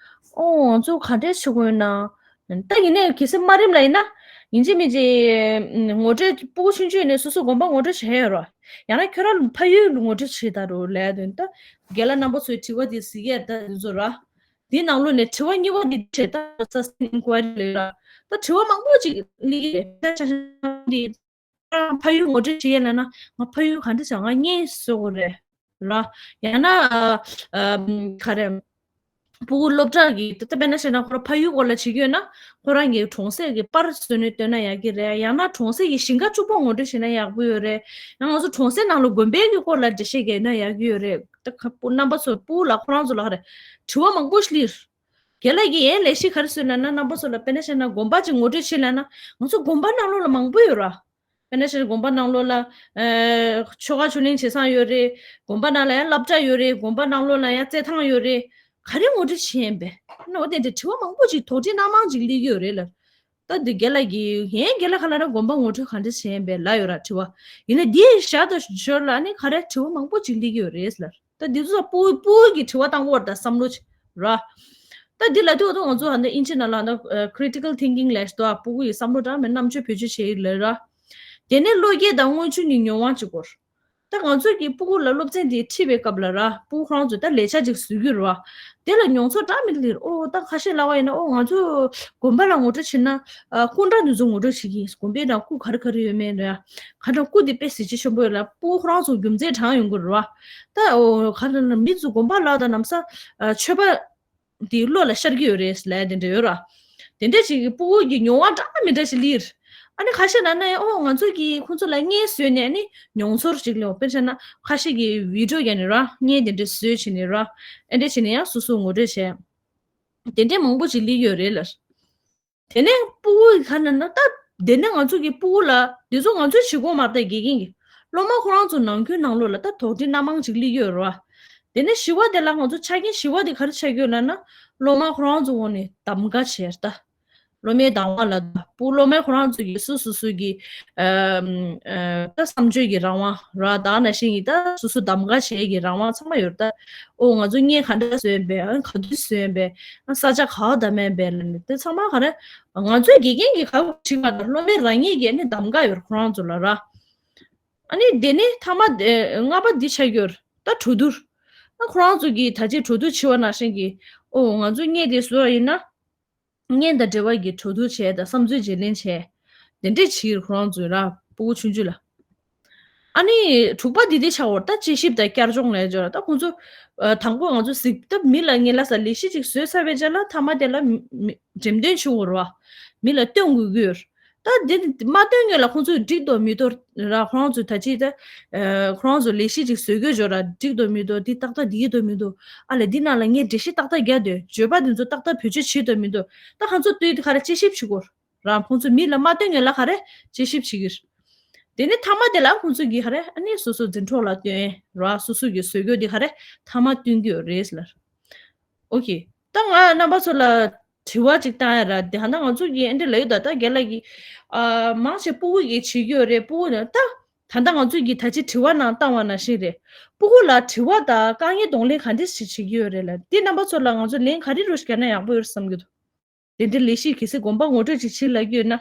ཨོ་ང་ཚོ་ག་འདྲ་བྱེད་དགོས་ན། ད་ཡིན་ནའི་གལ་སྲིད་དམའ་རིམ་ལ་ཡིན་ན། ཡིན་གཅིག་མིན་གཅིག་ངོ་སྤྲོད་སྤུ་གུ་ཆུང་ཆུང་ཡིན་ནའི་སོ་སོ་དགོན་པ་ངོ་སྤྲོད་བྱས་ཡོད་ར། ཡང་ན་ཁྱོད་རང་ཕ་ཡུལ་ངོ་སྤྲོད་བྱས་ད་རོ་ལབ་དོན་ད། རྒན་ལགས་རྣམ་པ་ཚོའི་དྲི་བ་འདི་གཟིགས་ཡས་ད་འདི་ཚོ་ར། འདིའི་ནང་ལོགས་ནས་དྲི་བ་གཉིས་པ་འདི་བྱས་ད་sustained inquiry ལབ་ར། ད་དྲི་བ་མང་པོ་ཅིག་སླེབས་ཀྱི་རེད། ད་ཆ་བཞག་ན་འདི། ཁྱོད་རང་ཕ་ཡུལ་ངོ་སྤྲོད་བྱེད་ཡས་ལབ་ན་ང་ཕ་ཡུལ་ག་འདྲ་བྱ། ང་གཉེན་བཟོ་དགོས་རེད་ར། ཡང་ན་ཨ་ཨ་ག་རེ། སྤུ་གུ་སློབ་གྲྭ་གི་ད་ལྟ་དཔེར་ན་བཤད་ན་ཁོ་རང་ཕ་ཡུལ་སྐོར་ལ་བྱེད་ཀྱི་ཡོད་ན་ཁོ་རང་གི་གྲོང་གསེབ་ཀྱི་པར་བཟོས་ནས་སྟོན་ན་ཡག་གི་རེད། ཡང་ན་གྲོང་གསེབ་ཀྱི་ཞིང་ཁ་གཅིག་པོ་ངོ་སྤྲོད་བྱེད་ན་ཡག་པོ་ཡོད་རེད། ཡང་ང་ཚོ་གྲོང་གསེབ་ནང་ལ་དགོན་པའི་གི་སྐོར་ལ་འགྲེལ་བཤད་རྒྱག་ན་ཡག་གི་ཡོད་རེད། ད་ཁ་སྤུ་རྣམ་པ་ཚོ་སྤུ་གུ་ལ་ཁོ་རང་ཚོ་ལ་ག་རེ་དྲི་བ་མང་པོ་ཞིག་སླེབས། རྒན་ལགས་ཀྱིས་ཡང་ལས་གཞི་ག་རེ་བཟོས་ལབ་ན། རྣམ་པ་ཚོ་ལ་དཔེར་ན་བཤད་ན་དགོན་པ་ཅིག་ངོ་སྤྲོད་བྱེད་ལབ་ན་ང་ཚོ་དགོན་པ་ནང་ལོགས་ལ་མང་པོ་ཡོད་ར། དཔེར་ན་བཤད་ན་དགོན་པ་ནང་ལོགས་ལ་ཨ་ཆོ་ག་ཆོས་གླིང་བྱེད་ས་ཡོད་རེད། དགོན་པ་ནང་ལ་ཡང་སློབ་གྲྭ་ཡོད་རེད། དགོན་པ་ནང་ལོགས་ལ་ཡང་རྩེད་ཐང་ཡོད་རེད། ག་རེ་ངོ་སྤྲོད་བྱེད་ཡིན་པས་ན། འོ་དེ་འདྲ་དྲི་བ་མང་པོ་ཅིག་དོགས་འདྲི་སྣ་མང་ཅིག་སླེབས་ཀྱི་ཡོད་རེད་ལ། ད་འདི་རྒན་ལགས་ཀྱིས་ཡང་རྒན་ལགས་ག་ལབ་ན་དགོན་པ་ངོ་སྤྲོད་ག་འདྲ་བྱེད་ཡིན་པས་ལབ་ཡོད་ར་དྲི་བ། ཡིན་ན་འདི་ཞར་དང་ཞོར་ལ་ནི་ག་རེ་དྲི་བ་མང་པོ་ཅིག་སླེབས་ཀྱི་ཡོད་རེད་ལ། ད་འདི་ཚོ་སྤུ་སྤུ་གུ་གི་དྲི་བ་བཏང་དགོས་རེད། ད་བསམ་བློ་ཅིག་ར། ད་འདི་ལ་དུས་ང་ཚོ་ཧ་འདི་ཨིན་ཇི་ནང་ལ་ད་critical thinking ལབ་ཞིག་འདུག་སྤུ་གུ་ཡི་བསམ་བློ་དྲང་མེད་རྣམ་དཔྱོད་བེད་སྤྱོད་བྱེད་ཡི་ལབ་ར། དེ་ནས་བློ་སྐྱེད་དང་སྔོན་བྱུང་གི་མྱོང་བ་གཅིག་སྐོར། ད་ང་ཚོ་གི་སྤུ་གུ་ལ་སློབ་ཚན་དེ་ཁྲིད་པའི་སྐབས་ལ་ར། སྤུ་གུ་ཁོ་རང་ཚོས་ད་ལས་འཆར་ཅིག་བཟོ་གི་རེད་བ། དེ་ལ་མྱོང་ཚོར་འདྲ་མི་འདྲ་སླེབས། ཨོ་ད་ཁ་ཤས་ལབ་པ་ཡིན་ན། ཨོ་ང་ཚོ་དགོན་པ་ལ་ངོ་སྤྲོད་བྱེད་ན་ཨ་སྐུ་འདྲ་འདི་ཚོ་ངོ་སྤྲོད་བྱེད་ཀྱི། དགོན་པའི་ནང་སྐུ་ག་རེ་ག་རེ་ཡོད་མེད་ར། ག་འདྲ་སྐུ་འདི་དཔེ་གཟི་བརྗིད་ཆེན་པོ་ཡོད་ལ། སྤུ་གུ་ཁོ་རང་ཚོ་རྒྱུ་མཚན་དྲངས་ཡོང་གི་རེད་བ། ད་ཨོ་ག་རེ་ན་མི་ཚོ་དགོན་པ་ལ་ད་ནམ་ས་ཨ་ཆོས་པ་དེའི་བློ་ལ་ཤར་གྱི་ཡོད་རེད་ལབ་དེ་འདྲ་ཡོད་ར། དེ་འདྲ་ཅིག་གི་སྤུ་གུ་གི་མྱོང་བ་འདྲ་མི་འདྲ་ཞིག་སླེབས། ཨ་ནི་ཁ་ཤས་ན་ན་ཡང་ཨོ་ང་ཚོ་གིས་ཁོང་ཚོ་ལ་བརྙན་བཟོས་ནས་ཨ་ནི་མྱོང་ཚོར་ཅིག་སླེབས། དཔེར་བྱས་ན་ཁ་ཤས་ཀྱིས་བི་ཌི་ཡོ་བརྒྱབ་ནས་ར། བརྙན་དེ་འདྲ་བཟོས་བྱས་ནས་ར། ཨེ་འདྲ་བྱས་ནས་ཡང་སོ་སོ་ངོ་སྤྲོད་བྱས། དེ་འདྲ་མང་པོ་ཅིག་སླེབས་ཡོད་རེད་ལ། དེ་ནས་སྤུ་གུ་ག་ན་ན་ད། དེ་ནས་ང་ཚོ་གི་སྤུ་གུ་ལ་དེ་ཚོ་ང་ཚོའི་བྱེད་སྒོ་མ་རེད་ད། དགེ་རྒན་གྱི། སློབ་མ་ཁོ་རང་ཚོ་ནང་ཁུལ་ནང་ལོགས་ལ་ད་དོགས་འདྲི་སྣ་མང་ཅིག་སླེབས་ཡོད་རེད་བ། དེ་ནས་བཞི་བ་དེ་ལ་ང་ཚོ་ཆ་རྐྱེན་བཞི་བ་དེ་ག་རེ་ཆགས་ཀྱི་ཡོད་ལབ་ན། སློབ་མ་ཁོ་རང་ཚོ་འོག་ནས་གདམ་ག་བྱས་ད། སློབ་མའི་གདམ་ག་ལ་ད་སྤུ་གུ་སློབ་མ་ཁོ་རང་ཚོ་གི་སོ་སོ་སོ་གི་ཨ་ཨ་ད་བསམ་སྤྱོད་ཀྱི་རང་དབང་ར། ད་ནང་བཞིན་གྱི་ད་སོ་སོ་གདམ་ག་བྱེད་ཀྱི་རང་དབང་ཚང་མ་ཡོད་ད། ཨོ་ང་ཚོ་བརྙན་ག་འདྲ་བཟོས་ཡིན་པས། ཨ་ག་དུས་བཟོས་ཡིན་པས། ཨ་ས་ཆ་ག་པར་གདམ་ཡིན་པས་ལབ་ནས་དེ་ཚང་མ་ག་རེ། ང་ཚོའི་དགེ་རྒན་གྱིས་ག་པར་བྱེད་པ་དང་། སློབ་མའི་རང་ཉིད་ཀྱིས་ནི་གདམ་ག་ཡོད་ཁོ་རང་ཚོ་ལ་ར། ཨ་ནི་དེ་ནི་མཐའ་མ་དེ་ལྔ་པ་འདི་ཆགས་ཀྱི་ཡོད་རེད་ད། གྲོས་བསྡུར། ཨ་ཁོ་རང་ཚོ་གིས་ད་ཅི་གྲོས་བསྡུར་བྱས་པ་ནང་བཞིན་གྱི། ཨོ་ང་ཚོ་བརྙན་དེ་བཟོས་པ་ཡིན་ན། བརྙན་དང་འབྲེལ་བ་གི་གྲོས་བསྡུར་བྱས་དང་བསམ་ཚུལ་བརྗེ་ལེན་བྱས། དེ་འདྲས་བྱེད་ཀྱི་རེད་ཁོ་རང་ཚོས་ར། སྤུ་གུ་ཆུང་ཆུང་ལ། ཨ་ནི་དྲུག་པ་འདི་དེ་ཆགས་ཡོད་རེད་ད། དཔྱད་ཞིབ་དང་བསྐྱར་སྦྱོང་ལབ་ཡ་ཅིག་ཡོད་རེད་ད། ཁོང་ཚོ་ཨ་དང་པོ་ང་ཚོ་གཟིགས་ད། མི་ལ་ངེད་ལ་ས་ལས་གཞི་ཅིག་བཟོས་ཚར་བའི་རྗེས་ལ་མཐའ་མ་དེ་ལ་མི་མི་འགྲེམས་སྟོན་བྱེད་དགོས་རེད་བ། མི་ལ་སྟོན་དགོས་ཀྱི་ཡོད་རེད། ད་འདི་མ་སྟོན་སྔོན་ལ་ཁོང་ཚོས་འགྲིག་འདུག་མི་འདུག་ར། ཁོ་རང་ཚོས་ད་ཅི་ད་ཨ་ཁོ་རང་ཚོ་ལས་གཞི་ཅིག་བཟོ་དགོས་ཅིག་ཡོད་ར། འགྲིག་འདུག་མི་འདུག་འདི་ཏག་ཏག་འགྲིག་གི་འདུག་མི་འདུག་ཨ་ལས་འདི་ནང་ལ་ངས་འགྲེལ་བཤད་ཏག་ཏག་རྒྱག་འདོད། བརྗོད་པ་འདི་ཚོ་ཏག་ཏག་བེད་སྤྱོད་བྱེད་འདུག་མི་འདུག་ད་ཁོང་ཚོ་དུས་དེ་ག་རེ་དཔྱད་ཞིབ་བྱེད་དགོས་ར། ཁོང་ཚོ་མི་ལ་མ་སྟོན་སྔོན་ལ་ག་རེ་དཔྱད་ཞིབ་བྱེད་ཀྱི་རེད། དེ་ནས་མཐའ་མ་དེ་ལ་ཁོང་ཚོ་གིས་ག་རེ་ཨ་ནི་སོ་སོ་འཛིན་གྲོགས་ལ་སྟོན་ར། སོ་སོ་གིས་བཟོ་དགོས་དེ་ག་རེ་མཐའ་མ་སྟོན་གྱི་ཡོད་རེད་ལབ། ཨོ་ཁེ། ད་ང་རྣམ་པ་ཚོ་ལ་དྲི་བ་ཅིག་བཏང་ཡ་ར། དེ་ཧ་ད་ང་ཚོ་གིས་ཨེ་འདྲ་ལབ་ཡོད་ད། ད་རྒན་ལགས་ཀྱིས་ཨ་མང་ཆེ་སྤུ་གུ་གིས་བྱེད་ཀྱི་ཡོད་རེད། སྤུ་གུ་ནི་ད་ད་ལྟ་ང་ཚོ་གིས་ད་ཅི་དྲི་བ་ནང་བཏང་བ་ནང་བཞིན་རེད། སྤུ་གུ་ལ་དྲི་བ་དང་དཀའ་ངལ་གདོང་ལེན་ག་འདྲས་ཞིག་བྱེད་ཀྱི་ཡོད་རེད་ལབ། དེ་རྣམ་པ་ཚོ་ལ་ང་ཚོ་ལན་ག་རེ་རུ་ཞིག་བརྒྱབ་ན་ཡག་པོ་ཡོད་བསམ་གྱི་འདུག་དེ་འདྲའི་ལས་གཞི་གལ་སྲིད་དགོན་པ་ངོ་སྤྲོད་ཅིག་བྱེད་ལབ་ཀྱི་ཡོད་ན།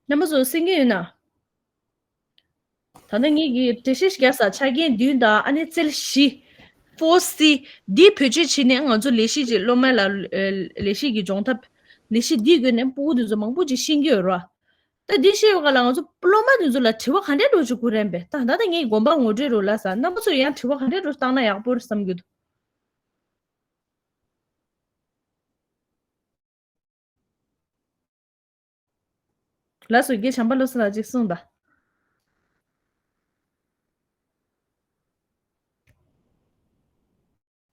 རྣམ་པ་ཚོ་གསན་གྱི་ཡོད་ན། ད་ནི་ངེད་ཀྱིས་འགྲེལ་བཤད་ཞིག་བརྒྱབ་ས། ཆ་རྐྱེན་བདུན་དང་ཨ་ནི་རྩལ་བཞི། ཕོར་སི། འདི་བེད་སྤྱོད་བྱས་ནས་ང་ཚོ་ལས་གཞི་ཅིག་སློབ་མ་ལ་ཨ་ལས་གཞི་གི་སྦྱོང་ཐབས། ལས་གཞི་འདིའི་སྒོ་ནས་སྤུ་གུ་དེ་ཚོ་མང་པོ་ཅིག་ཤེས་ཀྱི་ཡོད་རེད་བ། ད་འདི་ཤེས་ཡོད་ག་ལ་ང་ཚོ་སློབ་མ་དེ་ཚོ་ལ་དྲི་བ་ག་འདྲའི་འདྲ་ཅིག་བསྐུར་རན་པས། ད་ད་ལྟ་ངས་དགོན་པ་ངོ་སྤྲོད་རུ་ལབ་ས། རྣམ་པ་ཚོས་ཡང་དྲི་བ་ག་འདྲའི་འདྲ་བཏང་ན་ཡག་པོ་རེད་བསམ་གྱི་འདུག་ལགས་སོ། རྒན་བྱམས་པ་བློ་བཟང་ལགས་ཅིག་གསུངས་དང་།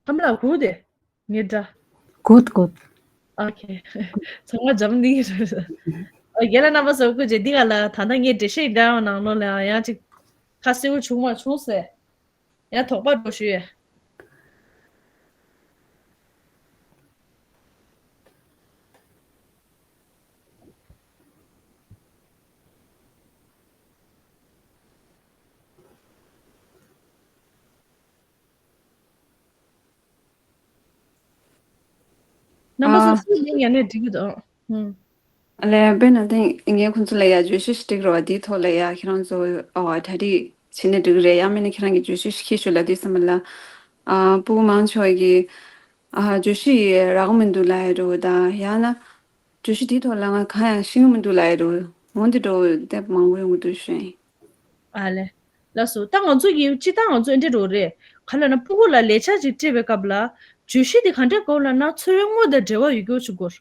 ཁམས་ལ་གུ་དེ་ངེད་འདྲ། གུད་གུད། ཨོ་ཁེ། ཚང་མ་འཇམ་ནི་རེད། ཨོ་རྒན་ལགས་རྣམ་པ་ཚོ་སྐུ་མཁྱེན། འདི་ག་ལ་ད་ལྟ་ངས་འགྲེལ་བཤད་འདྲ་བ་ནང་ལོགས་ལ་ཡང་ཅིག་ཁ་གསལ་པོ་བྱུང་མ་བྱུང་ཟེར། ཡང་དོགས་པ་འགྲོ་ཞུ་ཡས། རྣམ་པ་ཚོ་ཨ། སུ་ཡིན་ཡང་ནས་འགྲིག་གི་འདུག་ཨང་། ཨ་ལས་དཔེར་ན་དེ་ངས་ཁོང་ཚོ་ལ་ཡ་བརྗོད་གཞི་ཞིག་སྒྲིག་རོགས་དེའི་ཐོག་ལ་ཡ་ཁྱེད་རང་ཚོ་ཨ་གྲ་སྒྲིག་བྱེད་ན་འགྲིག་གི་རེད། ཡང་མིན་ན་ཁྱེད་རང་གིས་བརྗོད་གཞི་ཞིག་ཁྱེར་ཤོག་ལབ་དུས་ཙམ་པ་ལ། ཨ་སྤུ་གུ་མང་ཆེ་བ་གིས་ཨ་བརྗོད་གཞི་ཡི་རག་མི་འདུག་ལབ་ཡ་འདྲ་བོ་དང་། ཡང་ན་བརྗོད་གཞི་དེའི་ཐོག་ལ་ང་གང་ཡང་ཤེས་ཀྱི་མི་འདུག་ལབ་ཡ་འདྲ་བོ། འོ་འདི་འདྲ་བོ་དེ་མང་པོ་ཡོང་གི་འདུག་ཞུ་ཡིན། ཨ་ལས། ལགས་སོ། ད་ང་ཚོ་གི་སྤྱིར་བཏང་ང་ཚོ་འདི་འདྲ་བོ་རེད། ག་ལབ་ན་སྤུ་གུ་ལ་ལས་འཆར་ཅིག་སྤྲད་པའི་སྐབས་ལ་བརྗོད་གཞི་དེ་ག་འདྲས་དགོས་ལབ་ན་འཚོ་བའི་དངོས་དང་འབྲེལ་བ་ཡོད་རྒྱུ་ཅིག་དགོས།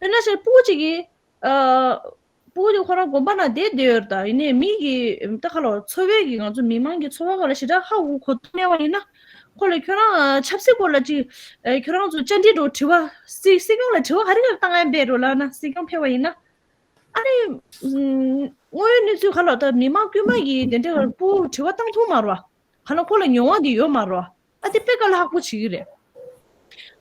དཔེར་ན་ཆ་སྤུ་གུ་གཅིག་གིས་ཨ་སྤུ་གུ་དེ་ཁོ་རང་དགོན་པ་ནང་བསྡད་བསྡད་ཡོད་རེད། ད་ཡིན་ནའི་མི་གི་ད་ག་ལབ་འཚོ་བའི་གི་ང་ཚོ་མི་མང་གི་འཚོ་བ་སྐོར་ལ་ཞེ་དྲག་ཧ་གོ་གོ་ཐུབ་མེད་པ་ཡིན་ན། ཁོ་ལ་ཁྱོད་རང་ཆབ་སྲིད་སྐོར་ལ་ཅིག་ཨ་ཁྱོད་རང་ཚོ་བཅར་འདྲི་འདྲ་བོ་དྲི་བ་སྲིད་སྲིད་སྐྱོང་ལ་དྲི་བ་ག་རེ་ག་རེ་བཏང་ཡ་འབད་རོགས་ལབ་ན། སྲིད་སྐྱོང་ཕེབས་པ་ཡིན་ན། ཨ་ནི། ཨུམ། དངོས་ཡོད་གནས་ཚུལ་ག་ལབ་ད་མི་མང་དཀྱུས་མ་ཡིས་དེ་འདྲའི་སྤུ་གུ་དྲི་བ་བཏང་ཐུབ་མ་རེད་བ། ག་ལབ་ཁོ་ལ་མྱོང་བ་འདི་ཡོད་མ་རེད་བ། ཨ་དེ་དཔེ་དཀའ་ལས་ཁག་པོ་བྱེད་ཀྱི་རེད།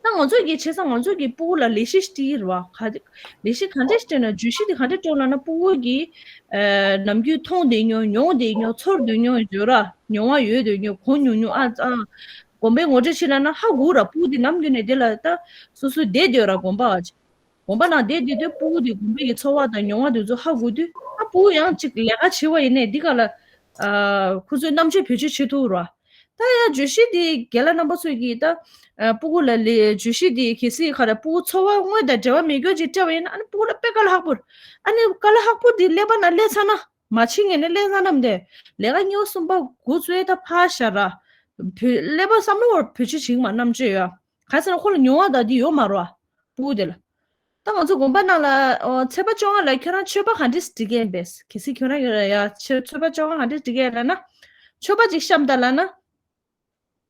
ད་ང་ཚོ་གིས་བྱས་ཙང་ང་ཚོ་གིས་སྤུ་གུ་ལ་ལས་གཞི་ཞིག་སྤྲད་ཀྱི་རེད་བ། ག་ལས་གཞི་ག་འདྲས་ཤིག་སྤྲད་ན། བརྗོད་གཞི་འདི་ག་འདྲས་སྤྲད་ལབ་ན། སྤུ་གུ་གིས་ཨ་ནམ་རྒྱུན་མཐོང་བསྡད་མྱོང་། མྱོང་བསྡད་མྱོང་། ཚོར་བསྡད་མྱོང་ཡོད་ར། མྱོང་བ་ཡོད་བསྡད་མྱོང་། གོ་མྱོང་མྱོང་། ཨ་ཨ་དགོན་པའི་ངོ་སྤྲོད་བྱེད་ལབ་ན་ཧ་གོ་ར། སྤུ་གུ་འདི་ནམ་རྒྱུན་ནས་དེ་ལ་ད་སོ་སོ་བསྡད་བསྡད་ར་དགོན་པ་བ་ཅིག་དགོན་པ་ནང་བསྡད་བསྡད་དུས་སྤུ་གུ་དེ་དགོན་པའི་གི་འཚོ་བ་དང་མྱོང་བ་དེ་ཚོ་ཧ་གོ་དུས། ཨ་སྤུ་གུ་ཡང་ཅིག་ལས་ཀ་བྱེད་པ་ཡིན་ནའི་འདི་ག་ལ། ཨ་ཁོ་ཚོའི་རྣམ་དཔྱོད་བེད་སྤྱོད་བྱེད་ཐུབ་ར། ད་ཡང་བརྗོད་གཞི་འདི་རྒན་ལགས་རྣམ་པ་ཚོས་ཀྱིས་ད། ཨ་སྤུ་གུ་ལ་ལས་བརྗོད་གཞི་འདི་གལ་སྲིད་ག་རེ་སྤུ་གུ་འཚོ་བ་དངོས་དང་འབྲེལ་བ་མེད་རྒྱུ་ཅིག་སྤྲད་པ་ཡིན་ན། ཨ་ནི་སྤུ་གུ་ལ་དཔེ་དཀའ་ལས་ཁག་པོ་རེད། ཨ་ནི་དཀའ་ལས་ཁག་པོ་འདི་ཀླད་པ་ནང་སླེབས་ཚར་ན། མ་བྱེད་ངེས་ནས་ལས་སླ་ནམ་དེ། ལས་ཀ་གཉིས་པ་གསུམ་པ་འགོ་བཙུགས་ད་ཕར་བཞག་ར། བུ་ཀླད་པ་བསམ་བློ་བར་བེད་སྤྱོད་བྱེད་མ་རྣམ་དཔྱོད་ཡོད། ག་ཟེར་ན་ཁོ་ལ་མྱོང་བ་དང་དེ་ཡོད་མ་རེད་བ། སྤུ་གུ་དེ་ལ། ད་ང་ཚོ་དགོན་པ་ནང་ལ་ཨོ་ཚེས་པ་བཅོ་ལྔ་ལ་ཁྱོད་རང་མཆོད་པ་ག་འདྲས་སྒྲིག་གི་ཡིན་པས། གལ་སྲིད་ཁྱོད་རང་ཡོད་ལ་ཡ་ཚེས་པ་བཅོ་ལྔ་ག་འདྲས་སྒྲིག་གི་ཡིན་ལབ་ན། མཆོད་པ་ཅིག་བཤམས་དང་ལབ་ན།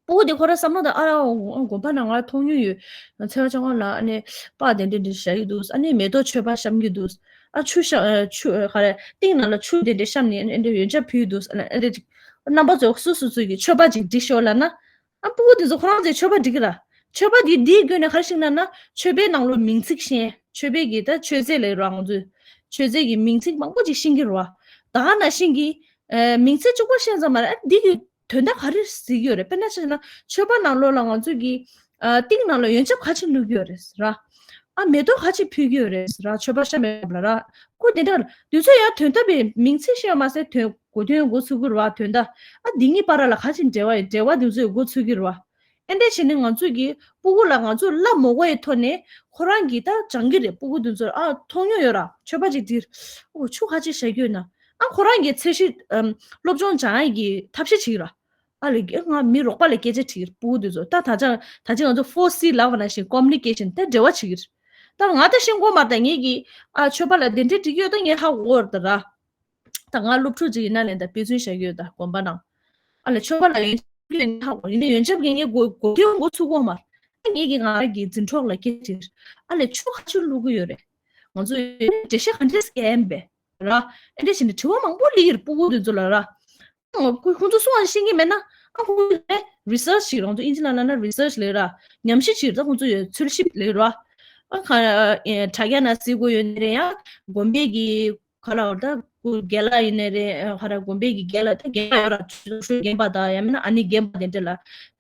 སྤུ་གུ་དེ་ཁོ་རང་བསམ་བློ་དང་ཨ་ར་ཨོ་དགོན་པ་ནང་ང་མཐོང་མྱོང་ཡོད། ཚེས་པ་བཅོ་ལྔ་ལ་ཨ་ནི་པར་དེ་འདྲས་འདྲས་བཞག་གི་འདུག་ཨ་ནི་མེ་ཏོག་མཆོད་པ་བཤམས་ཀྱི་འདུག་ཨ་ཆུ་བཤམས་ཨ་ཆུ་ཨ་ག་རེ་ཏིང་ནང་ལ་ཆུ་དེ་འདྲས་བཤམས་ནས་ཨ་འདྲས་ཡོན་ཆབ་ཕུལ་འདུག་ཨ་ནི་ཨ་འདྲས་རྣམ་པ་ཚོ་སོ་སོ་སོ་གི་མཆོད་པ་ཅིག་སྒྲིག་ཤོག་ལབ་ན། ཨ་སྤུ་གུ་དེ་ཚོ་ཁོ་རང་ཚོའི་མཆོད་པ་སྒྲིག་གི་ར། མཆོད་པ་དེ་འདིའི་བརྒྱུད་ནས་ག་རེ་ཤེས་ན་ན་མཆོད་པའི་ནང་ལོགས་མིང་ཚིག་ཤེས། མཆོད་པའི་གི་ད་མཆོད་རྫས་ལབ་ར་ང་ཚོས། མཆོད་རྫས་ཀྱི་མིང་ཚིག་མང་པོ་ཅིག་ཤེས་ཀྱི་རེད་བ། ད་ག་ནང་བཞིན་གྱི་ཨ་མིང་ཚིག་གཅིག་པོ་ཤེས་ཙམ་མ་རེད། ཨ་འདི་གི་དོན་དག་ག་རེ་ཟེར་གྱི་ཡོད་རེད། དཔེར་ན་ཆ་བཞག་ན་མཆོད་པ་ནང་ལོགས་ལ་ང་ཚོས་ཀྱི་ཨ་ཏིང་ནང་ལ་ཡོན་ཆབ་ག་ཅིག་བླུགས་ཀྱི་ཡོད་རེད་ཟེར་ར། ཨ་མེ་ཏོག་ག་ཅིག་ཕུལ་གྱི་ཡོད་རེད་ཟེར་ར། མཆོད་པ་བཤམས་པའི་སྐབས་ལ་ར། ཁོ་དེ་འདྲ་དུས་ཚོད་ཡང་དོན་དག་པའི་མིང་ཚིག་ཤེས་པ་མ་ཟད་དོན་གོ་དོན་འགོ་ཚུགས་ཀྱི་རེད་བ། དོན་དག་ཨ་འདི་གཉིས་བར་ལ་ག་ཅིག་འབྲེལ་བ་ཡོད། འབྲེལ་བ་དེ་ཚོས་འགོ་ཚུགས་ཀྱི་རེད་བ། ཨེ་འདྲས་བྱས་ནས་ང་ཚོས་ཀྱི་སྤུ་གུ་ལ་ང་ཚོས་བསླབ་མ་དགོས་པའི་ཐོག་ནས་ཁོ་རང་གིས་ད་སྦྱང་གི་རེད། སྤུ་གུ་དེ་ཚོར་ཨ་མཐོང་མྱོང་ཡོད་ར། མཆོད་པ་ཅིག་འདིར་ཨོ་ཆུ་ག་ཅིག་བཞག་རྒྱུ་ཡོད་ན། ཨ་ཁོ་རང་གིས་ཚད་གཞི་ཨམ་སློབ་སྦྱོང་སྦྱང་ཡག་གི་ཐབས་ཤེས་བྱེད་ཀྱི་ར། ཨ་ལས་ང་མི་རོགས་པ་ལ་སྐད་ཆ་དྲིས་ཀྱི་རེད། སྤུ་གུ་དེ་ཚོ་ད་ད་ཅང་ད་ཅི་ང་ཚོ་ཕོར་སི་ལབ་པ་ནང་བཞིན་ཀོ་མུ་ནི་ཀེ་ཤན་དེ་འབྲེལ་བ་བྱེད་ཀྱི་རེད། ད་ང་ད་ཤེས་ཀྱི་ཡོད་མ་རེད། ད་ངེད་ཀྱིས་ཨ་མཆོད་པ་ལ་དེ་འདྲས་འགྲིག་གི་ཡོད་ད་ངས་ཧ་གོ་རེད་ད་ར། ད་ང་སློབ་ཕྲུག་ཅིག་ཡིན་ན་ལས་ད་དཔེ་མཚོན་བཞག་ཡོད་ད་དགོན་པ་ནང་། ཨ་ལས་མཆོད་པ་ལ་ཡོན་ཆབ་ཀྱི་ངས་ཧ་གོ། ཡིན་ན་ཡོན་ཆབ་ཀྱི་ངས་གོ་གོ་དོན་འགོ་ཚུགས་ཀྱི་ཡོད་མ་རེད། ངེད་ཀྱིས་ང་རང་གི་འཛིན་གྲོགས་ལ་སྐད་ཆ་དྲིས། ཨ་ལས་ཆུ་ག་ཚོད་བླུགས་ཀྱི་ཡོད་རེད། ང་ཚོ་འགྲེལ་བཤད་ག་འདྲས་བྱས་པས་ར། ཨེ་འདྲས་བྱས་ནས་དྲི་བ་མང་པོ་སླེབས་ཀྱི་རེད་སྤུ་གུ་དེ་ཚོ་ལ་ར། ཁོ་ཁོ་ཚོ་སུ་ཡང་ཤེས་ཀྱི་མེད་ན། ཨ་ཁོ་ཚོས་རི་སར་ཆི་བྱེད་རང་ཚོ་ཨིན་ཇི་ནང་ལབ་ན་རི་སར་ཆི་ལབ་ར། ཉམས་ཞིབ་བྱེད་ད་ཁོ་ཚོ་ཡོད་འཚོལ་ཞིབ་ལབ་ར། ཨ་ཁ་ཨེ་དྲ་རྒྱ་ནང་གཟིགས་དགོས་ཡོད་ནི་རེད། ཡང་དགོན་པའི་གི་ག་ལ་བར་ད་ཁོ་རྒན་ལགས་ཡིན་ནི་རེད། ཨ་ཁ་ར་དགོན་པའི་གི་རྒན་ལགས་ད་རྒན་ལགས་ཡོད་ར། ཆོས་རྒན་པ་དང་ཡང་མིན་ན་ཨ་ནེ་རྒན་པ་དེ་འདྲ་ལ་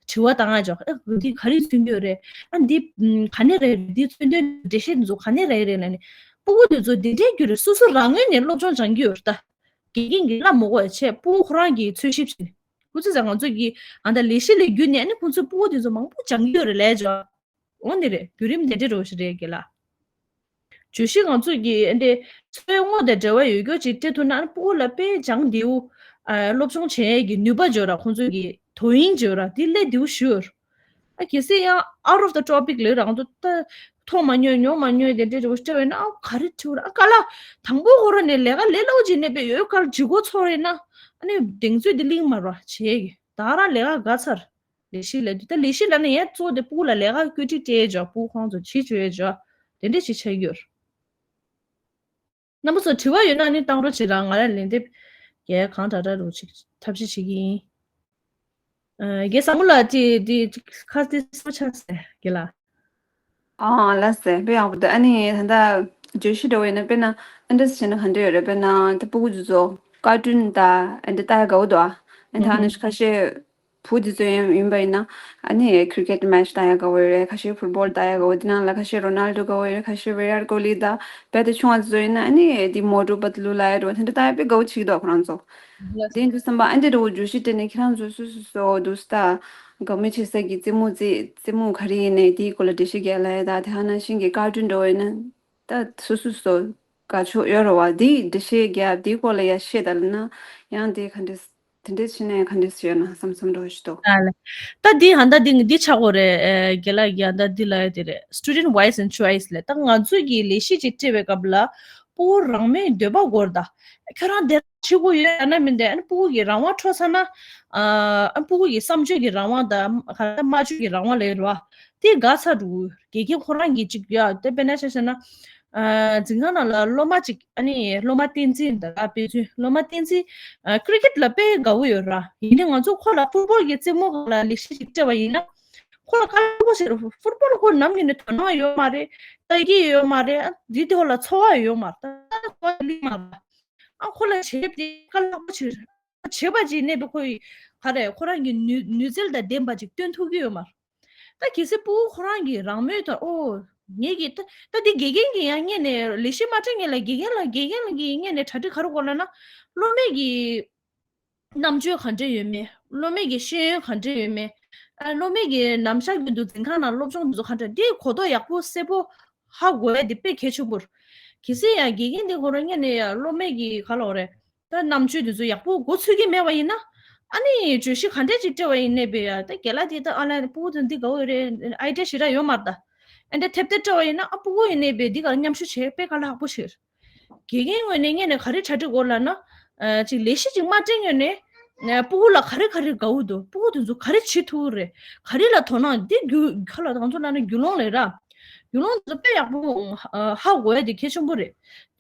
དྲི་བ་བཏང་ཡ་ཅོག་ཨ་འདི་ག་རེ་མཚོན་གྱི་ཡོད་རེད། ཨ་འདི་ག་ནས་རེད། འདི་མཚོན་དོན་འགྲེལ་བཤད་འདི་ཚོ་ག་ནས་རེད་རེད་ལབ་ནས། སྤུ་གུ་དེ་ཚོ་འདི་འདྲའི་རྒྱུ་རེད། སོ་སོ་རང་ངོས་ནས་སློབ་སྦྱོང་སྦྱང་གི་ཡོད་རེད་ད། དགེ་རྒན་གྱིས་བསླབ་མ་དགོས་པ་བྱས། སྤུ་གུ་ཁོ་རང་གིས་འཚོལ་ཞིབ་བྱས། ཁོ་ཚོས་ང་ཚོ་གི་ཨ་ད་ལས་གཞི་ལས་བརྒྱུད་ནས་ཨ་ནི་ཁོ་ཚོས་སྤུ་གུ་དེ་ཚོ་མང་པོ་སྦྱང་གི་ཡོད་རེད་ལས་བྱ། འོ་འདི་རེད། བརྒྱུད་རིམ་དེ་འདྲ་རོ་ཞིག་རེད་གི་ལ། བརྗོད་གཞི་ང་ཚོ་གི་ཨ་འདྲས་འཚོ་བའི་དངོས་དང་འབྲེལ་བ་ཡོད་རྒྱུ་ཅིག་སྤྲད་ཐུབ་ན་ཨ་ནི་སྤུ་གུ་ལ་དཔེ་སྦྱང་བདེའུ། ཨ་སློབ་སྦྱོང་བྱེད་ཡས་ཀྱི་ནུས་པ་འཇོག་ར། ཁོ་ཚོ་གི་དོ་དབྱིངས་འཇོག་ར། དེ་སླེབས་བདེའུ་ཞུ། ཨ་གལ་སྲིད་ཡང་out of the topic ལབ་རང་ཚོ་ད་མཐོང་མ་མྱོང་མྱོང་མ་མྱོང་དེ་འདྲའི་རེ་བ་སྤྲད་པ་ཡིན་ན་ཨ་ག་རེ་དྲི་བ་ར། ཨ་ཀ་ལ་དང་པོ་ཁོ་ར་ནས་ལས་ཀ་ལས་སླ་པོ་ཅིག་གནས་པའི་ཡོད་ཀ་ལ་ལྗིད་ཁོག་ཚོར་ཡིན་ན་ཨ་ནི་གདེང་ཚོད་དེ་ལིང་མ་ར་བྱེད་ཀྱི་ད་རང་ལས་ཀ་དགའ་ཚར། ལས་གཞི་ལས་དུས་ད་ལས་གཞི་ལ་ནི་ཡང་གཙོ་བོ་དེ་སྤུ་གུ་ལ་ལས་ཀ་བཀོད་སྒྲིག་སྤྲད་ཡས་ཅོག་སྤུ་གུ་ཁོང་ཚོ་བྱེད་བཅུག་ཡས་ཅོག་དེ་འདྲ་ཞིག་ཆགས་ཀྱི་ཡོད། རྣམ་པ་ཚོ་དྲི་བ་ཡོད་ན་ནི་བཏང་རོགས་བྱེད་ར། ང་རང་ལན་འདེབས་རྒྱག་གང་དྲག་དྲག་རུ་ཅིག་ཐབས་ཤེས་བྱེད་ཀྱི་ཡིན། ཨ་རྒན་བཟང་མོ་ལགས་དེ་དེ་ཁ་དེ་སོ་ཆགས་ཟེར་རྒན་ལགས། ཨ་ལགས་སེ་དཔེ་ཡག་པོ་འདུག་ཨ་ནི་ད་ལྟ་བརྗོད་གཞི་འདྲ་བོ་ཡིན་ན་དཔེར་ན་ཨ་འདྲ་བྱས་ན་ག་འདྲ་ཡོད་རེད། དཔེར་ན་ད་སྤུ་གུ་ཚོ་ཀར་ཊུན་ད་ཨ་འདྲ་ལྟ་ཡ་དགའ་བོ་འདུག་ཨ་ནི་ད་ཨ་ནི་ཁ་ཤས་བུ་དེ་ཚོ་ཡིན་ཡིན་པ་ཡིན་ན་ཨ་ནི་ཁི་རི་ཀེ་ཊི་མེ་ཆི་ལྟ་ཡ་དགའ་བོ་ཡོད་རེད། ཁ་ཤས་ཕུཊ་བོལ་ལྟ་ཡ་དགའ་བོ། དེ་ནང་ལ་ཁ་ཤས་རོ་ནལ་ཌོ་དགའ་བོ་ཡོད་རེད། ཁ་ཤས་བི་རཱཊ་ཀོ་ལི་ད་དཔེ་ད་ཆུང་བ་ཚོ་ཡིན་ན་ཨ་ནི་དེ་མོ་ཊུ་པ་ཏ་ལུ་ལྟ་ཡ་འགྲོ་དེ་འདྲ་ལྟ་ཡ་དཔེ་དགའ་བོ་བྱེད་ཀྱི་འདུག་ཁོ་རང་ཚོ། དེ་ཡིན་དུས་བསམ་པ་ཨ་འདི་འདྲ་བོ་བརྗོད་གཞི་སྤྲད་ནས་ཁྱེད་རང་ཚོ་སོ་སོ་སོ་འདུག་སྟ་དགའ་མོས་བྱེད་ས་གི་རྩེད་མོ་རྩེ་རྩེད་མོ་ག་རེ་ཡིན་ནའི་དེའི་སྐོར་ལ་འགྲེལ་བཤད་རྒྱག་ལ་ཡ་ད་དེ་ཧ་ན་ཤིང་གི་ཀར་ཊུན་འདྲ་བོ་ཡིན་ན་ད་སོ་སོ་སོ་དགའ་ཕྱོགས་ཡོད་རེད་བ། དེའི་འགྲེལ་བཤད་རྒྱབ་དེའི་སྐོར་ལ་ཡ་བཤད་ད་ལ་ན་ཡང་དེ་ག་འདྲས་དེ་འདྲས་བྱས་ན་ཡང་ག་འདྲས་ཡོད་ན་བསམ་བསམ་འགྲོ་ཞིག་འདུག་ཨ་ལེ། ད་འདི་ཧ་ད་འདི་འདི་ཆགས་གོ་རེད། ཨེ་རྒན་ལགས་ཀྱིས་ཧ་ད་འདི་ལ་ཡ་དེ་རེད། Student Voice and Choice ལས་ད་ང་ཚོས་ཀྱི་ལས་གཞི་ཅིག་སྤྲད་པའི་སྐབས་ལ་སྤུ་གུ་རང་མོས་འདོད་པ་དགོས་རེད། ད་ཁྱོད་རང་དེ་བྱེད་དགོས་ཡོད་ཡང་ན་མིན་ཏེ་ཨ་ནི་སྤུ་གུ་གི་རང་དབང་འཕྲོག་ཚར་ན། ཨ་ཨ་སྤུ་གུ་གི་བསམ་སྤྱོད་ཀྱི་རང་དབང་དང་ག་ལ་སྨྲ་བརྗོད་ཀྱི་རང་དབང་ལས་རེད་བ། དེ་དགའ་ཚར་འདུག་དགེ་རྒན་ཁོ་རང་གིས་ཅིག་ཡ་དེ་དཔེར་ན་ཆ་བཞག་ན། ཨ་འཛིན་ཁང་ནང་ལ་སློབ་མ་ཅིག་ཨ་ནི་སློབ་མ་བསྟན་འཛིན་དང་དཔེ་མཚོན་སློབ་མ་བསྟན་འཛིན་ཨ་ཀི་རི་ཀེ་ཊི་ལ་དཔེ་དགའ་བོ་ཡོད་ར། ཡིན་ནའི་ང་ཚོ་ཁོ་ལ་ཕུཊ་བོལ་གྱི་རྩེད་མོ་སྒང་ལ་ལས་གཞི་ཅིག་སྤྲད་པ་ཡིན་ན། ཁོ་ལ་དཀའ་ལས་ཁག་པོ་ཞིག་རེད། ཕུཊ་བོལ་ཁོ་ནམ་ཡིན་ནའི་དོ་སྣང་ཡོད་མ་རེད། ལྟ་གི་ཡོད་མ་རེད། ཨ་འདི་ཐོག་ལ་ཚོར་བ་ཡོད་མ་རེད། ད་ཚོར་བ་ལི་མ་རེད། ཨ་ཁོ་ལ་བྱེད་དེ་དཀའ་ལས་ཁག་པོ་ཞིག་རེད། བྱེད་པ་ཅིག་གནས་པའི་ཁོ་ཡི་ག་རེ་ཁོ་རང་གི་ནུས་ནུས་རྩལ་དང་ལྡན་པ་ཅིག་སྟོན་ཐུབ་ཀྱི་ཡོད་མ་རེད། ད་གལ་སྲིད་སྤུ་གུ་ཁོ་རང་གི་རང་མོས་དང་ཨོ་ ངེད་ཀྱི་ད་ད་འདི་དགེ་རྒན་གྱི་ཡང་སྔོན་ནས་ལས་གཞི་མ་སྤྲད་སྔོན་ལ་དགེ་རྒན་ལ་དགེ་རྒན་ལ་གི་སྔོན་ནས་གྲ་སྒྲིག་ག་རེ་དགོས་ལབ་ན། སློབ་མའི་གི་རྣམ་དཔྱོད་ག་འདྲ་ཡོད་མེད། སློབ་མའི་གི་ཤེས་ཡོན་ག་འདྲ་ཡོད་མེད། ཨ། སློབ་མའི་གི་ནམ་ཞག་རྒྱུན་དུ་འཛིན་ཁང་ནང་སློབ་སྦྱོང་དེ་ཚོ་ག་འདྲ། འདི་གོ་རྟོགས་ཡག་པོ་གསལ་པོ་ཧ་གོ་ཡ་དེ་དཔེ་གལ་ཆེན་པོ་རེད། གལ་སྲིད་ཡང་དགེ་རྒན་དེ་ཁོ་རང་སྔོན་ནས་ཡང་སློབ་མའི་གི་ག་ལབ་དགོས་རེད། ད་རྣམ་དཔྱོད་དེ་ཚོ་ཡག་པོ་གོ་ཚུད་ཀྱི་མེད་པ་ཡིན་ན། ཨ་ནི་བརྗོད་གཞི་ག་འདྲ་ཅིག་སྤྲད་པ་ཡིན་ནའི་བས་ཡ། ད་རྒན་ལགས་དེ་ད་ཨ་ལ་ཕྲུ་གུ་དེ་འདི་དགའ་བོ་ཡོད་རེད། ཨའི་ཌི་ཡ་ཞེ་དྲག་ཡོད་མ་རེད་ད། ཨ་འདྲ་ཐེབས་ཐེབས་སྤྲད་པ་ཡིན་ན། ཨ། ཕྲུ་གུ་ཡིན་ནའི་བས་འདི་ག་མཉམ་ཞུགས་བྱེད་དཔེ་དཀའ་ལས་ཁག་པོ་ཞིག་རེད། དགེ་རྒན་ངོས་ནས་སྔོན་ནས་ག་རེ་གྲ་སྒྲིག་དགོས་ལབ་ན། ཨ། ཅིག་ལས་གཞི་ཅིག་མ་སྤྲད་སྔོན་ནས། ཨ། ཕྲུ་གུ་ལ་ག་རེ་ག་རེ་དགའ་བོ་འདུག་ཕྲུ་གུ་དེ་ཚོ་ག་རེ་བྱེད་ཐུབ་ཀྱི་རེད། ག་རེ་ལ་དོ་སྣང་འདི་རྒྱུ་ག་ལ་ང་ཚོ་ལབ་ན་རྒྱུས་ལོན་ལབ་ར། རྒྱུས་ལོན་དེ་ཚོ་དཔེ་ཡག་པོ། ཨ། ཧ་གོ་ཡ་དེ་གལ་ཆེན་པོ་རེད།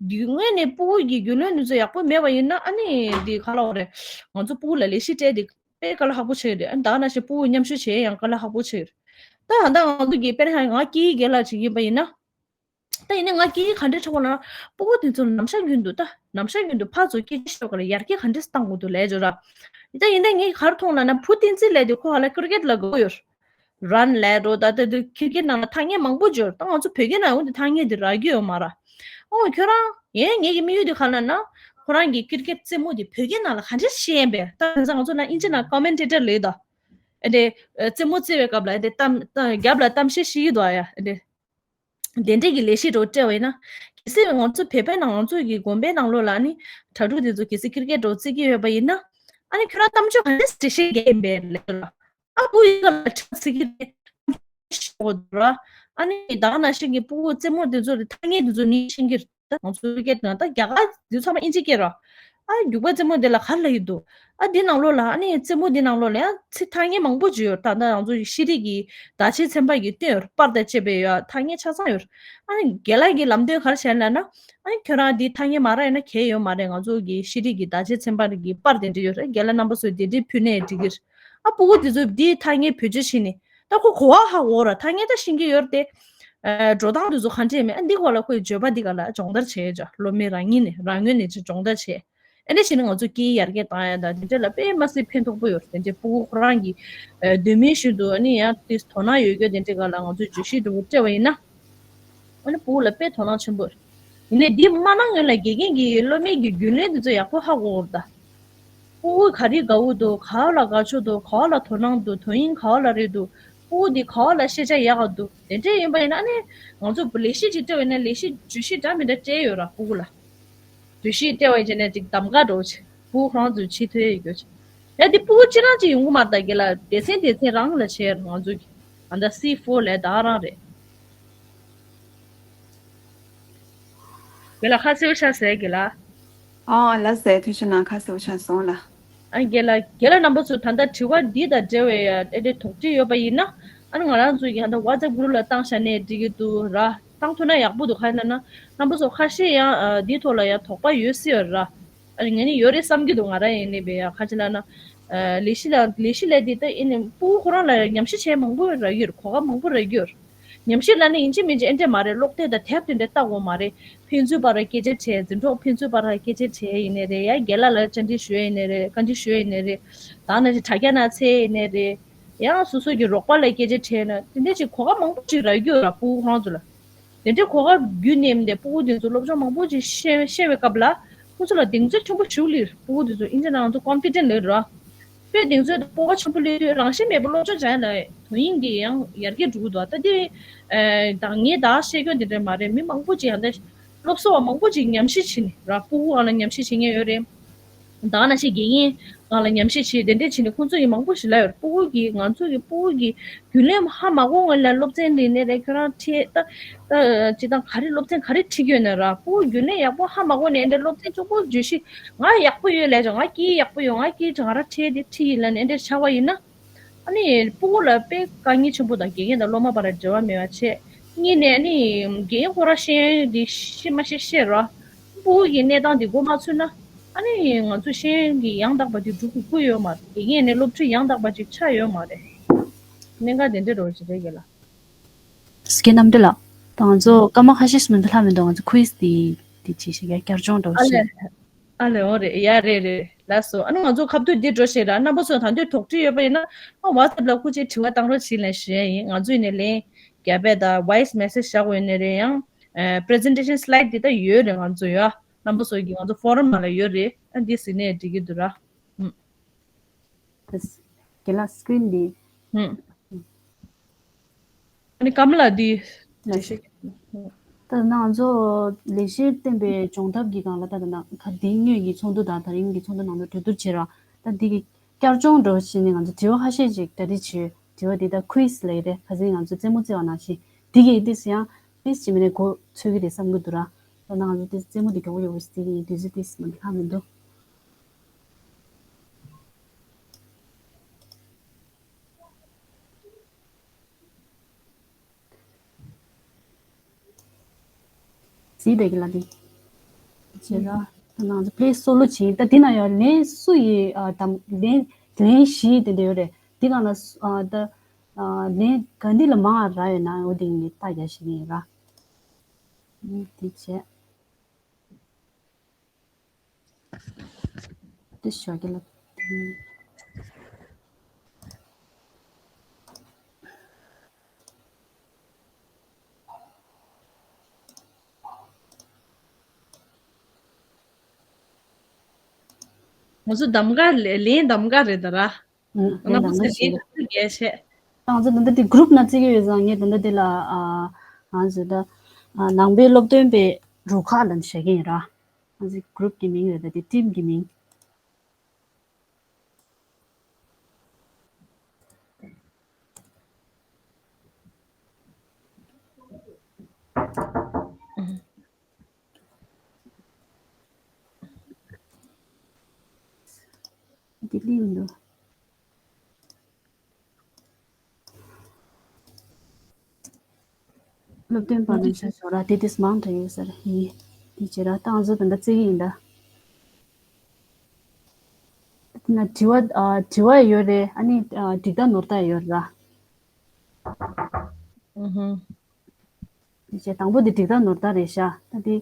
དེ་སྔོན་ནས་ཕྲུ་གུ་གི་རྒྱུས་ལོན་དེ་ཚོ་ཡག་པོ་མེད་པ་ཡིན་ན། ཨ་ནི་འདི་ག་ལབ་དགོས་རེད། ང་ཚོ་ཕྲུ་གུ་ལ་ལས་གཞི་སྤྲད་དེ་དཔེ་དཀའ་ལས་ཁག་པོ་ཆགས་ཀྱི་རེད། ཨ། ད་ག་ནང་བཞིན་ཕྲུ་གུ་མཉམ་ཞུགས་བྱེད་ཡ་ཡང་དཀའ་ལས་ཁག་པོ་ཆགས་ཀྱི་རེད། ད་ད་ལྟ་ང་ཚོ་གི་དཔེར་ན་ང་སྐད་ཡིག་རྒན་ལགས་ཅིག་ཡིན་པ་ཡིན་ན། ད་ཡིན་ནའི་ང་སྐད་ཡིག་ག་འདྲ་འཕྲོད་པ་ལབ་ན། ཕྲུ་གུ་དེ་ཚོ་ནམ་ཞག་རྒྱུན་དུ། ད་ནམ་ཞག་རྒྱུན་དུ་ཕར་ཚུར་སྐད་ཆ་བཤད་སྐབས་ལ་ཡར་རྒྱས་ག་འདྲ་བཏང་དགོས་འདུག་ལབ་བྱས་ར། ད་ཡིན་ནའི་ངས་ག་རེ་མཐོང་ལབ་ན། བུ་བསྟན་འཛིན་ལགས་དེ་ཁོ་ཧ་ལས་ཀིར་ཀེཊ་ལ་དགའ་བོ་ཡོད། རན་ལབ་རོ། ད་ལྟ་དུས་ཀིར་ཀེཊ་ནང་ལ་ཐ་སྙད་མང་པོ་ཡོད། ད་ང་ཚོ་བོད་སྐད་ནང་འོན་ཏེ་ཐ་སྙད་དེ་རག་གི་ཡོད་མ་རེད། ཨོ། ཁྱོད་རང་། ཡང་ངེད་ཀྱི་དམིགས་ཡུལ་དེ་ག་རེ་ལབ་ན། ཁོ་རང་གི་ཀིར་ཀེཊ་རྩེད་མོ་དེ་བོད་སྐད་ནང་ལ་ག་འདྲ་བཤད་པས། ད་དེང་སང་ང་ཚོ་ནང་དབྱིན་ཇི་ནང་ཀོ་མེན་ཊེ་ཊར་ལབ་ཡོད་ད། ཨ་འདྲ། རྩེད་མོ་རྩེ་བའི་སྐབས་ལ་ཨ་འདྲ་གཏམ་གཏམ་རྒྱབ་ལ་གཏམ་བཤད་བཤད་ཀྱི་འདུག་ཨ། ཡ། ཨ་འདྲ། དེ་འདྲས་ཀྱི་ལས་གཞི་འདྲ་བོ་སྤྲད་པ་ཡིན་ན། གལ་སྲིད་ང་ཚོ་བོད་པའི་ནང་ང་ཚོ་གི་དགོན་པའི་ནང་ལོགས་ལ་ནི་གྲྭ་ཕྲུག་དེ་ཚོ་གལ་སྲིད་ཀིར་ཀེཊ་འདྲ་བོ་རྩེ་གི་ཡོད་པ་ཡིན་ན། ཨ་ནི་ཁྱོད་རང་གཏམ་བརྗོད་ག་འདྲས་འགྲེལ་བཤད་རྒྱག་གི་ཡིན་པས་ལབ་ལ། ཨ། ཕྲུ་གུ་ཡིན་ན་ལ་ཁྲག་ཚིག་གི་རེད། ཤོག་འདུག་ར། ཨ་ནི་ད་ག་ནང་བཞིན་གྱི་ཕྲུ་གུ་རྩེད་མོ་དེ་ཚོ་རེད། ཐ་སྙད་དེ་ཚོ་ནི་ཤེས་ཀྱི་རེད། ད་ང་ཚོའི་སྐད་ནང་ད་རྒྱ་གར་དེ་ཚོ་ཚང་མ་དབྱིན་ཇི་སྐད་ར། ཨ། རྒྱུག་པ་རྩེད་མོ་དེ་ལ་ག་རེ་ལབ་ཀྱི་འདུག་ཨ། འདི་ནང་ལོགས་ལ། ཨ་ནི་རྩེད་མོ་འདི་ནང་ལོགས་ལ་ཡང་ཚིག་ཐ་སྙད་མང་པོ་ཅིག་ཡོད། ད་ད་ང་ཚོ་ཤེས་རིག་གི་བརྡ་ཆད་ཚན་པ་གིས་བཏོན་ཡོད། པར་དང་བཅས་པའི་ཡོད། ཐ་སྙད་ཆ་ཚང་ཡོད། ཨ་ནི་རྒན་ལགས་ཀྱིས་ལམ་སྟོན་ག་རེ་བྱས་ལབ་ན། ཨ་ནི་ཁྱོད་རང་འདི་ཐ་སྙད་མ་རག་ཡིན་ན་གལ་ཡོད་མ་རེད། ང་ཚོ་གི་ཤེས་རིག་གི་བརྡ་ཆད་ཚན་པ་གི་པར་དེ་འདྲ་ཡོད་རེད། རྒན་ལགས་རྣམ་པ་ཚོས་དེ་འདྲ་ཕུལ་ནའི་འགྲིག་གི་རེད། ཨ། ཕྲུ་གུ་དེ་ཚོས་འདི་ཐ་སྙད་བེད་སྤྱོད་བྱས་ནས། ད་ཁོ་གོ་བ་ཧ་གོ་ར། ཐ་སྙད་ད་ཤེས་ཀྱི་ཡོད་རེད་དེ། ཨ། འགྲོ་སྟངས་དེ་ཚོ་ག་འདྲས་མེད། ཨ། འདི་སྐོར་ལ་ཁོས་བརྗོད་པ་འདི་ག་ལ་སྦྱོང་བརྡར་བྱས་ཡོད་ཅག་སློབ་མའི་རང་ཉིད་ནས་རང་ངོས་ནས་ཅིག་སྦྱོང་བརྡར་བྱས། ཨ་འདྲ་བྱས་ནས་ང་ཚོ་སྐད་ཡར་རྒྱས་བཏང་ཡ་དང་དེ་འདྲ་ལ་དཔེ་མ་སྲིད་ཕན་ཐོགས་པོ་ཡོད་རེད། དེ་འདྲས་ཕྲུ་གུ་ཁོ་རང་གི་ཨ་འདོད་མིན་བཞིན་དུ། ཨ་ནི་ཡང་དེ་དོ་སྣང་ཡོད་རྒྱུ་དེ་འདྲས་སྒང་ལ་ང་ཚོས་བརྗོད་གཞི་འདྲ་བོ་སྤྲད་པ་ཡིན་ན། ཨ་ནི་ཕྲུ་གུ་ལ་དཔེ་དོ་སྣང་ཆེན་པོ་རེད། ཡིན་ནའི་འདི་མ་གནང་སྔོན་ལ་དགེ་རྒན་གྱིས་སློབ་མའི་གི་རྒྱུས་ལོན་དེ་ཚོ་ཡག་པོ་ཧ་གོ་དགོས་རེད་ད། ཕྲུ་གུ་ག་རེ་དགའ་བོ་འདུག་ག་ལ་དགའ་ཕྱོགས་འདུག་ག་ལ་དོ་སྣང་འདུག་དོ་དབྱིངས་ག་ལ་རེད་འདུག་ཕྲུ་གུ་འདི་ག་ལ་ཤེས་བྱ་ཡག་ག་འདུག་དེ་འདྲས་ཡིན་པ་ཡིན་ན། ཨ་ནི་ང་ཚོ་ལས་གཞི་ཅིག་སྤྲད་པ་ཡིན་ན་ལས་གཞི་བརྗོད་གཞི་འདྲ་མི་འདྲ་སྤྲད་ཡོད་ར། ཕྲུ་གུ་ལ་བརྗོད་གཞི་སྤྲད་པ་ཡིན་ན་ཅིག་གདམ་ག་འདྲ་བོ་བྱས། ཕྲུ་གུ་ཁོ་རང་ཚོས་བྱེད་ཐུབ་ཡ་ཡོད་རྒྱུ་བྱས། ཡ། འདི་ཕྲུ་གུ་གཅིག་རང་ཅིག་ཡོང་གི་མ་རེད་ད། རྒན་ལགས། སྡེ་ཚན་སྡེ་ཚན་རང་ལ་བྱས་ར། ང་ཚོ་གི་ཨ་ད་སི་ཕོར་ལབ་ད་རང་རེད། རྒན་ལགས་ཁ་གསལ་པོ་ཆགས་སོང་རྒན་ལགས། ཨ་ལགས་སོ། ཐུགས་རྗེ་གནང་། ཁ་གསལ་པོ་ཆགས་སོང་ལགས། ཨ་རྒན་ལགས། རྒན་ལགས་རྣམ་པ་ཚོ་ད་ལྟ་དྲི་བ་འདི་དང་འབྲེལ་བའི་ཨ་འདྲ་དོགས་འདྲི་ཡོད་པ་ཡིན་ན། ཨ་ནི་ང་རང་ཚོ་གི་ཨ་ད་ཝ་ཙེབ་གུ་རུབ་ལ་བཏང་བཞག་ནའི་འགྲིག་གི་འདུག་ར། བཏང་ཐུབ་ན་ཡག་པོ་འདུག་ག་རེ་ལབ་ན། རྣམ་པ་ཚོ་ཁ་ཤས་ཡང་ཨ་འདིའི་ཐོག་ལ་ཡང་དོགས་པ་ཡོད་སྲིད་པ་ར། ཨ་ནི་ངས་ནི་ཡོད་རེད་བསམ་གྱི་འདུག་ང་རང་ཡིན་ནའི་བས་ཡ། ག་རེ་ལབ་ན། ཨ་ལས་གཞི་ལ་ལས་གཞི་ལས་འདི་ད་ཨེ་ནི་ཕྲུ་གུ་ཁོ་རང་ལ་ཉམས་ཞིབ་བྱེད་མང་པོ་རག་གི་ཡོད་རེད། གོ་སྐབས་མང་པོ་རག་གི་ཡོད་རེད། ཉམས་ཞིབ་ལབ་ན་ཡིན་གཅིག་མིན་གཅིག་ཨེ་འདྲས་མ་རེད། ཀློག་དེབ་དང་དེབ་དེ་འདྲས་ལྟ་དགོས་མ་རེད། ཕན་ཚུན་བར་ལ་སྐད་ཆ་དྲིས། འཛིན་གྲོགས་ཕན་ཚུན་བར་ལ་སྐད་ཆ་དྲིས་ཡིན་ནའི་རེད། ཡ། རྒན་ལགས་ལ་བཅར་འདྲི་ཞུ་ཡ་ཡིན་ནའི་རེད། བཀའ་འདྲི་ཞུ་ཡ་ཡིན་ནའི་རེད། ད་ནང་བཞིན་དྲ་རྒྱ་ནང་འཚོལ་ཡིན་ནའི་རེད། ཡང་སོ་སོ་གི་རོགས་པ་ལ་སྐད་ཆ་དྲིས་ན་དེ་འདྲས་ཅིག་གོ་སྐབས་མང་པོ་ཅིག་རག་གི་ཡོད་ར། ཕྲུ་གུ་ཁོ་རང་ཚོ་ལ། དེ་འདྲའི་གོ་སྐབས་བརྒྱུད་ནས་མི་འདི་ཕྲུ་གུ་དེ་ཚོ་སློབ་སྦྱོང་མང་པོ་ཅིག་ཤེས་ཤེས་པའི་སྐབས་ལ། ཁོ་ཚོ་ལ་གདེང་ཚོད་ཆེན་པོ་ཞིག་སླེབས། ཕྲུ་གུ་དེ་ཚོ་ཨིན་ཇི་ནང་ང་ཚོ་ཀོན་ཕི་ཌེན་ཊི་ལབ་ར། དཔེ་གདེང་ཚོད་དང་སྤོབས་པ་ཆེན་པོ་སླེབས་དུས་རང་ཤེད་མེད་པར་སློབ་སྦྱོང་སྦྱང་ཡ་ལ་དོན་སྙིང་གི་ཡང་ཡར་རྒྱས་འགྲོ་གི་འདུག་ད་དེ་ཨ་ད་ངས་ད་བཤད་རྒྱུ་འདི་འདྲ་མ་རེད། མི་མང་པོ་ཅིག་ཡང་ད་སློབ་གསོ་བ་མང་པོ་ཅིག་ཉམས་ཞིབ་བྱས་ནས་ར། ཕྲུ་གུ་སྒང་ལ་ཉམས་ཞིབ་བྱེད་མཁན་ཡོད་རེད། ད་ག་ནང་བཞིན་དགེ་རྒན་སྒང་ལ་ཉམས་ཞིབ་བྱེད། དེ་འདྲས་བྱས་ནས་ཁོང་ཚོ་ཡིས་མང་པོ་ཞིག་ལབ་ཡོད་རེད། ཕྲུ་གུ་གིས་ང་ཚོ་གི་ཕྲུ་གུ་གིས་རྒྱུས་ལོན་ཧ་མ་གོ་སྔོན་ལ་སློབ་ཚན་ལེན་ནའི་རེད། ཁྱོད་རང་ཁྲིད་ད་ད་སྤྱིར་བཏང་ག་རེ་སློབ་ཚན་ག་རེ་ཁྲིད་ཀྱི་ཡོད་ན་ར། ཕྲུ་གུ་རྒྱུས་ལོན་ཡག་པོ་ཧ་མ་གོ་ནའི་འདྲ་སློབ་ཚན་གཅིག་པོ་བརྗོད་གཞི་ང་ཡག་པོ་ཡོད་ལབ་ཀྱང་། ང་སྐད་ཡག་པོ་ཡོད། ང་སྐད་ང་རང་ཁྲིད་དེ་ཁྲིད་ཡིན་ལབ་ནའི་འདྲ་ཆགས་པ་ཡིན་ན། ཨ་ནི་ཕྲུ་གུ་ལ་དཔེ་དཀའ་ངལ་ཆེན་པོ་དང་། དགེ་རྒན་དང་སློབ་མ་བར་འབྲེལ་བ་མེད་པ་བྱས། གཉིས་ནས་ཨ་ནི་དགེ་རྒན་ཁོ་རང་ཤེས་ཡོན་འདི་ཤེས་མ་ཤེས་ཤེས་ར། ཕྲུ་གུ་གི་གནས་སྟངས་འདི་མགོ་མ་ཚོས་ན། ཨ་ནི་ང་ཚོ་ཤེས་ཡོན་གྱི་ཡང་དག་པ་ཅིག་སྒྲུབ་དགོས་ཀྱི་ཡོད་མ་རེད། དགེ་རྒན་ནས་སློབ་ཁྲིད་ཡང་དག་པ་ཅིག་ཆགས་ཡོད་མ་རེད། གནད་འགག་དེ་འདྲ་རེད་ཅེས་རེད་རྒན་ལགས། སྐྱེ་རྣམ་འདི་ལགས། ད་ང་ཚོ་སྐར་མ་ཁ་ཤས་ཤིག་མ་གཏོགས་ལྷག་མི་འདུག་ང་ཚོ་ཁུ་ཝིཛ་འདི་འདི་ཅིག་བྱེད་ཀྱི། བསྐྱར་སྦྱོང་འདྲ་བོ་ཨ་ཞིག་ལས། ཨ་ལས། འོ་རེད། ཡ་རེད་རེད། ལགས་སོ། ཨ་ནི་ང་ཚོ་ཁ་ཐུག་འདི་འགྲོ་བཞིན་ར། རྣམ་པ་ཚོ་ད་དུང་དོགས་འདྲི་ཡོད་པ་ཡིན་ན། ཨ་ཝ་ཊི་སེབ་ལ་སྐུ་མཁྱེན་དྲི་བ་བཏང་རོགས་བྱེད་ལབ་ཞུ་ཡ་ཡིན། ང་ཚོ་ཡིན་ནའི་ལན་ རྒྱབ་པ་དང་voice message བཞག་དགོས་ནི་རེད། ཡང་presentation slide འདི་ད་ཡོད་རེད། ང་ཚོ་ཡོད། རྣམ་པ་ཚོ་གི་ང་ཚོ་forum ནང་ལ་ཡོད་རེད། ཨ་འདི་གཟིགས་ནས་འགྲིག་གི་འདུག་ར། ཨུམ། རྒན་ལགས་screen འདི། ཨུམ། ཨ་ནི་ཀམ་ལ་འདི། ལགས་སོ། ད་ང་ཚོ་ལེགས་བཤད་བསྟན་པའི་སྦྱོང་ཐབས་ཀྱི་སྒང་ལ་ད་ད་ད་ག་དེ་སྔོན་གྱི་ཚོགས་འདུ་དང་ད་རིང་གི་ཚོགས་འདུ་ནང་དུ་གྲོས་བསྡུར་བྱེད་ར། ད་འདི་གི་བསྐྱར་སྦྱོང་འདྲ་བོ་བྱས་ནས་ང་ཚོ་དྲི་བ་ཁ་ཤས་ཅིག་གྲ་སྒྲིག་བྱས། དྲི་བ་འདི་ད་quiz ལབ་ཀྱི་རེད། ཁ་སང་ང་ཚོ་རྩེད་མོ་རྩེ་བ་ནང་བཞིན་འདི་གི་ཏིས་ཡང་ཏིས་ཅི་མིན་ནས་གོ་ཚོད་ཀྱི་རེད་བསམ་གྱི་འདུག་ར། ད་ང་ཚོ་ཏིས་རྩེད་མོ་འདི་མགྱོགས་པོ་མགྱོགས་པོ་ཞིག་འདི་གི་དུས་ཚོད་ཏིས་མ་ལྷག་མི་འདུག་ཟིན་བསྡད་ཀྱི་ལ་འདི། བྱས་ཙང་ད་ང་ཚོ་play solo བྱིན། ད་འདི་ན་ཡང་ལན་སུ་ཡིས་ཨ་དམ་ལན་ལན་བཞི་དེ་འདྲ་ཡོད་རེད། འདི་གང་ལ་སུ་ཨ་ད་ཨ་ལན་ག་འདི་ལ་མང་ར་ཡོད་ན་འོ་དེ་ངས་ལྟ་རྒྱ་ཞིག་ཡིན་ར། འདི་བྱས། དེ་ཞོགས་ཀྱི་ལ། ང་ཚོ་གདམ་ག་ལེ་ལེན་གདམ་ག་རེད་ད་ར། ང་ཚོ་ལེན་གདམ་ག་ལེན་ཞིག་རྒྱལ་བཤད། ང་ཚོ་ད་ལྟ་དེ་group ནང་བརྩི་གི་ཡོད་ཙང་ངས་ད་ལྟ་དེ་ལ་ཨ་ང་ཚོ་ད་ཨ་ནང་པའི་སློབ་སྟོན་པའི་རུ་ཁག་ལ་བྱེད་ཀྱི་ཡིན་ར། ང་ཚོའི་group གི་མིང་རེད། ད་དེ་team གི་མིང་། ལྡི་ལི་ཡིན་འདུག་སློབ་སྟོན་པ་ནང་བཞིན་ཞོག་ར་དེ་དེས་མང་དྲགས་ཡོད་ས་རེད། ཡིན། དེ་བྱེད་ར་ཏང་ཟོ་དང་ད་བརྩི་གི་ཡིན་ད། དེ་ན་དྲི་བ་ཨ་དྲི་བ་ཡོད་རེད། ཨ་ནི་ཨ་འགྲིག་ད་ནོར་ད་ཡོད་ར། ཨུ་ཧུ། དེ་བྱས་དང་པོ་དེ་འགྲིག་ད་ནོར་ད་རེད་ཤག་ད་དེ་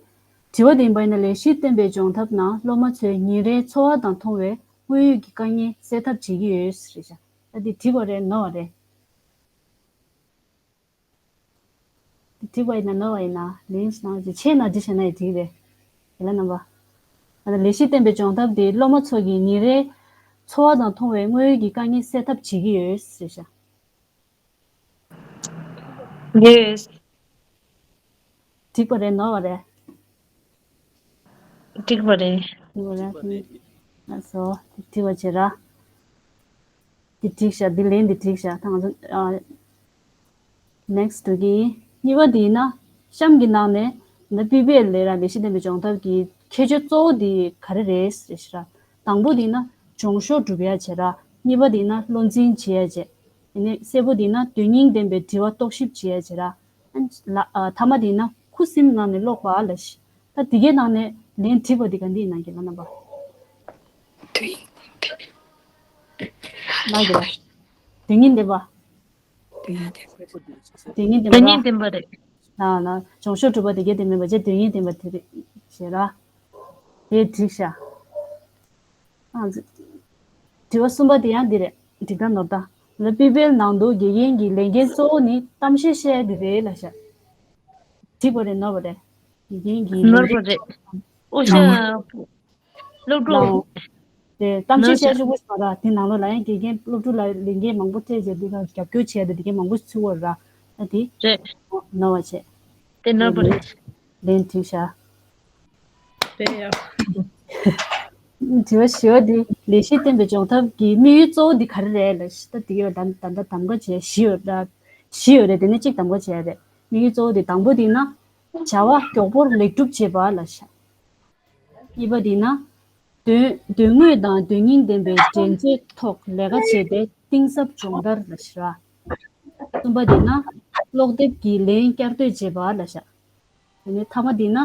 དྲི་བ་དེ་ཡིན་པ་ཡིན་ན་ལས་གཞི་བསྟན་པའི་སྦྱོང་ཐབས་ནང་སློབ་མ་ཚོས་ཉིན་རེའི་འཚོ་བ་དང་མཐོང་བའི་དངོས་ཡོད་ཀྱི་དཀའ་ངལ་སེལ་ཐབས་བྱེད་ཀྱི་ཡོད་རེད་ཤག་ད་དེ་འགྲིག་པ་རེད་ནོར་བ་རེད། འགྲིག་པ་ཡིན་ན་ནོར་བ་ཡིན་ན་ལན་ཞིག་གནང་རོགས་བྱེད། ཆེད་ན་འདི་བྱས་ན་ཡང་འགྲིག་རེད། རྒན་ལགས་རྣམ་པ། ཨ་ནི་ལས་གཞི་བསྟན་པའི་སྦྱོང་ཐབས་འདི་སློབ་མ་ཚོ་གི་ཉིན་རེའི་འཚོ་བ་དང་མཐོང་བའི་དངོས་ཡོད་ཀྱི་དཀའ་ངལ་སེལ་ཐབས་བྱེད་ཀྱི་ཡོད་ཟེར་ཤག་ཡོད། འགྲིག་པ་རེད་ནོར་བ་རེད། འགྲིག་པ་རེད། འགྲིག་པ་རེད། ལགས་སོ། འགྲིག་པ་བྱེད་ར། འདི་འགྲིག་ཤག་འདི་ལན་འདི་འགྲིག་ཤག་ད་ང་ཚོ་ཨ་next དུ་གི་གཉིས་པ་འདི་ཡིན་ན་གཤམ་གྱི་ནང་ནས་ན་པི་པེ་ལས་ར་ལས་གཞི་བསྟན་པའི་སྦྱོང་ཐབས་ཀྱི་ཁྱད་ཆོས་གཙོ་བོ་འདི་ག་རེ་རེད་ཟེར་ཤག་དང་པོ་འདི་ཡིན་ན་སྦྱོང་ཤོག་སྒྲུབ་ཡ་བྱེད་ར། གཉིས་པ་འདི་ཡིན་ན་བློ་འཛིན་བྱེད་ཡ་བྱེད། ཡིན་ནའི་སེར་པོ་འདི་ཡིན་ན་དོན་སྙིང་ལྡན་པའི་དྲི་བ་རྟོག་ཞིབ་བྱེད་ཡ་བྱེད་ར། ལ་ཨ་ཐ་མ་དེ་ཡིན་ན་ཁུ་སིམ་ངང་ནས་ཀློག་པ་ལ་ཤི། ད་དེ་གའི་ནང་ནས་ལན་འགྲིག་པ་དེ་ག་འདི་ཡིན་ན་རྒན་ལགས་རྣམ་པ། དེ་ཡིན། ལ་རྒན་ལགས། དོན་སྙིང་ལྡན་པ། དོན་སྙིང་ལྡན་པ། དོན་སྙིང་ལྡན་པ་རེད། ལ་ལ་སྦྱོང་ཤོག་སྒྲུབ་པ་དེ་གའི་དེ་མིན་པ་བྱས་དོན་སྙིང་ལྡན་པ་དེ་རེད་ཞེས་ར། དེ་འགྲིག་ཤག་ཨ་ཙི། དྲི་བ་གསུམ་པ་དེ་ཡང་འདི་རེད། འགྲིག་ད་ནོར་ད། ལ་པི་པེལ་ནང་དུ་དགེ་རྒན་གྱི་ལས་འགན་གཙོ་བོ་ནི་གཏམ་བཤད་བཤད་ཡ་དེ་རེད་ལ་ཤག་འགྲིག་པ་རེད་ནོར་བ་རེད། དགེ་རྒན་གྱི་ནོར་བ་རེད། ཨོ་ཤ། སློབ་ཕྲུག་དེ་གཏམ་བཤད་ནོར་བཤད་ཤོག་པོ་ཞིག་ར་དེ་ནང་ལོགས་ལ་ཡང་དགེ་རྒན་སློབ་ཕྲུག་ལ་ལས་འགན་མང་པོ་སྤྲད་རྗེས་འདི་ག་རྒྱབ་སྐྱོར་བྱས་ཏེ་དེ་གའི་མང་པོ་ཞིག་ཚུད་པ་ར། ཨ་དེ་རེད། ནོར་བ་བྱས། དེ་ནོར་བ་རེད། ལན་འགྲིག་ཤག་དེ་ཡ། དྲི་བ་བཞི་བ་འདི་ལས་གཞི་བསྟན་པའི་སྦྱོང་ཐབས་ཀྱི་དམིགས་ཡུལ་གཙོ་བོ་འདི་ག་རེ་རེད་ལ་ཤི། ད་འདི་ཡོད་ད་ད་ད་གདམ་ག་བྱས་བཞི་ཡོད་ད། བཞི་ཡོད་རེད། དེ་ནས་གཅིག་གདམ་ག་བྱས་རེད། དམིགས་ཡུལ་གཙོ་བོ་འདི་དང་པོ་འདི་ན་བྱ་བ་མགྱོགས་པོར་ལེགས་གྲུབ་བྱེད་པ་ལ་ཤ། གཉིས་པ་འདི་ན་དོན་དོན་དངོས་དང་དོན་སྙིང་ལྡན་པའི་འགྲན་རྩོད་ཐོག་ལས་ཀ་བྱས་ཏེ་གཏིང་ཟབ་སྦྱོང་བརྡར་ལ་ཤ། གསུམ་པ་འདི་ན་ཀློག་དེབ་ཀྱི་ལན་བསྐྱར་ཟློས་བྱེད་པ་ལ་ཤ། དེ་ནས་མཐའ་མ་འདི་ན་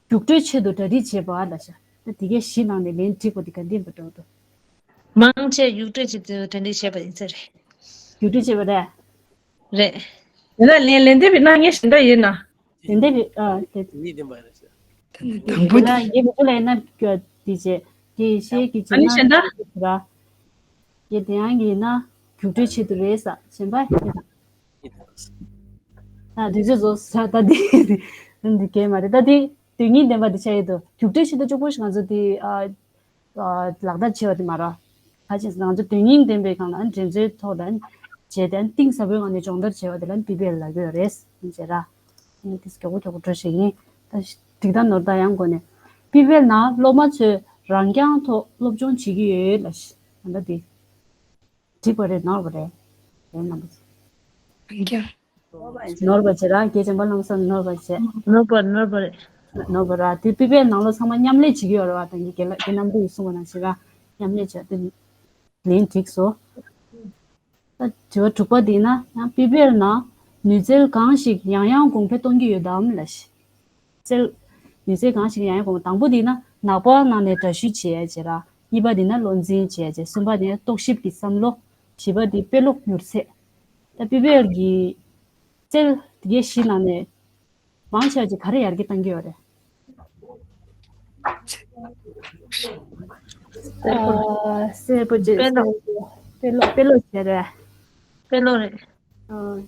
རྒྱུགས་སྤྲོད་ཆེད་དུ་གྲ་སྒྲིག་བྱེད་པ་ལ་ཤ། ད་འདི་གའི་བཞི་ནང་ནས་ལན་འགྲིག་པ་འདི་ག་འདི་འབའ་འགྲོ་འདུག་མང་ཆེ་རྒྱུགས་སྤྲོད་ཆེད་དུ་གྲ་སྒྲིག་བྱས་པ་ཡིན་ས་རེད། རྒྱུགས་སྤྲོད་བྱས་པ་རེད། རེད། དེ་ལ་ལན་ལན་འདེབས་ཡིན་ན་ངས་གཞན་འདྲ་ཡིན་ན། ལན་འདེབས་ཡིན་ཨ་དེ། དེ་ནི་བདེན་པ་རེད་ཟེར། དང་པོ་དེ་ལ་ཡིན་པ་ལ་ཡིན་ན་སྐྱོ་དེ་བྱས་དེ་ཤེས་ཀྱི་ཨ་ནི་བྱས་ན་གཞན་འདྲ། ར། དེ་དེ་ཡང་ཡིན་ན་རྒྱུགས་སྤྲོད་ཆེད་དུ་རེད་ས་གཞན་པ་ཡིན་ན། ཨ་དུས་ཚོད་རྫོགས་ས་ད་འདི་འདི་གས་མ་རེད། ད་འདི་དོན་སྙིང་ལྡན་པ་འདི་ཆགས་ཡོད་དོ། རྒྱུགས་སྤྲོད་ཞིག་ཏུ་གཅིག་པོ་ཞིག་ང་ཚོ་འདི་ཨ་ཨ་ལག་བསྟར་བྱས་པ་འདི་མ་རེད། ཁ་ཅིག་ང་ཚོ་དོན་སྙིང་ལྡན་པའི་སྒང་ལ་འགྲན་རྩོད་ཐོག་ལ་བྱས་ཏེ་གཏིང་ཟབ་པོའི་ངང་ནས་སྦྱོང་བརྡར་བྱས་པ་དེ་ལ་པི་བི་ཨེལ་ལབ་ཀྱི་ཡོད་རེད་ཟེར་ར། ཨ་ནི་དེ་མགྱོགས་པོ་མགྱོགས་པོ་འགྲོ་ཤེས་ཡིན། ད་སྒྲིག་སྟངས་ནོར་ད་ཡང་གོ་ནས་པི་བི་ཨེལ་ནང་སློབ་མ་ཚོས་རང་རྐྱང་ཐོག་སློབ་སྦྱོང་བྱེད་ཀྱི་ཡོད་ལ་ཤི་ད་འདི། འགྲིག་པ་རེད་ནོར་བ་རེད། རེད་ནམ་པ། རང་རྐྱང་། ནོར་བ་བྱེད་ར་རྒྱལ་ཅན་པ་ལམ་སང་ནོར་བ་བྱེད། ནོར་བ་ནོར་བ་རེད། ནོར་བ་ར་དེ་པི་པའི་ནང་ལོ་ཚང་མ་མཉམ་ལས་བྱེད་ཀྱི་ཡོད་རེད་བ། ད་ངས་རྒན་ལགས་རྒན་རྣམ་གྲོལ་གྱིས་གསུངས་པ་ནང་བཞིན་ར་མཉམ་ལས་བྱས་ཏེ་ལན་འགྲིག་སོ། ད་དྲི་བ་དྲུག་པ་འདི་ན་ཡང་པི་པའི་ནང་ནུས་རྩལ་གང་ཞིག་ཡང་ཡང་གོང་འཕེལ་གཏོང་གི་ཡོད་དམ་ལ་ཤི། རྩལ། མི་ཚེ་གང་ཞིག་ཡང་ཡང་གོང་དང་པོ་འདི་ན་ནག་པོ་ནང་ནས་འདྲ་བཤུས་བྱེད་ཡ་བྱེད་ར། གཉིས་པ་འདི་ན་བློ་འཛིན་བྱེད་ཡ་བྱེད། གསུམ་པ་འདི་ན་རྟོག་ཞིབ་ཀྱི་བསམ་བློ། བཞི་པ་འདི་དཔེ་ཀློག་མྱུར་ཚད། ད་པི་པེར་གྱི་རྩལ་དེ་གའི་གཞི་ནང་ནས་མང་ཆེ་བ་ཅིག་ག་རེ་ཡར་རྒྱས་བཏང་གི་ཡོད་རེད། ཨ་སེར་པོ་བྱེད། དཔེ་ཀློག་དཔེ་ཀློག་དཔེ་ཀློག་བྱེད་རེད། དཔེ་ཀློག་རེད། ཨ།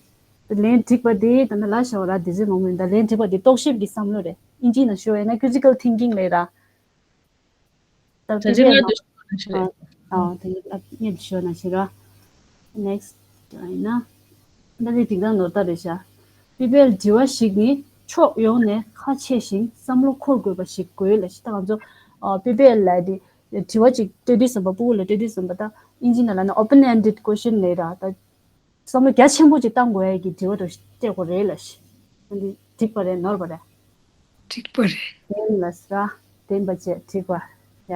ལན་འགྲིག་པ་དེ་ད་ནི་ལ་ཤ་བ་ར་དེ་ཚོའི་མང་མོས་ད་ལན་འགྲིག་པ་དེ་རྟོག་ཞིབ་ཀྱི་བསམ་བློ་རེད། ཨིན་ཇི་ནང་ཞུ་བ་ཡིན་ན་critical thinking ལས་ར། ད་ད་ཅི་ལ་དུ་ཞུ་ན་ཞུ་རེད། ཨ་དེ་ལ་ཉེ་དུ་ཞུ་ན་ཞུ་ར། next ཡིན་ན་ད་དེ་ཏིག་ཏང་ནོར་ད་རེད་ཤ། པི་པེལ་དྲི་བ་ཞིག་ནི་ཕྱོགས་ཡོངས་ནས་ཁ་ཕྱེ་ཞིང་བསམ་བློ་འཁོར་དགོས་པ་ཞིག་དགོས་ལ་ཤི། ད་ང་ཚོ་པི་པེལ་ལ་དེ་དྲི་བ་ཅིག་སྤྲད་དུས་ཙམ་པ་ཕྲུ་གུ་ལ་སྤྲད་དུས་ཙམ་པ་ད་ཨིན་ཇི་ནང་ལ་ནི་open ended question ལས་ར། ད་བསམ་བློ་རྒྱ་ཆེན་པོ་ཅིག་བཏང་དགོས་ཡ་གི་དྲི་བ་དང་སྤྲད་དགོས་རེད་ལ་ཤི། འདི་འགྲིག་པ་རེད་ནོར་བ་རེད། འགྲིག་པ་རེད། བདེན་ལ་ཟ། བདེན་པ་བྱས་འགྲིག་པ། ཡ།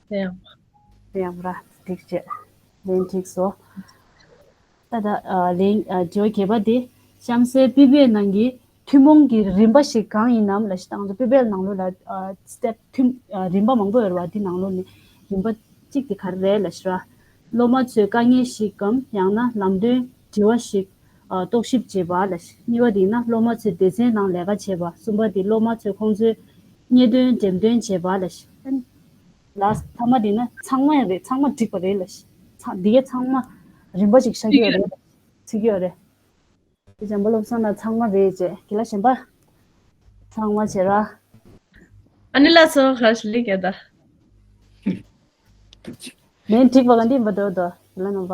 དེ་ཡང་། དེ་ཡང་ར་འགྲིག་བྱས། ལན་འགྲིག་སོ། ད་ད་ལན་དྲི་བ་བརྒྱད་པ་དེ། གཤམ་གསལ་པི་པི་ཨེལ་ནང་གི་ཐུན་མོང་གི་རིམ་པ་ཞིག་གང་ཡིན་ནམ་ལ་ཤི། ད་ང་ཚོ་པི་པི་ཨེལ་ནང་ལོགས་ལ་step ཐུན་རིམ་པ་མང་པོ་ཡོད་རེད་བ། དེ་ནང་ལོགས་ནས་རིམ་པ་གཅིག་དེ་ག་རེ་རེད་ལ་ཤི་ར། སློབ་མ་ཚོས་དཀའ་ངལ་ཞིག་གམ་ཡང་ན་ལམ་སྟོན་དྲི་བ་ཞིག་རྟོག་ཞིབ་བྱེད་པ་ལ། གཉིས་པ་དེ་ཡིན་ན་སློབ་མ་ཚོས་སྡེ་ཚན་ནང་ལས་ཀ་བྱེད་པ། གསུམ་པ་དེ་སློབ་མ་ཚོས་ཁོང་ཚོའི་རྙེད་དོན་འགྲེམས་སྟོན་བྱེད་པ་ལ། ལ་མཐའ་མ་དེ་ཡིན་ན་ཚང་མ་ཡང་རེད། ཚང་མ་འགྲིག་པ་རེད་ལ། ཚང་འདི་གའི་ཚང་མ་རིམ་པ་ཞིག་བཞག་གི་ཡོད་རེད། ཚིག་གི་ཡོད་རེད། དེ་འཇམ་པོ་བློ་བཟང་ལ་ཚང་མ་རེད་ཅེས་དགེ་ལ་གཞན་པ། ཚང་མ་བྱེད་ར། ཨ་ནི་ལ་སོ་ཁ་ཤི་ལི་གེ་ད། ལན་འགྲིག་པ་ག་འདི་མ་འདོད་དོ་དེ་ལ་ནོ་བ།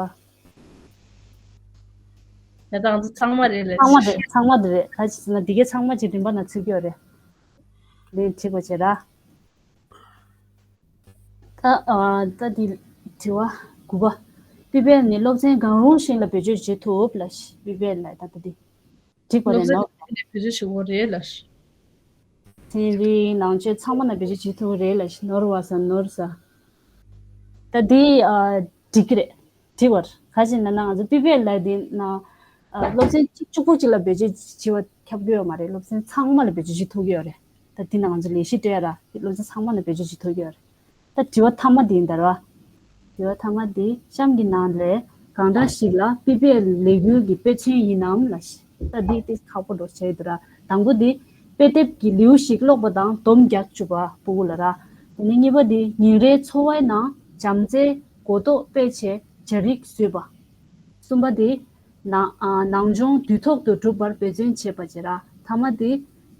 ཡ་ད་ང་ཚོ་ཚང་མ་རེད་ལ། ཚང་མ་རེད། ཚང་མ་འདི་རེད། ག་ཅི་ཟེར་ན་འདི་གའི་ཚང་མ་ཅིག་རིམ་པ་ན་ཚིག་གི་ཡོད་རེད། ལན་འགྲིག་པ་བྱེད་ར། ད་ཨ་ད་འདི་དྲི་བ་དགུ་པ། པི་པི་ཨེལ་ནི་སློབ་ཚན་གང་རུང་ཞིག་ལ་བེད་སྤྱོད་བྱེད་ཐུབ་ལ་ཤི། པི་པི་ཨེལ་ལ་ད་ད་འདི་འགྲིག་པ་རེད་ནོ། སློབ་ཚན་གང་རུང་ལ་བེད་སྤྱོད་བྱེད་དགོས་རེད་ལ་ཤི། ཚན་རིག་ནང་ཆོས་ཚང་མ་ལ་བེད་སྤྱོད་བྱེད་ཐུབ་རེད་ལ་ཤི། ནོར་བ་ས་ནོར་ས། ད་འདི་ཨ་འགྲིག་གི་རེད། འགྲིག་པར་ག་ཅི་ན་ན་ང་ཚོ་པི་པི་ཨེལ་ལ་འདི་ན་ཨ་སློབ་ཚན་གཅིག་གཅིག་པུ་གཅིག་ལ་བེད་སྤྱོད་བྱེད་པ་ཁྱབ་ཀྱི་ཡོད་མ་རེད། སློབ་ཚན་ཚང་མ་ལ་བེད་སྤྱོད་བྱེད་ཐུབ་ཀྱི་ཡོད་རེད། ད་འདི་ན་ང་ཚོ་ལས་གཞི་སྤྲད་ཡ་ར་སློབ་ཚན་ཚང་མ་ལ་བེད་སྤྱོད་བྱེད་ཐུབ་ཀྱི་ཡོད་རེད། ད་དྲི་བ་མཐའ་མ་འདི་ཡིན་ད་ར། དྲི་བ་མཐའ་མ་འདི་གཤམ་གྱི་ནང་ལས་གང་འདྲ་ཞིག་ལ་པི་པི་ཨེལ་ལས་འགུལ་གྱི་དཔེ་མཚོན་ཡིན་ནམ་ལ་ཤི། ད་འདི་ཏིས་ཁག་པོ་འགྲོ་བྱས་ཡོད་ར། དང་པོ་འདི་དཔེ་དེབ་ཀྱི་ལེའུ་ཞིག་ཀློག་པ་དང་སྡོམ་རྒྱག་བཅུག་པ་ཕྲུ་གུ་ལ་ར། དེ་ནས་གཉིས་པ་འདི་ཉིན་རེའི་འཚོ་བའི་ནང་བྱམས་བརྩེའི་གོ་རྟོགས་སྤེལ་ཆེད་བྱ་རིགས་བཟོས་པ། གསུམ་པ་འདི་ནང་ཨ་ནང་སྦྱོང་དུས་ཐོག་ཏུ་གྲུབ་པར་འབད་བརྩོན་བྱེད་པ་བྱེད་ར། ཐ་མ་འདི་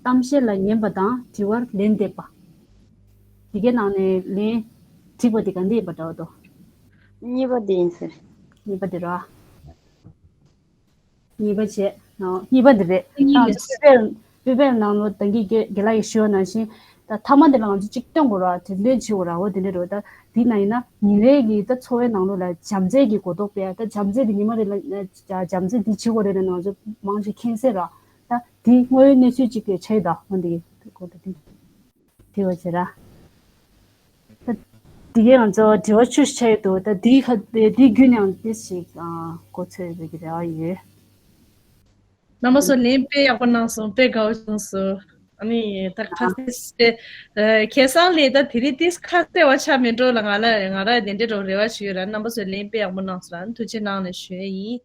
གཏམ་བཤད་ལ་ཉན་པ་དང་དྲི་བར་ལན་འདེབས་པ། དེ་གའི་ནང་ནས་ལན་འགྲིག་པ་དེ་ག་འདི་ཡིན་པ་འདྲ་བ་དོ། གཉིས་པ་དེ་ཡིན་ཟེར། གཉིས་པ་དེ་ར། གཉིས་པ་བྱས། ཨ་གཉིས་པ་འདི་རེད། གཉིས་ད་རེད། པི་པེལ་པི་པེལ་ནང་ལོ་ད་གིན་རྒན་རྒན་ལགས་ཀྱིས་ཞུས་པ་ནང་བཞིན་ད་མཐའ་མ་འདི་ལ་ང་ཚོ་གཅིག་སྟོན་དགོས་ར། དེ་ལན་བྱེད་དགོས་ར། འོ་དེ་འདྲ་རེད། ད་འདི་ན་ཡིན་ན་ཉིན་རེ་གི་ད་འཚོ་བའི་ནང་ལོགས་ལ་བྱམས་བརྩེ་གི་གོ་རྟོགས་སྤེལ། ད་བྱམས་བརྩེ་འདི་ཉི་མ་རེ་ལ་བྱམས་བརྩེ་འདི་བྱེད་དགོས་རེད་ལ་ང་ཚོ་མང་ཆེ་མཁྱེན་གསལ་ར། ད་འདི་དངོས་ཡོད་གནས་ཚུལ་གཅིག་གི་ཆ་ཡི་ད་འོ་འདི་གི་གོ་རྟོགས་འདི། དེ་བ་ཟེར་ར། ད་དེ་གའི་ང་ཚོ་དྲི་བ་བཅུ་ཞིག་ཆགས་ཡོད་འདུག་ད་དེའི་ཁ་དེ་དེའི་བརྒྱུད་ནས་ཡང་ཏོག་ཙམ་ཞིག་གོ་ཚོད་ཡོད་པའི་གི་རེ་བ་ཡོད། རྣམ་པ་ཚོ་ལན་དཔེ་ཡག་པོ་གནང་སོང་། དཔེ་དགའ་བོ་བྱུང་སོང་། ཨ་ནི་ད་ཁ་གསལ་ཨ་ཁ་སང་ལས་ད་དེ་རིང་ཏོག་ཙམ་ཁ་གསལ་བ་ཆགས་མེད་འགྲོ་ལ། ང་ལ་ང་ར་དེ་འདྲའི་འགྲོ་རེ་བ་ཞུ་ཡོད་ར། རྣམ་པ་ཚོ་ལན་དཔེ་ཡག་པོ་གནང་སོང་ར། ཐུགས་རྗེ་གནང་ལ་ཞུ་ཡ་ཡིན།